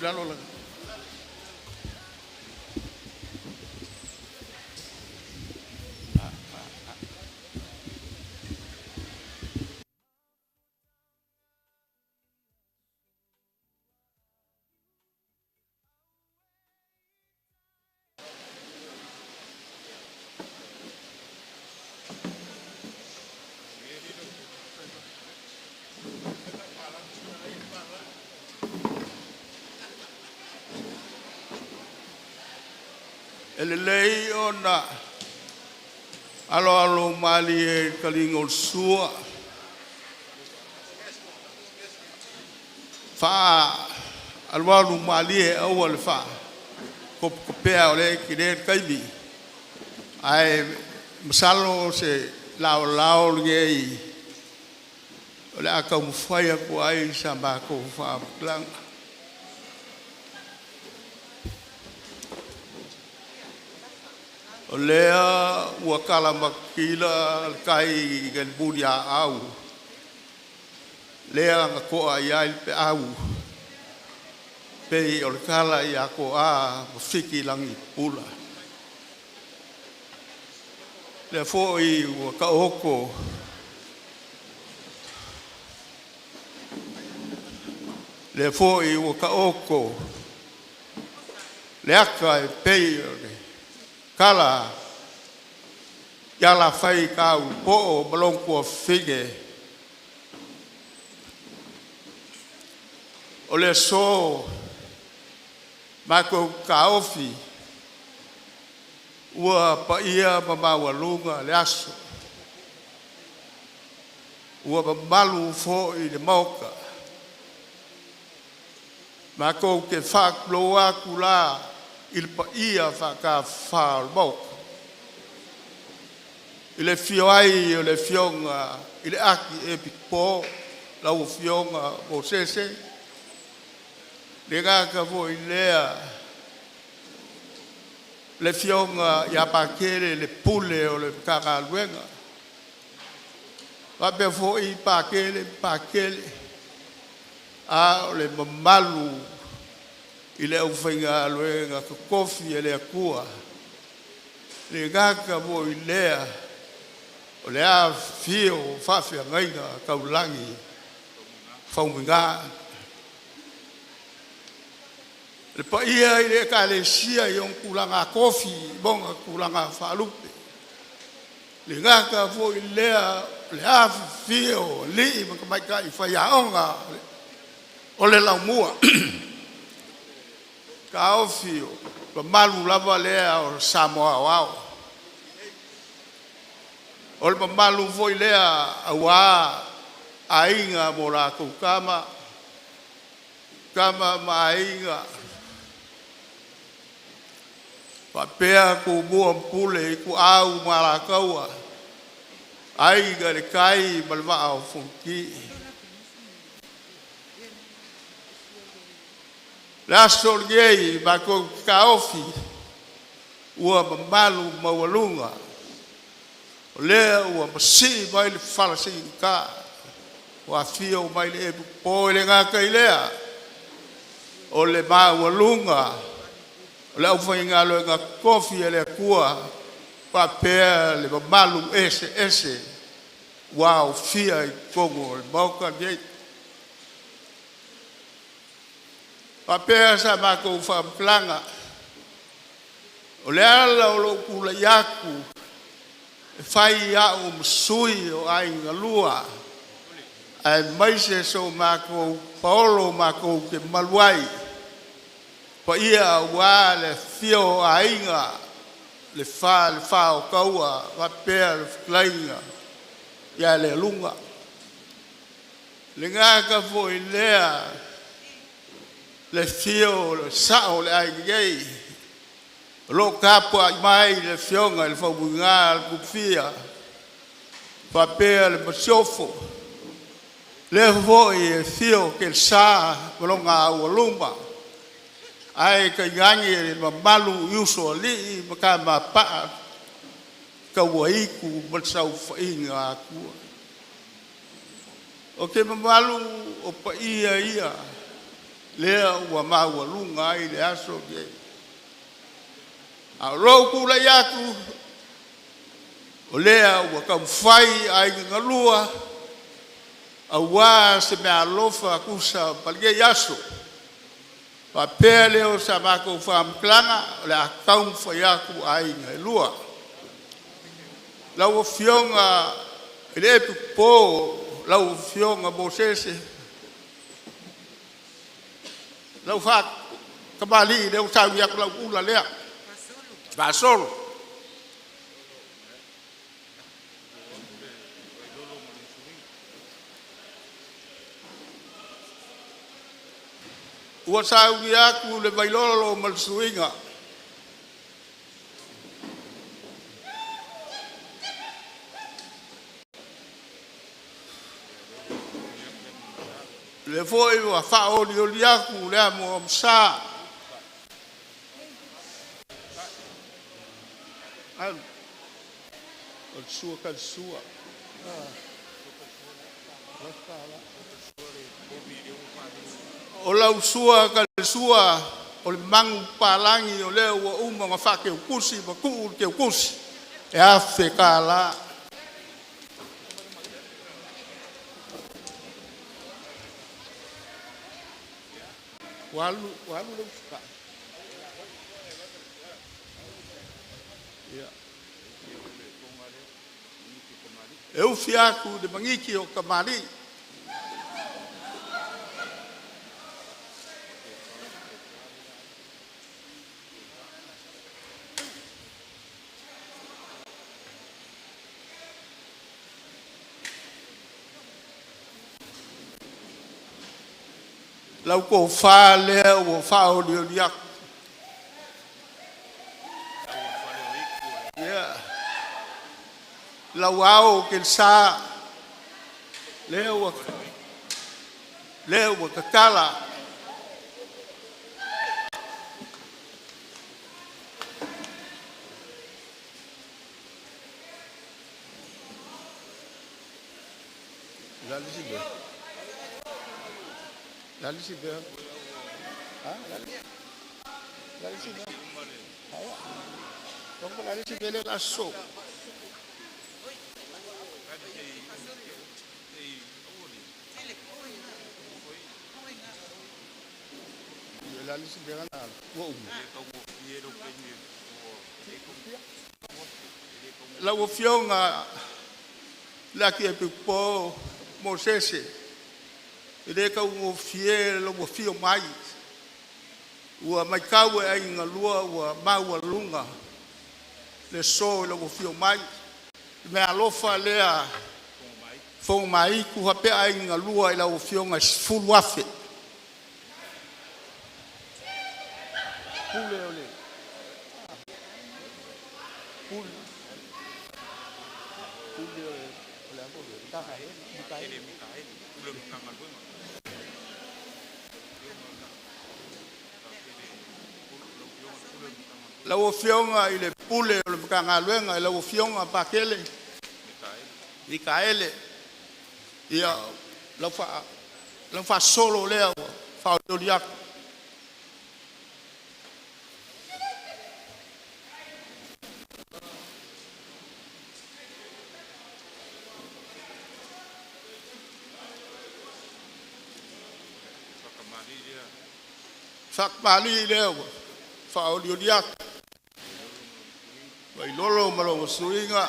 Lalo. E lelei ona aloalo malie i le taliga o le sua, faaalualu malie aua le faatopetopea o lea e tele le taimi. Ae masalo o se laolao lenei o le a taumafai atu ai sa matou faamatalaga. O lea ua tala matatila le tai i le muniaau lea na to'a i ai le peau pei o le tala ia Toa ma Fiti i Lagipula. O lea foi ua taoto lea foi ua taoto le ata e pei o le tala i alafai taulupoo ma lona tuafafine. O le aso matou te taofi ua paia ma maualuga le aso, ua mamalu foi le Maota. Matou te faatulou atu la i le paia faatafafa o le Maota i le afio ai o le Afioga i le Akiepikopo lau Afioga Mosese, e le gata foi i lea o le afioga ia Patele le Pule o le Matagaluega, faapea foi Patele ma Patele, a o le mamalu i le aufaigaluega totofi a le Atua. E le gata foi i lea o le afifio o faafeagaiga taulagi faugata. Le paia i le Ekalesia i ona tulaga tofi ma ona tulaga faalupe, e le gata foi i lea o le afifio o alii ma tamaitai faiaoga o le Laumua. Taofi o le mamalu lava lea o Samoa aoao. O le mamalu foi lea aua Aiga ma latou Tama, Tama ma Aiga, faapea Tumua ma Pule, Ituau ma Alataua, Aiga i le Tai ma le Vaa o Fonoti. O le aso lenei matou te taofi ua mamalu maualuga, o lea ua masii mai le fala siigata ua afio mai le epopō. E le gata i lea o le maualuga o le aufaigaluega totofi a le Atua faapea le mamalu eseese ua aofia i totonu o le Maota lenei. E faapea sa matou faamatalaga, o le ala o lou tulai atu e fai a'u ma sui o Aiga Lua, aemaise so matou paolo matou te malu ai, paia aua le afifio o Aiga, le Falefa o Taua faapea le Fetalaiga ia Lealuga. Le gata foi lea le fio o le sao o le aiga nei, o lo o tapuai mai le afioga i le Faumuina Alatupia faapea le Masiofo. Lea foi e afio Telesa ma lona aualuma, ae tainane le mamalu i Usoalii ma Tamapaa, Tauaitu ma le Saofaiga a Atua. Ou te mamalu o paia ia lea ua maualuga ai le aso lenei. A o lou tulai atu, o lea ua taumafai aiga galua aua se meaalofa tusa ma lenei aso. Faapea lea o sa matou faamatalaga, o le a taumafai atu aiga e lua. Lau Afioga i le Epikopo lau Afioga Mosese, lau faa-tamalii lea ua sauni atu lau ula lea, faasolo. Ua sauni atu le Vailolo ma le Suiga, o lea foi ua faaolioli atu le amo sa. O le sua talisua. O lau sua talisua o le manupapalagi o lea ua uma ona faateutusi ma tuu le teutusi e $1000. Ua alu, ua alu le usitai. Ia. E ufi atu i le magigi o tamalii. Lau tofa lea ua faaolioli atu. Ia, lau ao Telesa, lea ua tatala. O le a le isi mea? O le a le isi mea? A? O le a le isi mea? Aia. O le a le isi mea lea o le a sosoo? O le a le isi mea na ua uma? Lau Afioga le Akiepikopo Mosese, e le taugofie lou afio mai. Ua matau e aiga galua ua maualuga le so i lou afio mai. Le meaalofa lea Fogomaitu faapea aiga galua i lau afioga e $10,000. Pule o le pule, pule o le a foi le Mikaele, Lau Afioga i le Pule o le Matagaluega lau Afioga Pakele Mikaele, ia lau faasolo lea ua faaolioli atu. Faamalii lea ua faaolioli atu Vailolo ma lona suiga.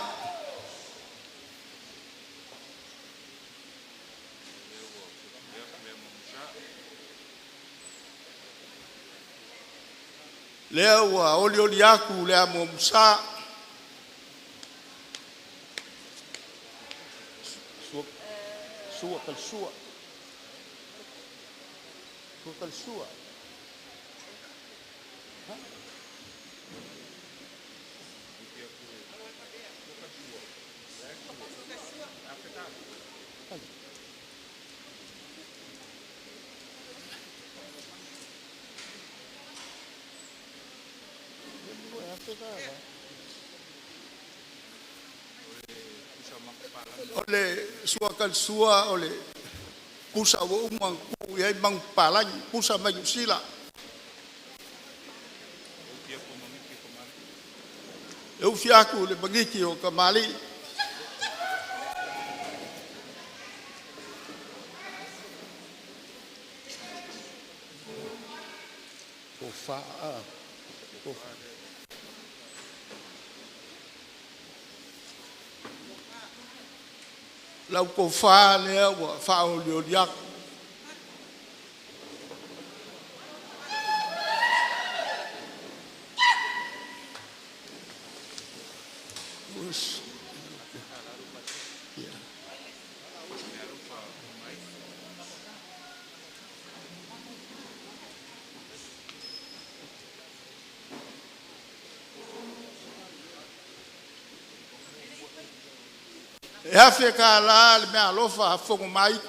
Lea ua olioli atu le amo musa. Sua, sua, sua. Sua O le sua sua o le pusa ua uma ona tuu i ai manupapalagi, pusa mai Niu Sila. E ufi atu i le magigi o tamalii. Lau tofa lea ua faaolioli atu. E $1,000 le meaalofa a Fonomai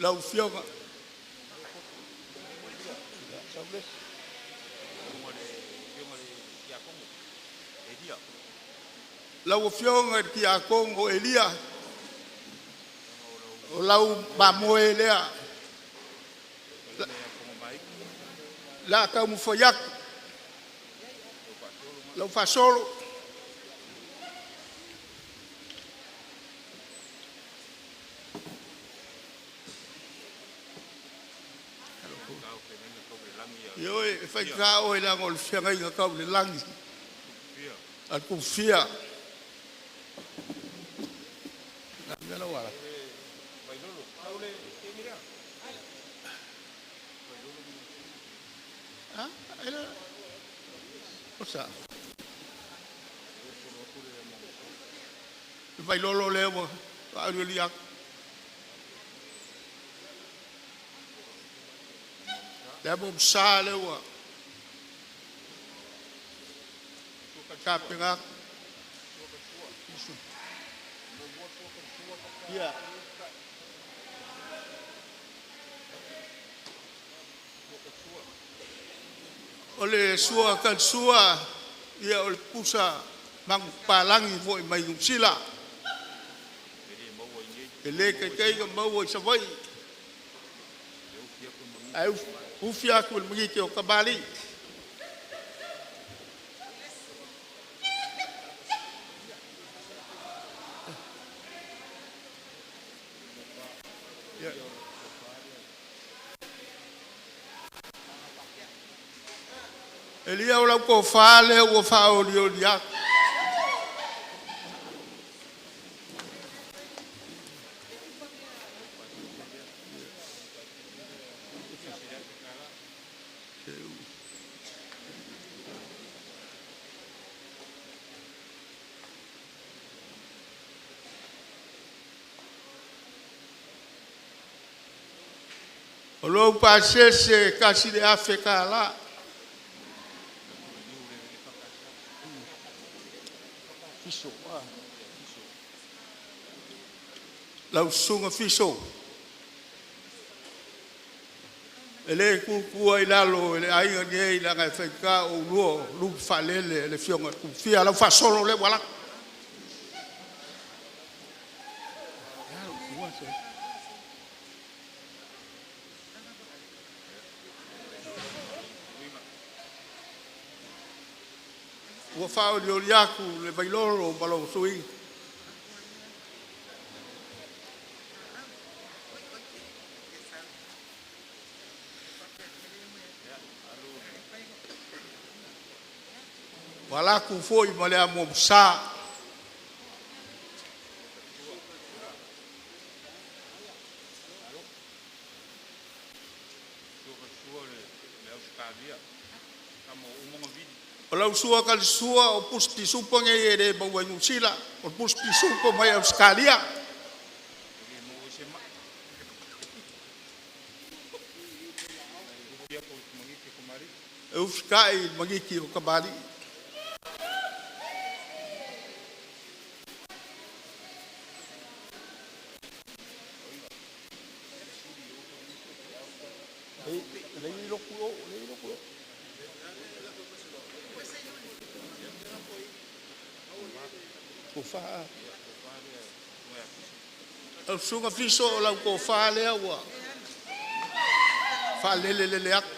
lau Afioga. Lau Afioga i le Tiakono Elia, o lau mamoe lea. O le a taumafai atu lau faasolo. Ioe, e faigata oe leaga o le feagaiga tau i le lagi a le Tufia. Le Vailolo lea ua faaolioli atu. Le amo sa lea ua tapena atu. Ia, o le sua talisua, ia o le pusa manupapalagi foi mai Niu Sila. E le taitai ona maua i Savaii, ae ufi atu i le magigi o tamalii. Elia, o lau tofa lea ua faaolioli atu. O lou pasese e $1,000. Lau Susuga Fiso, e le tuua i lalo e le aiga nei leaga e faigata oulua o lupe faalele a le afioga ia Tufia. Lau faasolo lea ua alu atu. Ua faaolioli atu le Vailolo ma lou suiga. Ua alu atu foi ma le amo sa. O lau sua talisua o pusa pisupo nei e le maua i Niu Sila, o pusa pisupo mai Ausetalia. E ufika'i i le magiki o kamāli'i. Lau Susuga Fiso o lau tofa lea ua faalelelele atu.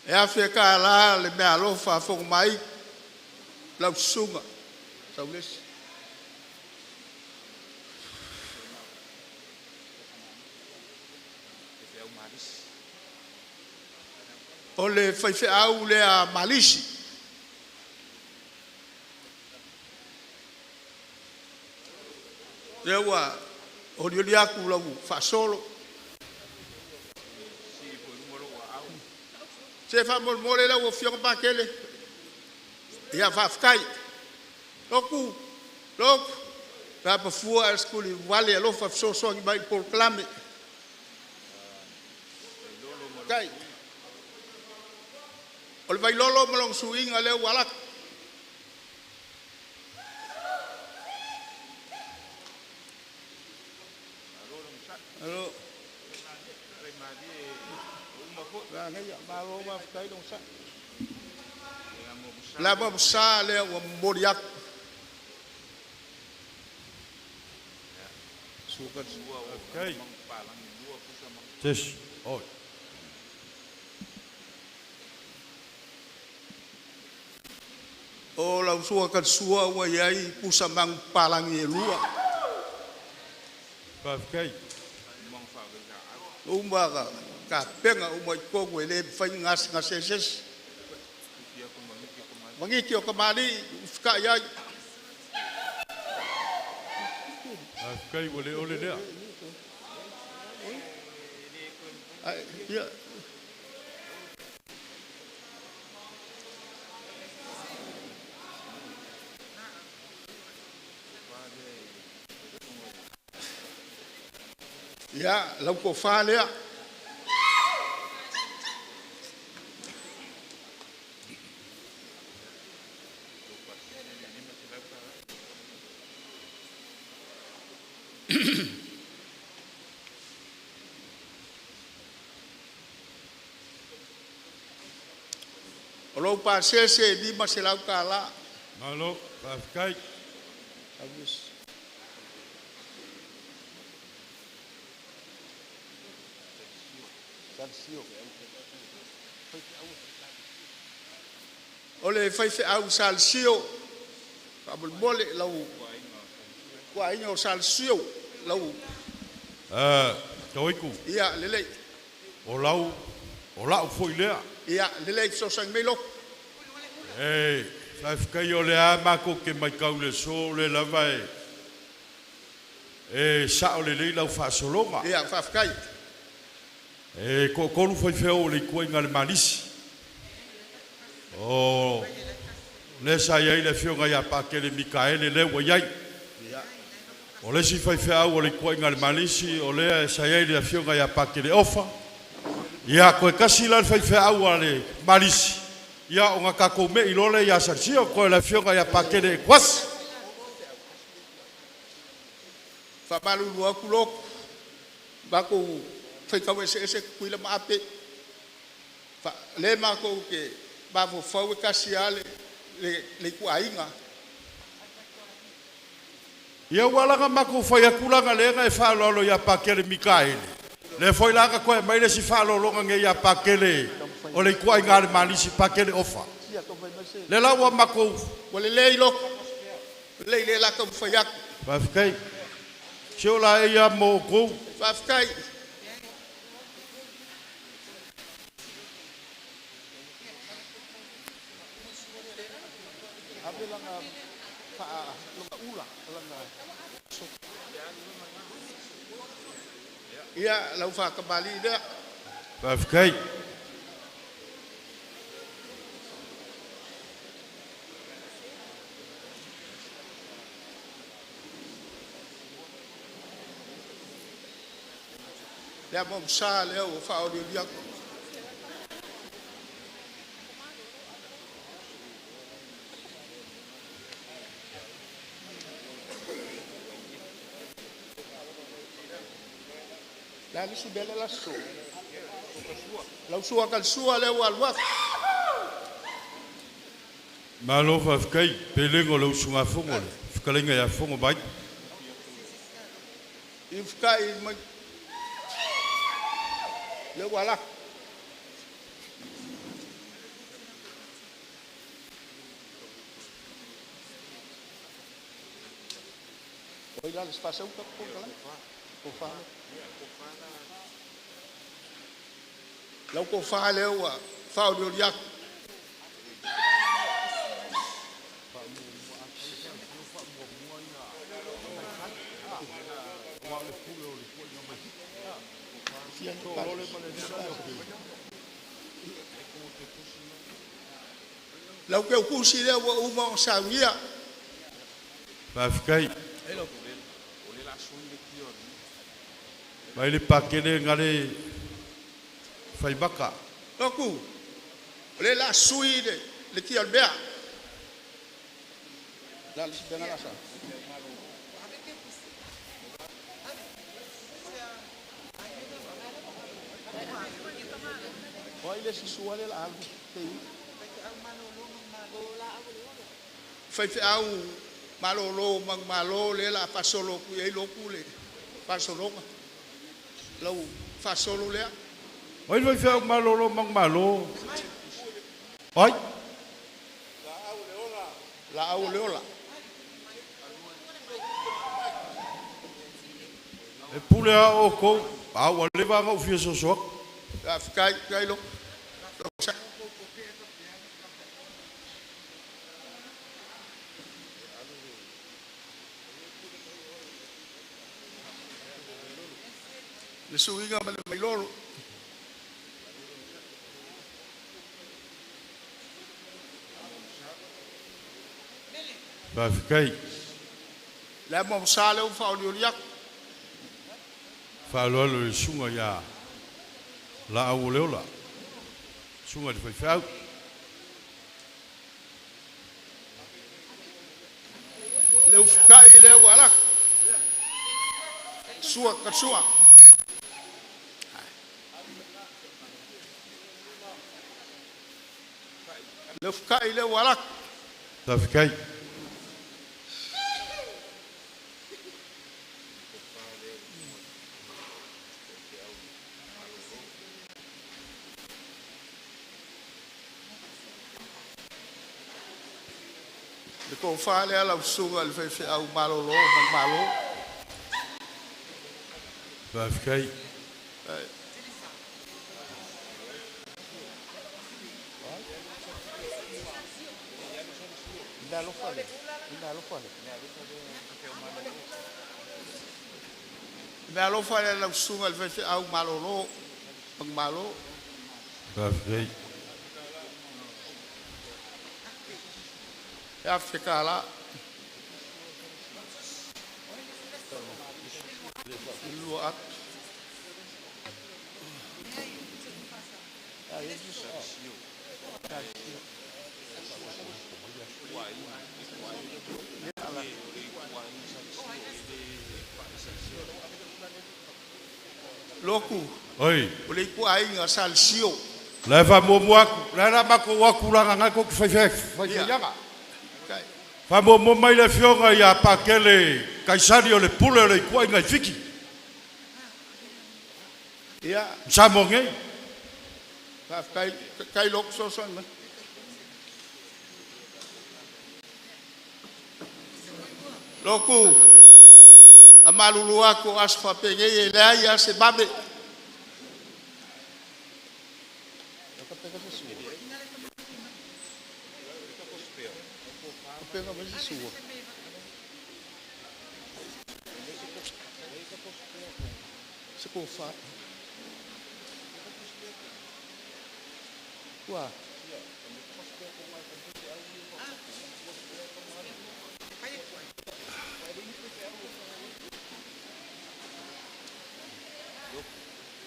E $1,000 le meaalofa a Fonomai lau Susuga Saulesi. O le faifeau lea Malisi. Lea ua olioli atu lau faasolo. Se faamolemole lau Afioga Patele, ia faafetai. Lotu, Lotu, pe a fua ae o se tulivae alofa e fesoasoani mai i le polokalame. Faafetai. O le Vailolo ma lona suiga lea ua alu atu. Le amo sa lea ua momoli atu. Okay. Test. Oi. O lau sua sua ua iai pusa magu papalagi e lua. Faafetai. Uma ka tapena uma i totonu e le mafai ona gasegase ai se isi. Magiti o kamali'i usitai ai. Faafetai ua le ole lea. Ai, ia. Ia, lau tofa lea. O lou pasese e $500. Malo, faafetai. O le faifeau Salesio, faamolemole lau aiga o Salesio, lau Tauaiku. Ia, lelei. O lau o la'u foi lea. Ia, lelei, fesoasoani mai Lotu. E faafetai o lea matou te matau i le aso o lea lava e sa'o lelei lau faasologa. Ia, faafetai. E toatolu faifeau o le ituaiga le Malisi. O lea sa i ai le afioga ia Pakele Mikaele lea ua i ai. O le isi faifeau o le ituaiga le Malisi o lea sa i ai le afioga ia Pakele Ofa. Ia toe tasi la le faifeau a le Malisi, ia ona tatou me'i loa lea ia Salusio, toe o le afioga ia Pakele Ekuasi. Faamalulu atu Lotu, matou faitau eseese Tutuila ma Ape. Le matou te mafaufau e tasi lava le ituaiga. Ia ua ala ona matou fai atu leaga lea na e faaaloalo ia Pakele Mikaele, lea foi la na toe aumai le isi faaaloaloga nei ia Pakele o le ituaiga a le Malisi Pakele Ofa. Lea la ua matou Ua lelei Lotu, lelei lea o le a taumafai atu. Faafetai. Se o laei lava mo outou. Faafetai. Ia lau whakamali lea. Faafetai. Lea mo sa lea ua whaolioli aku. La lisi bele la su. Lau sua kal sua lea ua alu atu. Malo faafetai pelega o le usugafono le fetalaiga ia Fogo mai. I fukai mai. Le ua ala. Oi la le spasa uka ko kala. Ko fa. Lau ko fa lea ua whaolioli aku. Lau ke ukusi lea ua uma o saunia. Faafetai. Mai le pakele gale faimaka. Loku, o le la sui le kia o le mea. La le sipenga la sa. O ai le sisua le la alu te i. Fai fe au malolo mang malo le la fasolo ku ei loku le fasologa. Lau fasolo lea. Oi le faifeau malolo manumalo. Oi. La au le ola. E pule a o kou. A ua leva ona ou fia soso atu. Kai kai lo. Le suiga ma le mailolo. Faafetai. Le mo sa le u whaolioli aku. Faaaloalo i le susuga ia Laau o le Ola, susuga i le faifeau. Le ufukai le ua alaka. Sua ka sua. Le ufukai le ua alaka. Faafetai. Le tofa lea lau susuga i le faifeau malolo ma le malo. Faafetai. Le mea alofa lea lau susuga i le faifeau malolo ma le malo. Faafetai. E afe ka la. Lua atu. Loku. Oi. O le iku aiga sa le sio. La e faamuamua atu, la la matou atu laga ngai kou te faifaiaga. Kai. Faamuamua mai le afioga ia Pakele Kaisari o le pule o le ikuaiga i Fiti. Ia. Samoa nei. Faafetai kai loku sosoani mai. Loku. A malulu aku o aso faapenei e leai a se vave. Pega mai se sua. Se kofa. Ua.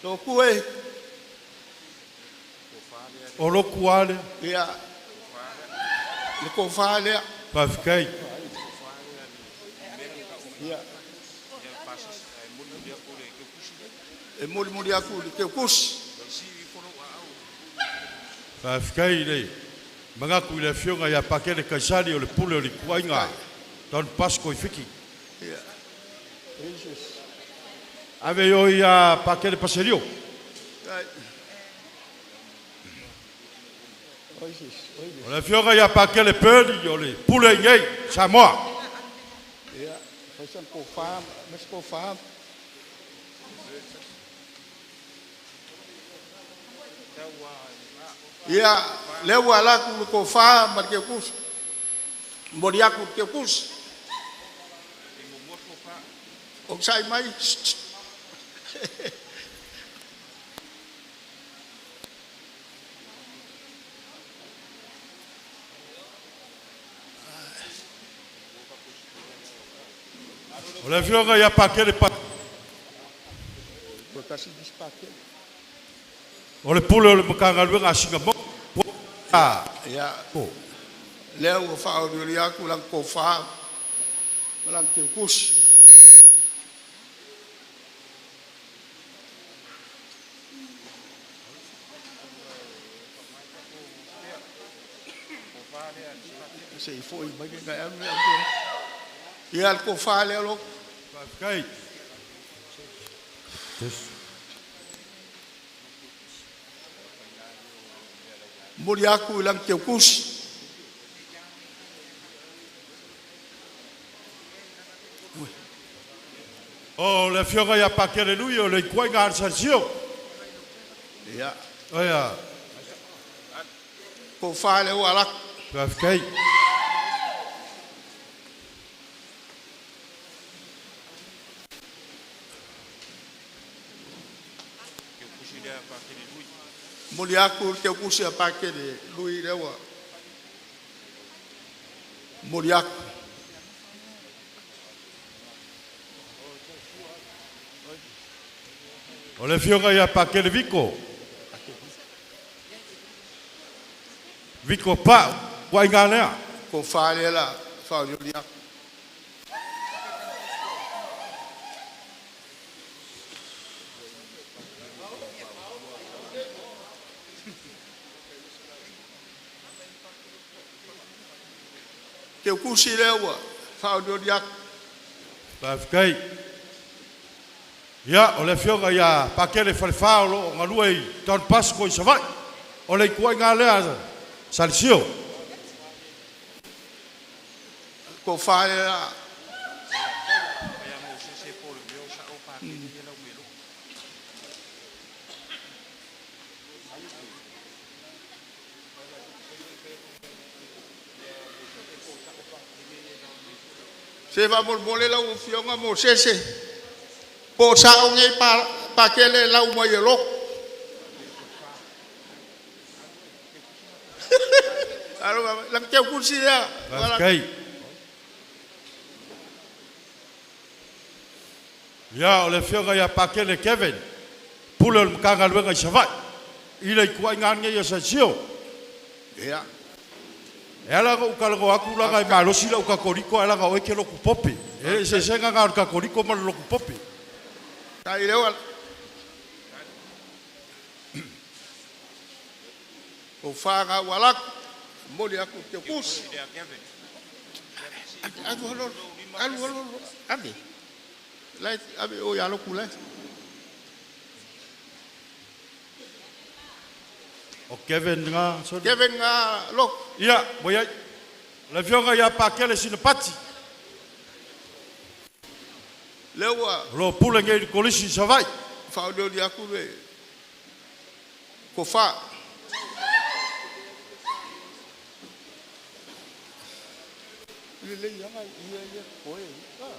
Loku e. O loku ale. Ia. Le kofa lea. Faafetai. Ia. E molimoli aku i le teukusi. Faafetai i le manatu i le Afioga ia Pakele Kaisali o le pule o le ituaiga Don Pasco i Fiti. Ia. Jesus. Ave i o ia Pakele Paselio. Ai. Jesus. O le Afioga ia Pakele Purdy o le pule i nei Samoa. Ia. Fai kofa, mas kofa. Ia, lea ua ala atu le tofa ma le teukusi. Momoli atu le teukusi. O sai mai. O le Afioga ia Pakele Pa. Ua tasi dispake. O le pule o le Matagaluega a Singapore. Ah. Ia. Lea ua faaolioli atu lana tofa ma lana teukusi. Se i fo'i mai le ngai alu le au. Ia le tofa lea lo. Faafetai. Momoli atu i lana teukusi. O le Afioga ia Pakele Lui o le ituaiga a le Salesio. Ia. Oia. Tofa lea ua ala atu. Faafetai. Momoli atu le teukusi a Pakele Lui lea ua momoli atu. O le Afioga ia Pakele Viko. Viko Pa, ituaiga lea. Tofa lea la faaolioli atu. Teukusi lea ua faaolioli atu. Faafetai. Ia, o le Afioga ia Pakele Falefa o loo galue i Don Pasco i Savaii. O le ituaiga lea Salesio. Tofa lea la. Se faamolemole lau afioga mo sese. Po o sa'o nei pa pakele lau mai e loku. Alo la teukusi lea. Faafetai. Ia, o le Afioga ia Pakele Kevin, pule o le Matagaluega i Savaii. I le ituaiga nei o Salesio. Ia. E ala ona ou talanoa atu laga e malosi lau Katoliko ae laga o oe e te lotu Pope. E eseesega na o le Katoliko ma le lotu Pope. Tai lea ua. Tofa ga ua ala atu. Momoli atu le teukusi. Alu alu alu alu alu ave. Lai ave o ia loku lai. O Kevin nga sorry. Kevin nga loku. Ia, mo iai. O le Afioga ia Pakele Sinapati. Lea ua O lo pule nei i le kolisi i Savaii. Faaolioli atu le tofa. Lelei aga ia ia koe. Ah.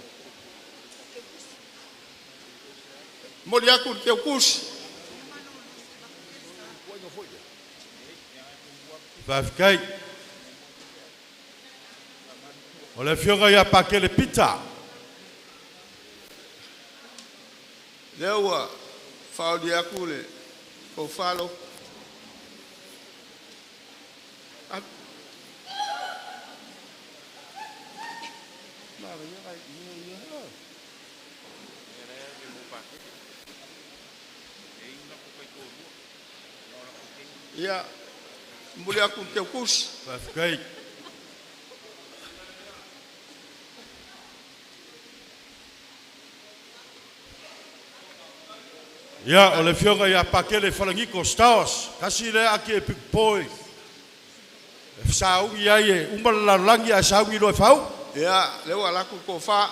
Momoli atu i le Teukusi. Faafetai. O le Afioga ia Pakele Pita. Lea ua faaaulia atu le tofa. Ia, momoli atu i le Teukusi. Faafetai. Ia, o le Afioga ia Pakele Falagiko Stowers, tasi lea ake e e saugi ai e uma le lalolagi ae saugi loa e faauu. Ia, lea ua alu atu le tofa.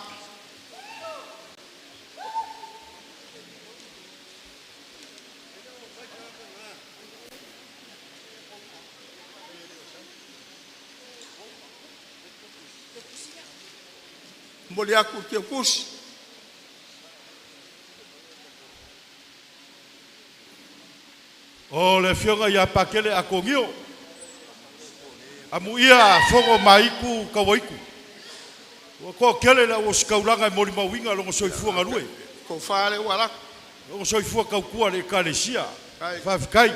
Momoli atu i le Teukusi. O le Afioga ia Pakele Akonio, amuia fogo maiku kauaiku. Ua toatele le au ositaulaga e molimauina logo soifua galue. Tofa lea ua alu atu. Logo soifua tautua i le Ekalesia. Faafetai.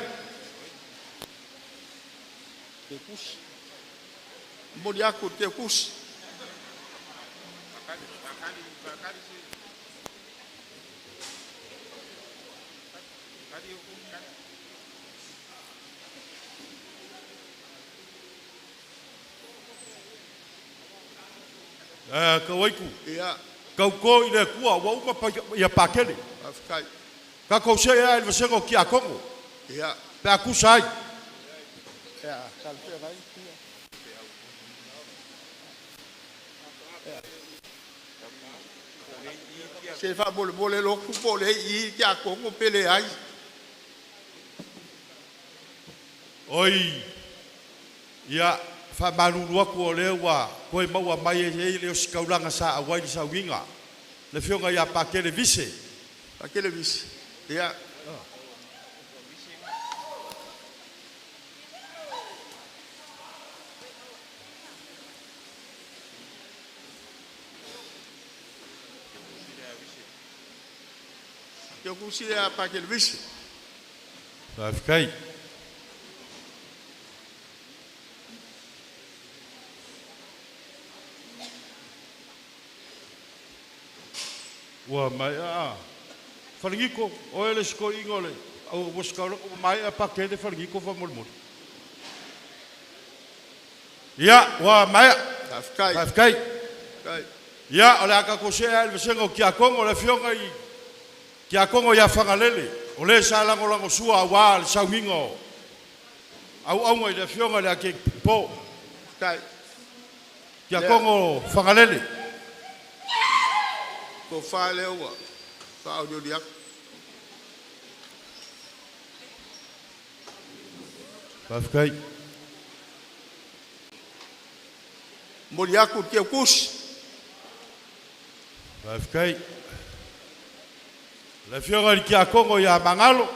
Teukusi. Momoli atu i le Teukusi. Kauaiku. Ia. Tauto i le Atua ua uma ia Pakele. Faafetai. Tatou see ae i le vasega o Tiakono. Ia. Pe a tusa ai. Ia, talafeagai. Se faamolemole lotu po o lea e i i tiakono pe leai. Oi, ia, faamalulu atu o lea ua toe maua mai e i ai le ositaulaga sa auai le saugiga. Le Afioga ia Pakele Vise. Pakele Vise. Ia. Teukusi lea Pakele Vise. Faafetai. Ua maea Falagiko, oe le isi toeaina o le au ositaulaga ua maea Pakele Falagiko faamolemole. Ia, ua maea. Faafetai. Faafetai. Faafetai. Ia, o le a tatou see ae i le vasega o Tiakono, le Afioga i Tiakono ia Fagalele, o le sa lagolagosua aua le saugiga o auauna i le Afioga i le Akepo. Faafetai. Tiakono Fagalele. Tofa lea ua faaolioli atu. Faafetai. Momoli atu i le Teukusi. Faafetai. Le Afioga i le Tiakono ia Magalo.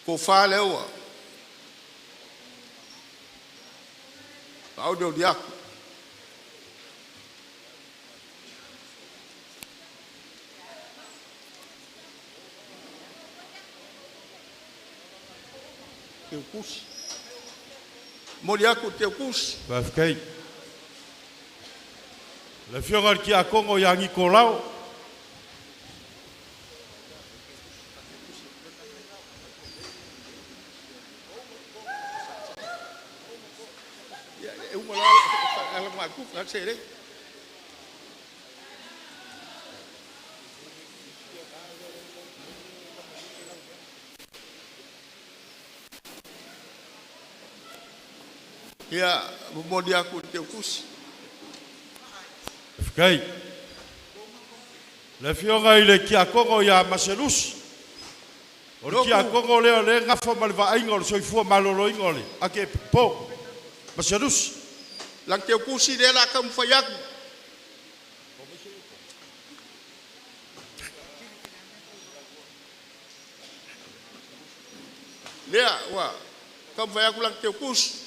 Tofa lea ua faaolioli atu. Teukusi. Momoli atu i le Teukusi. Faafetai. Le Afioga i le Tiakono ia Nikolao. Ia, e uma loa ala matufa selei. Ia, momoli atu i le Teukusi. Faafetai. Le Afioga i le Tiakono ia Maselusi. O le Tiakono lea o lea e gafa ma le vaaiga o le soifua maloloina o le ake po. Maselusi. Lana Teukusi lea o le a taumafai atu. Lea ua taumafai atu la te tusi.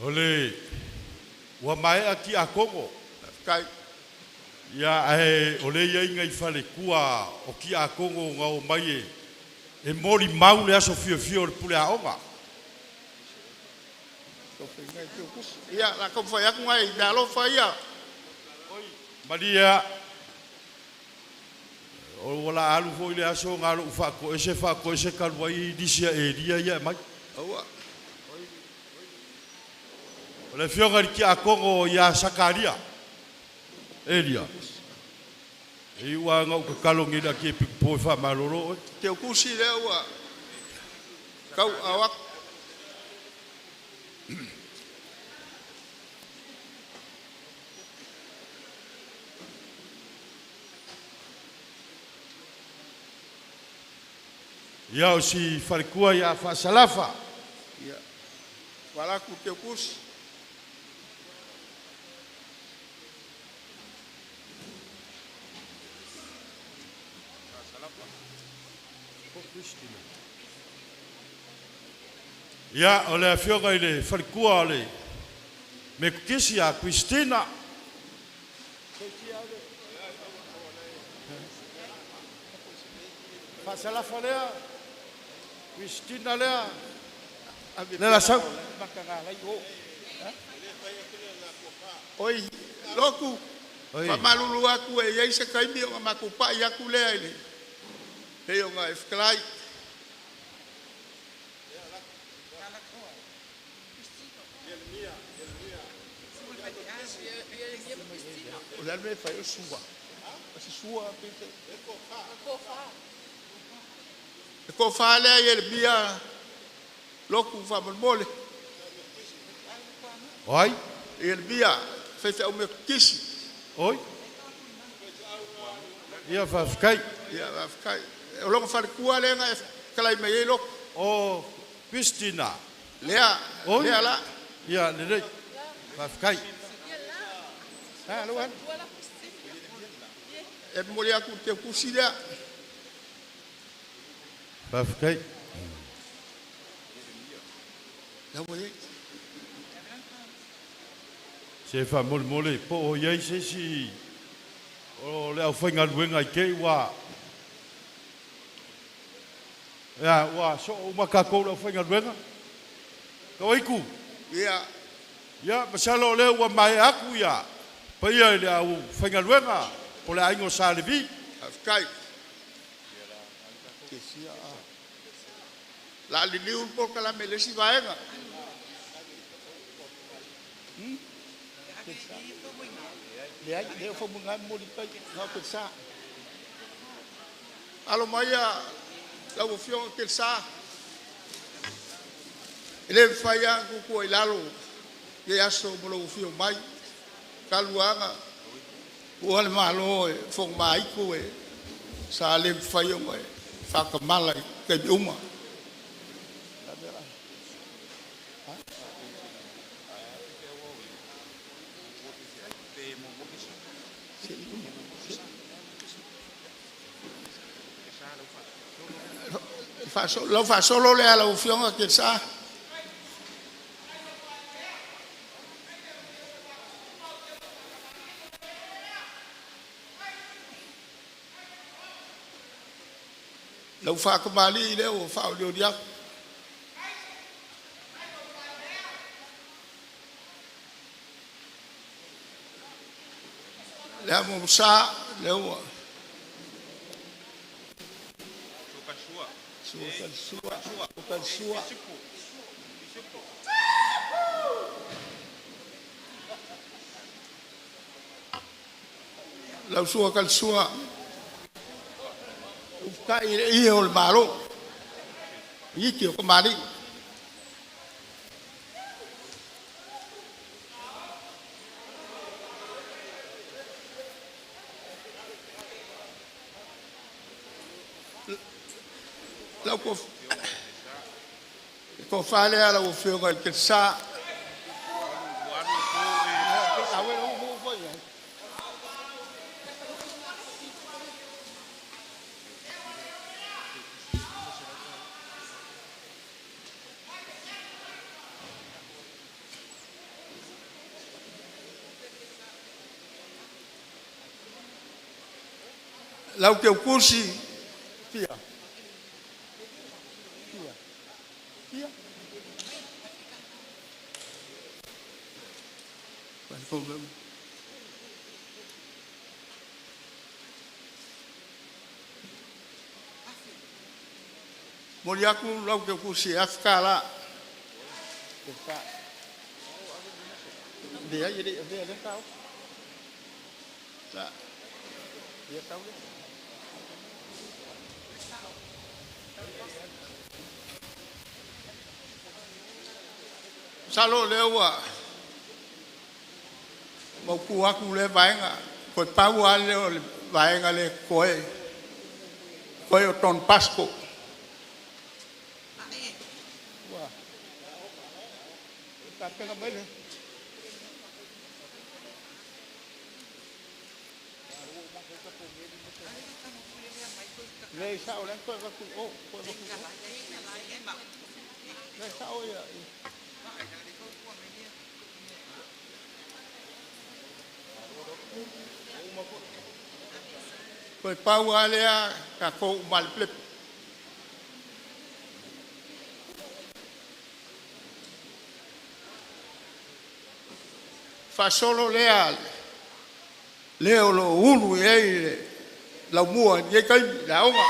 O le ua maea tiakono. Kai. Ia ae o le iaiga i falekua o tiakono na o mai e moli mau le aso fiafia o le pule aoga. Ia, la taumafai atu nai meaalofa ia. Malia o wala alu foi le aso ngalo u faatoese faatoese talu ai nisi a Elia ia e mai. Aua. O le afioga i le tiakono ia Sakaria Elia. E iu lava ina ou tatalo nei i le ati e faamalolo oe. Teukusi lea ua tau ao atu. Ia o si falekua ia Faasalafa. Ia. Valaku Teukusi. Ia o le afioga i le falekua o le Metotisi ia Christina. Faasalafa lea, Christina lea. Le la sau. Oi, loku. Oi. Faamalulu atu e i ai se taimi ona matou pa'i atu lea i le pei ona e fetalai. O le a le mea e fai o le sua? O se sua pe se E tofa lea Ieremia Loku faamolemole. O ai? Ieremia, faifeau Metotisi. Oi. Ia faafetai. Ia faafetai. O lona faletua lea na e fetalai mai ai Loku. O Christina. Lea, Oi. lea la. Ia lelei. Faafetai. A, lau alu. E momoli atu i le Teukusi lea. Faafetai. Lea ua i ai. Se faamolemole po o i ai se isi o le aufaigaluega i te i ua ia ua soo uma tatou le aufaigaluega. Tauaiku. Ia. Ia masalo o lea ua maea atu ia paia i le aufaigaluega o le aiga o Sa Levi. Faafetai. La liliu le polokalame i le isi vaega. Leai, lea ua faumuina momoli tai, na o Kelesa. Alo maia lau Afioga Kelesa. E le mafai lava ona tuutuua i lalo lenei aso ma lou afio mai. Talu lava ona tuua le Malo e Fonomaaitu e sa le mafai ona e faatamala i taimi uma. Lau faasolo lea lau Afioga Kelesa. Lau faatamalii lea ua faaolioli atu. Lea Musa, lea ua Sua sua sua. Lau sua sua. Ufuta'i i le ie o le Malo, iki o tamalii. Lau tofa lea lau Afioga i le Telesa. Lau Teutusi fia fia Momoli atu lau teutusi e $1000. Leai e le i avea lea taofi. Ia tau lea. Masalo o lea ua mautu atu lea vaega. Toe pau lava lea o le vaega lea e totoe, toe o Don Pasco. Ua tapena mai le Leai, e sao o lea na toe avatu i o, toe avatu i o. Leai, e sao ia. Toe pau lava lea tatou malepelepe. Faasolo lea, le o lo o ulu i ai le laumua i lenei taimi i le aoga.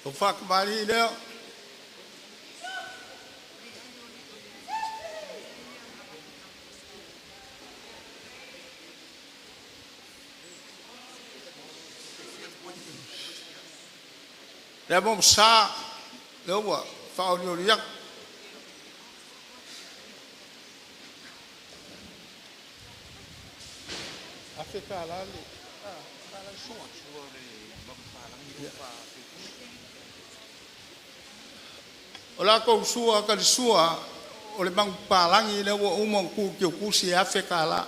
O faakamālī lea. Le amo sa lea ua faaolioli atu. $1000 le sua. O la tou sua talisua o le manupapalagi lea ua uma ona tu i le teutusi e $1000.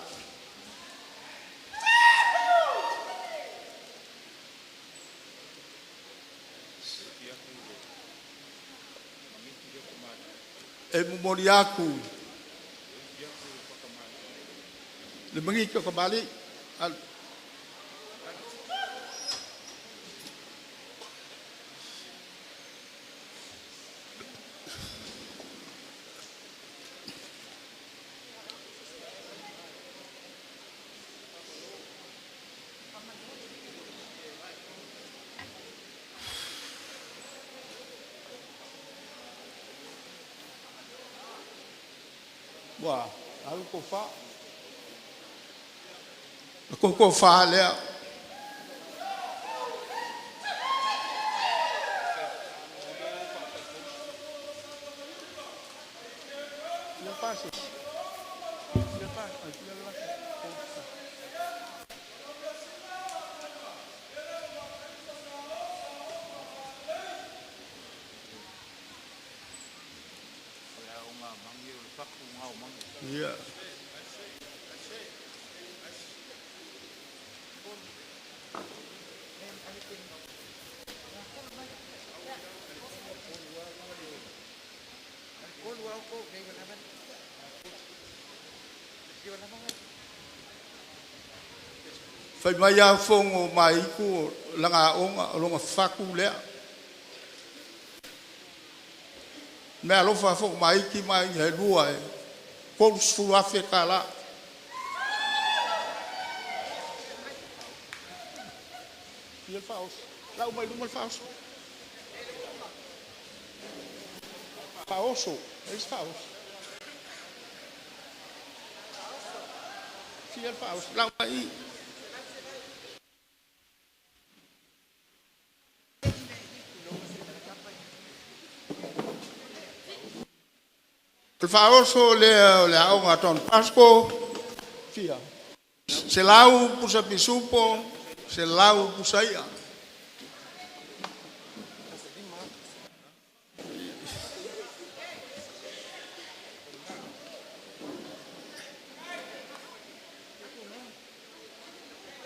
E momoli atu le magigi o kamali'i. Ua alu le tofa. O le tofa lea. Ia pasese. Ia pa- ai, ia la- Ia. Fai mai a fogo mai o laga aoga o lona fatu lea. Mea alofa fo maiki mai e lua e $30,000. Ia faaoso. Lau mai luma le faaoso. Faaoso, e isi faaoso. Fia le faaoso. Lau mai. O le faaoso lea o le aoga a Don Pasco, fia 100 pusa pisupo, 100 pusa i'a.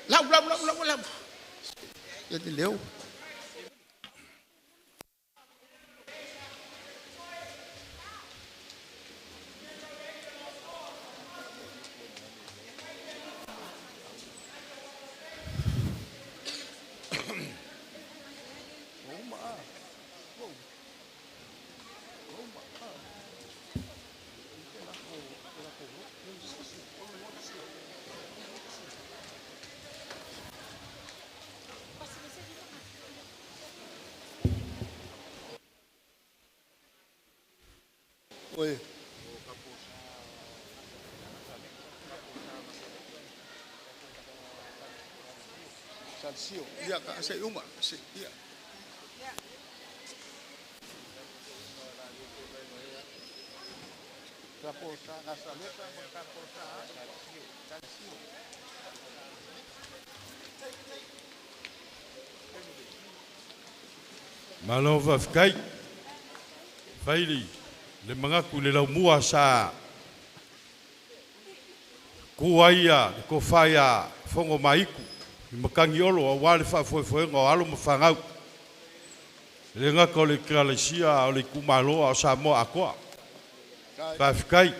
Lau lau lau lau lau. Ia te leo. Oi. Salsio. Ia ka se uma. Se ia. Raposa, Gasaleta, Raposa, Salsio. Malo faafetai. Faili le magaku le laumua sa ku ai ia le tofa ia Fogo Maiku i Matagiolo auā le faafoefoega o alo ma fanau. E le gata o le Ekalesia a o le itumalo a o Samoa atoa. Faafetai.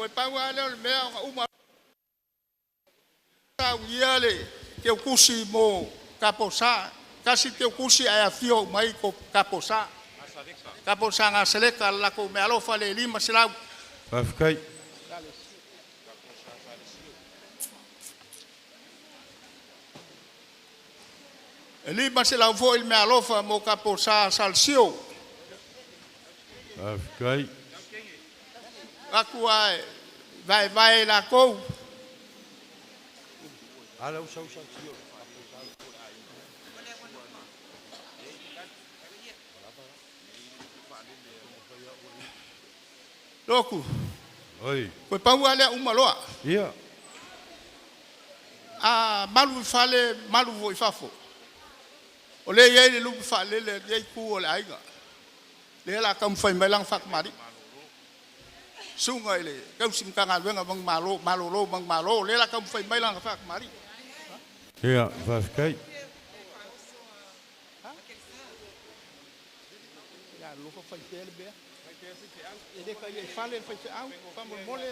Koe pau lava lea o le mea ona uma saunia le teukusi mo Kaposa. Tasi teukusi ae afio mai ko Kaposa. Kaposa Gasaleta le latou meaalofa le 500. Faafetai. E 500 foi le meaalofa mo Kaposa Salesio. Faafetai. Atu ae vaevae lakou. Ala usa usa tio. Loku. Oi. Koe pau lava lea uma loa. Ia. A malu i fale, malu foi i fafo. O lea e i ai le lupe faalele a lenei itu o le aiga. Lea o le a taumafai mai lana faatamalii. Susuga i le tausi Matagaluega Manumalo, malolo manumalo, lea o le a taumafai mai lana faatamalii. Ia, faafetai. Ia alofa fai pea le mea. E le taia i fale le faifeau, faamolemole.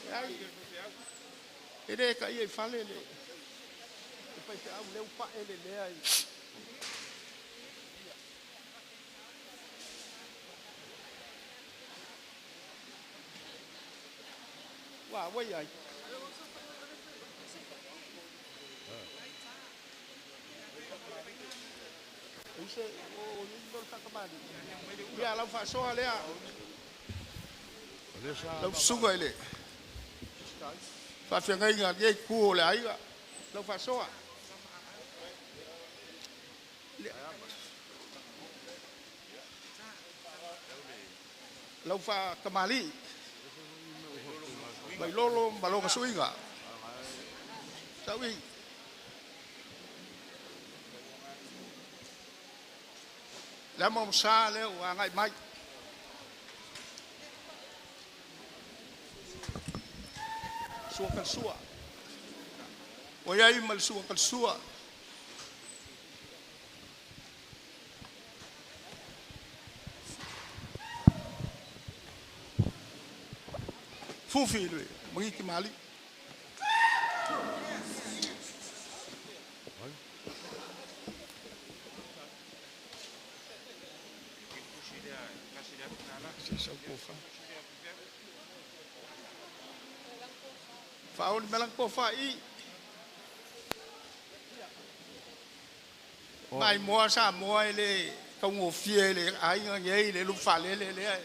Leai. E le taia i fale le faifeau, lea ua pae le lea i Ua, ua iai. Ise o i mo le faatamalii. Ia lau faasoa lea. Lau susuga i le faafeagaiga a lenei itu o le aiga. Lau faasoa. Lau fa'atamalii Vailolo ma lona suiga. Sau'i. Le amo sa lea ua agai mai. Sua kalasua. Ua i ai ma le sua kalasua. Fufi le magiki mali. Faaoli melang ko fa i. Mai moa sa moa ele kaugofie le aiga nei le lu faalele lea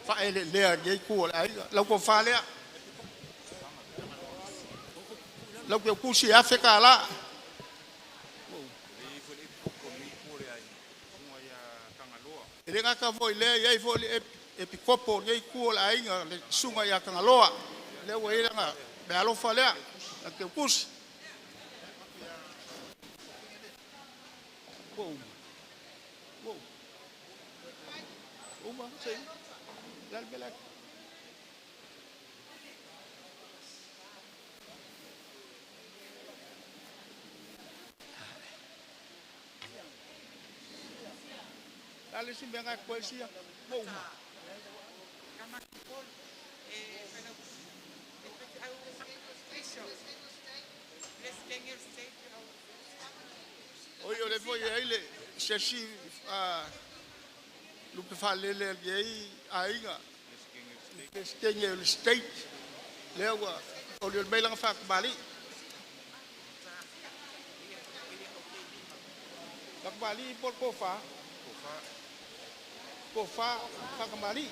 faaele lea nei ku o le aiga. Lau ko fa lea. Lau ke kusi afe ka la. E le gata foi lea iai foi le epikopo nei ku o le aiga le susuga ia Tagaloa. Lea ua i ai lana meaalofa lea na ke kusi. Ua uma. Ua uma. Uma, sei. Le le mea lea. Le si mea ngai koe sia. Ua uma. O i o le foi ai le se si lupe faalele ai aiga. Pesetene o le state. Lea ua o le mai langa faakamali. Faakamali po ko fa. Ko fa faakamali.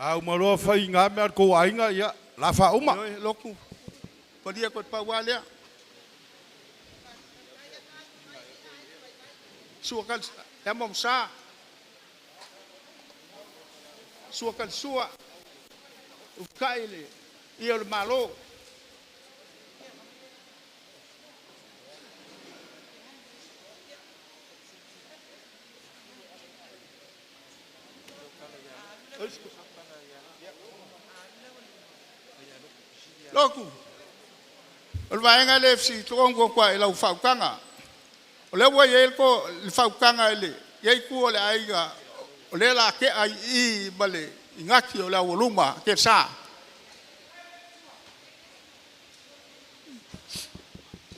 A uma loa fai ngā mea ko aiga ia la fa uma. Oi, loku. Palia ko pau lea. Sua kal ya mom sa. Sua kal sua. Ukai le ia o le malo. Loku. O le vaega le fsi tongo kwa i lau faukanga. O le ua i ko le faukanga le iai ku o le aiga o le la ke ai i ma le ingaki o le awoluma ke sa.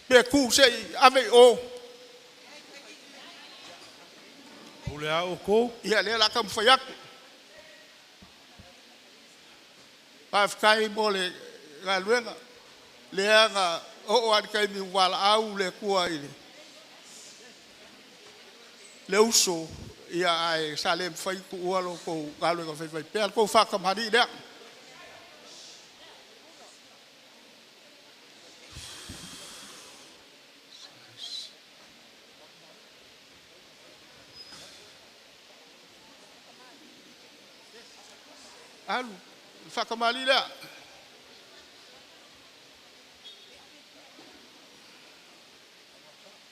Pe ku se i ave o. O le au ko. Ia le la ka mwhai aku. Whawhikai mo le galuega. Lea ga o o ali kai mi wala au le kua i le uso ia ai sa le fai ku ua lo ko galuega fai fai pea ko whakamari lea. Alu, whakamali lea.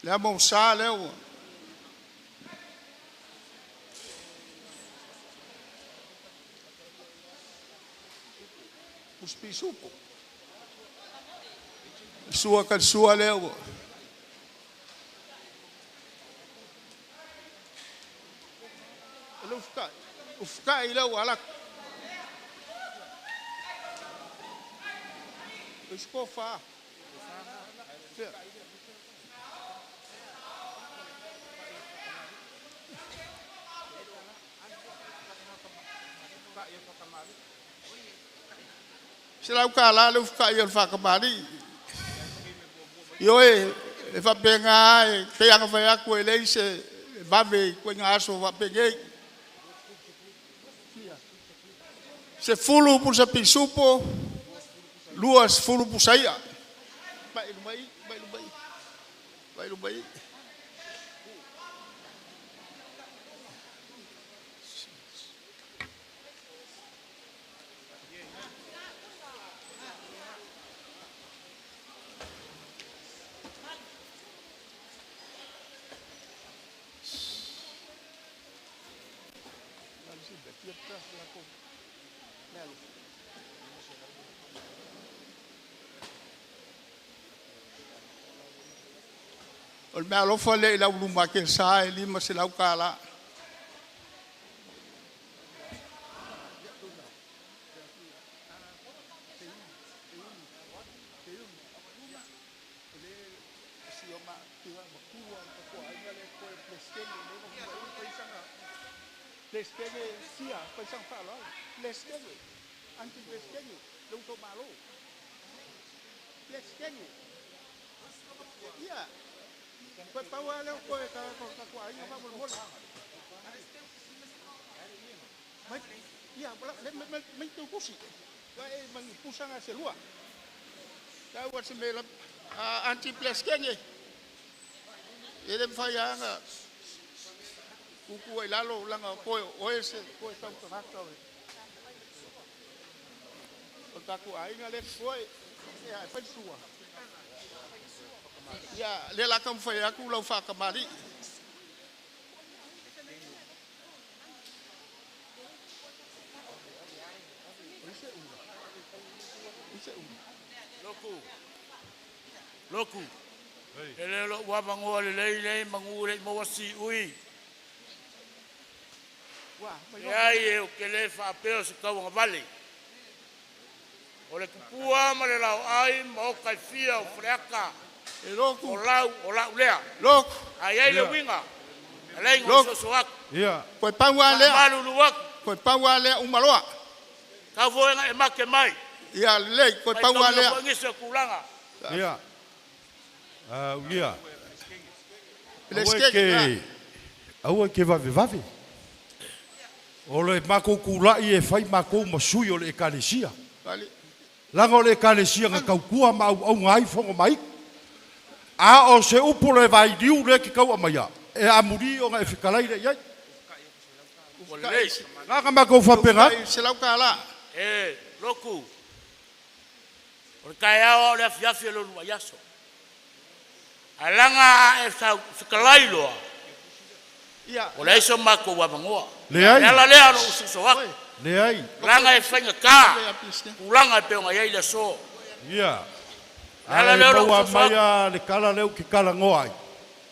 Le amo sa lea ua. Uspisupo. Sua ka sua lea ua. Le ufkai. Ufkai lea ua alak. Uskofa. Se lau ka la le ufkai o le whakamari. Io e, e whapenga e, te anga whai aku e lei se vave i koe ngā aso whapengei. 10 pusa pisupo, 20 pusa i'a. Mai mai mai mai mai mai. O le mea alofa lea i lau luma ke sa e 500 tala. Anti-Pleskenge. E le mawhai anga kuku ai lalo langa koe oe se koe tau tangata oe. O taku ainga le koe e ai whai sua. Ia le laka mwhai aku lau whakamari. Loku. Loku. E le lo ua mangoa le lei lei mangu le maua si ui. E ai e o ke le whaapeo se kauanga vale. O le kupua ma le lau ai ma o kai fia o whareaka. E loku. O lau, o lau lea. Loku. Ai ai le winga. A lei ngā soso aku. Ia. Koe paua lea. Malulu aku. Koe paua lea umaloa. Kau foenga e make mai. Ia lei, koe paua lea. Mai ngisi o kulanga. Ia. Ulia. Pleskenge. Aua ke vave vave. O le mako kulai e whai mako masui o le ekalesia. Langa o le ekalesia ngā kaukua ma au au ngai whongo mai. A o se upo le vai riu le ki kau amaia. E amuri o ngā e whikalai le iai. Ngā ka mako whapenga. Se lau ka la. E, loku. O le kai ao o le afi afi e lolu aiaso. Alanga e sau whikalai loa. O le aiso mako wamangoa. Leai. Le ala lea lo ususo aku. Leai. Langa e whainga ka. Kulanga e peonga iai le so. Ia. Le ala lea lo maua ususo aku. maia le kala leu ki kala ngoa ai.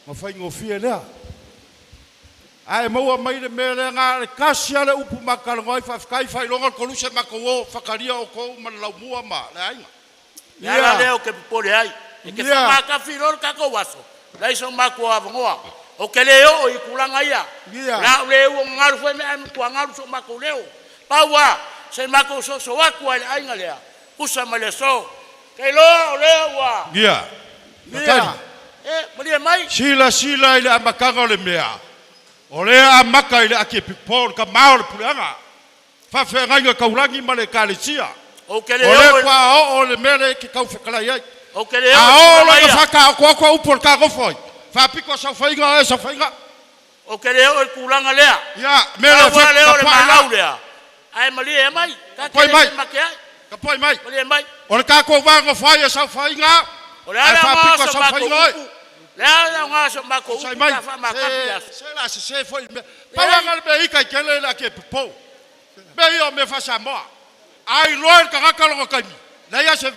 Ma whai ngofie lea. Ae maua mai le mea lea ngā le kasi ale upu ma kala ngoa ai whawhikai whai longa koluse ma ko o whakaria o kou ma le laumua ma le ainga. Le ala lea o ke pupore ai. E ke whamakafi lolo kako waso. Le aiso mako wamangoa. O ke le o i kulanga ia. La le ua ngaru fwe me ai mkua ngaru so mako leo. Paua, se mako so so aku ai le ainga lea. Kusa ma le so. Ke loa o lea ua. Ia. Ia. E, malia mai. Sila sila i le amakanga o le mea. O lea amaka i le ake pipol ka mao le puleanga. Whawhengainga kaurangi ma le kalesia. O ke le O le o. kwa o o le mele ke kau whakalai ai. O ke le o. A o le whaka o kua kua upo le ka gofoi. Whapiko sau whainga e sau whainga. O ke le o i kulanga lea. Ia, mele Aua lea o le ka pai maau lea. Ai malia e mai. Ka Poi ke mai. le make ai. Ka poi mai. Malia mai. O le kako wanga whai e sau whainga. O le ala Ai ngā whapiko so sau mako whainga oi. upu. Le ala ngā so mako Sai upu mai. ka wha makapi aso. Se la se se foi me. Pawanga le me ika i kele le ake pipo. Me ia me wha Samoa. Ai loa le kangaka longa kaimi. Leia se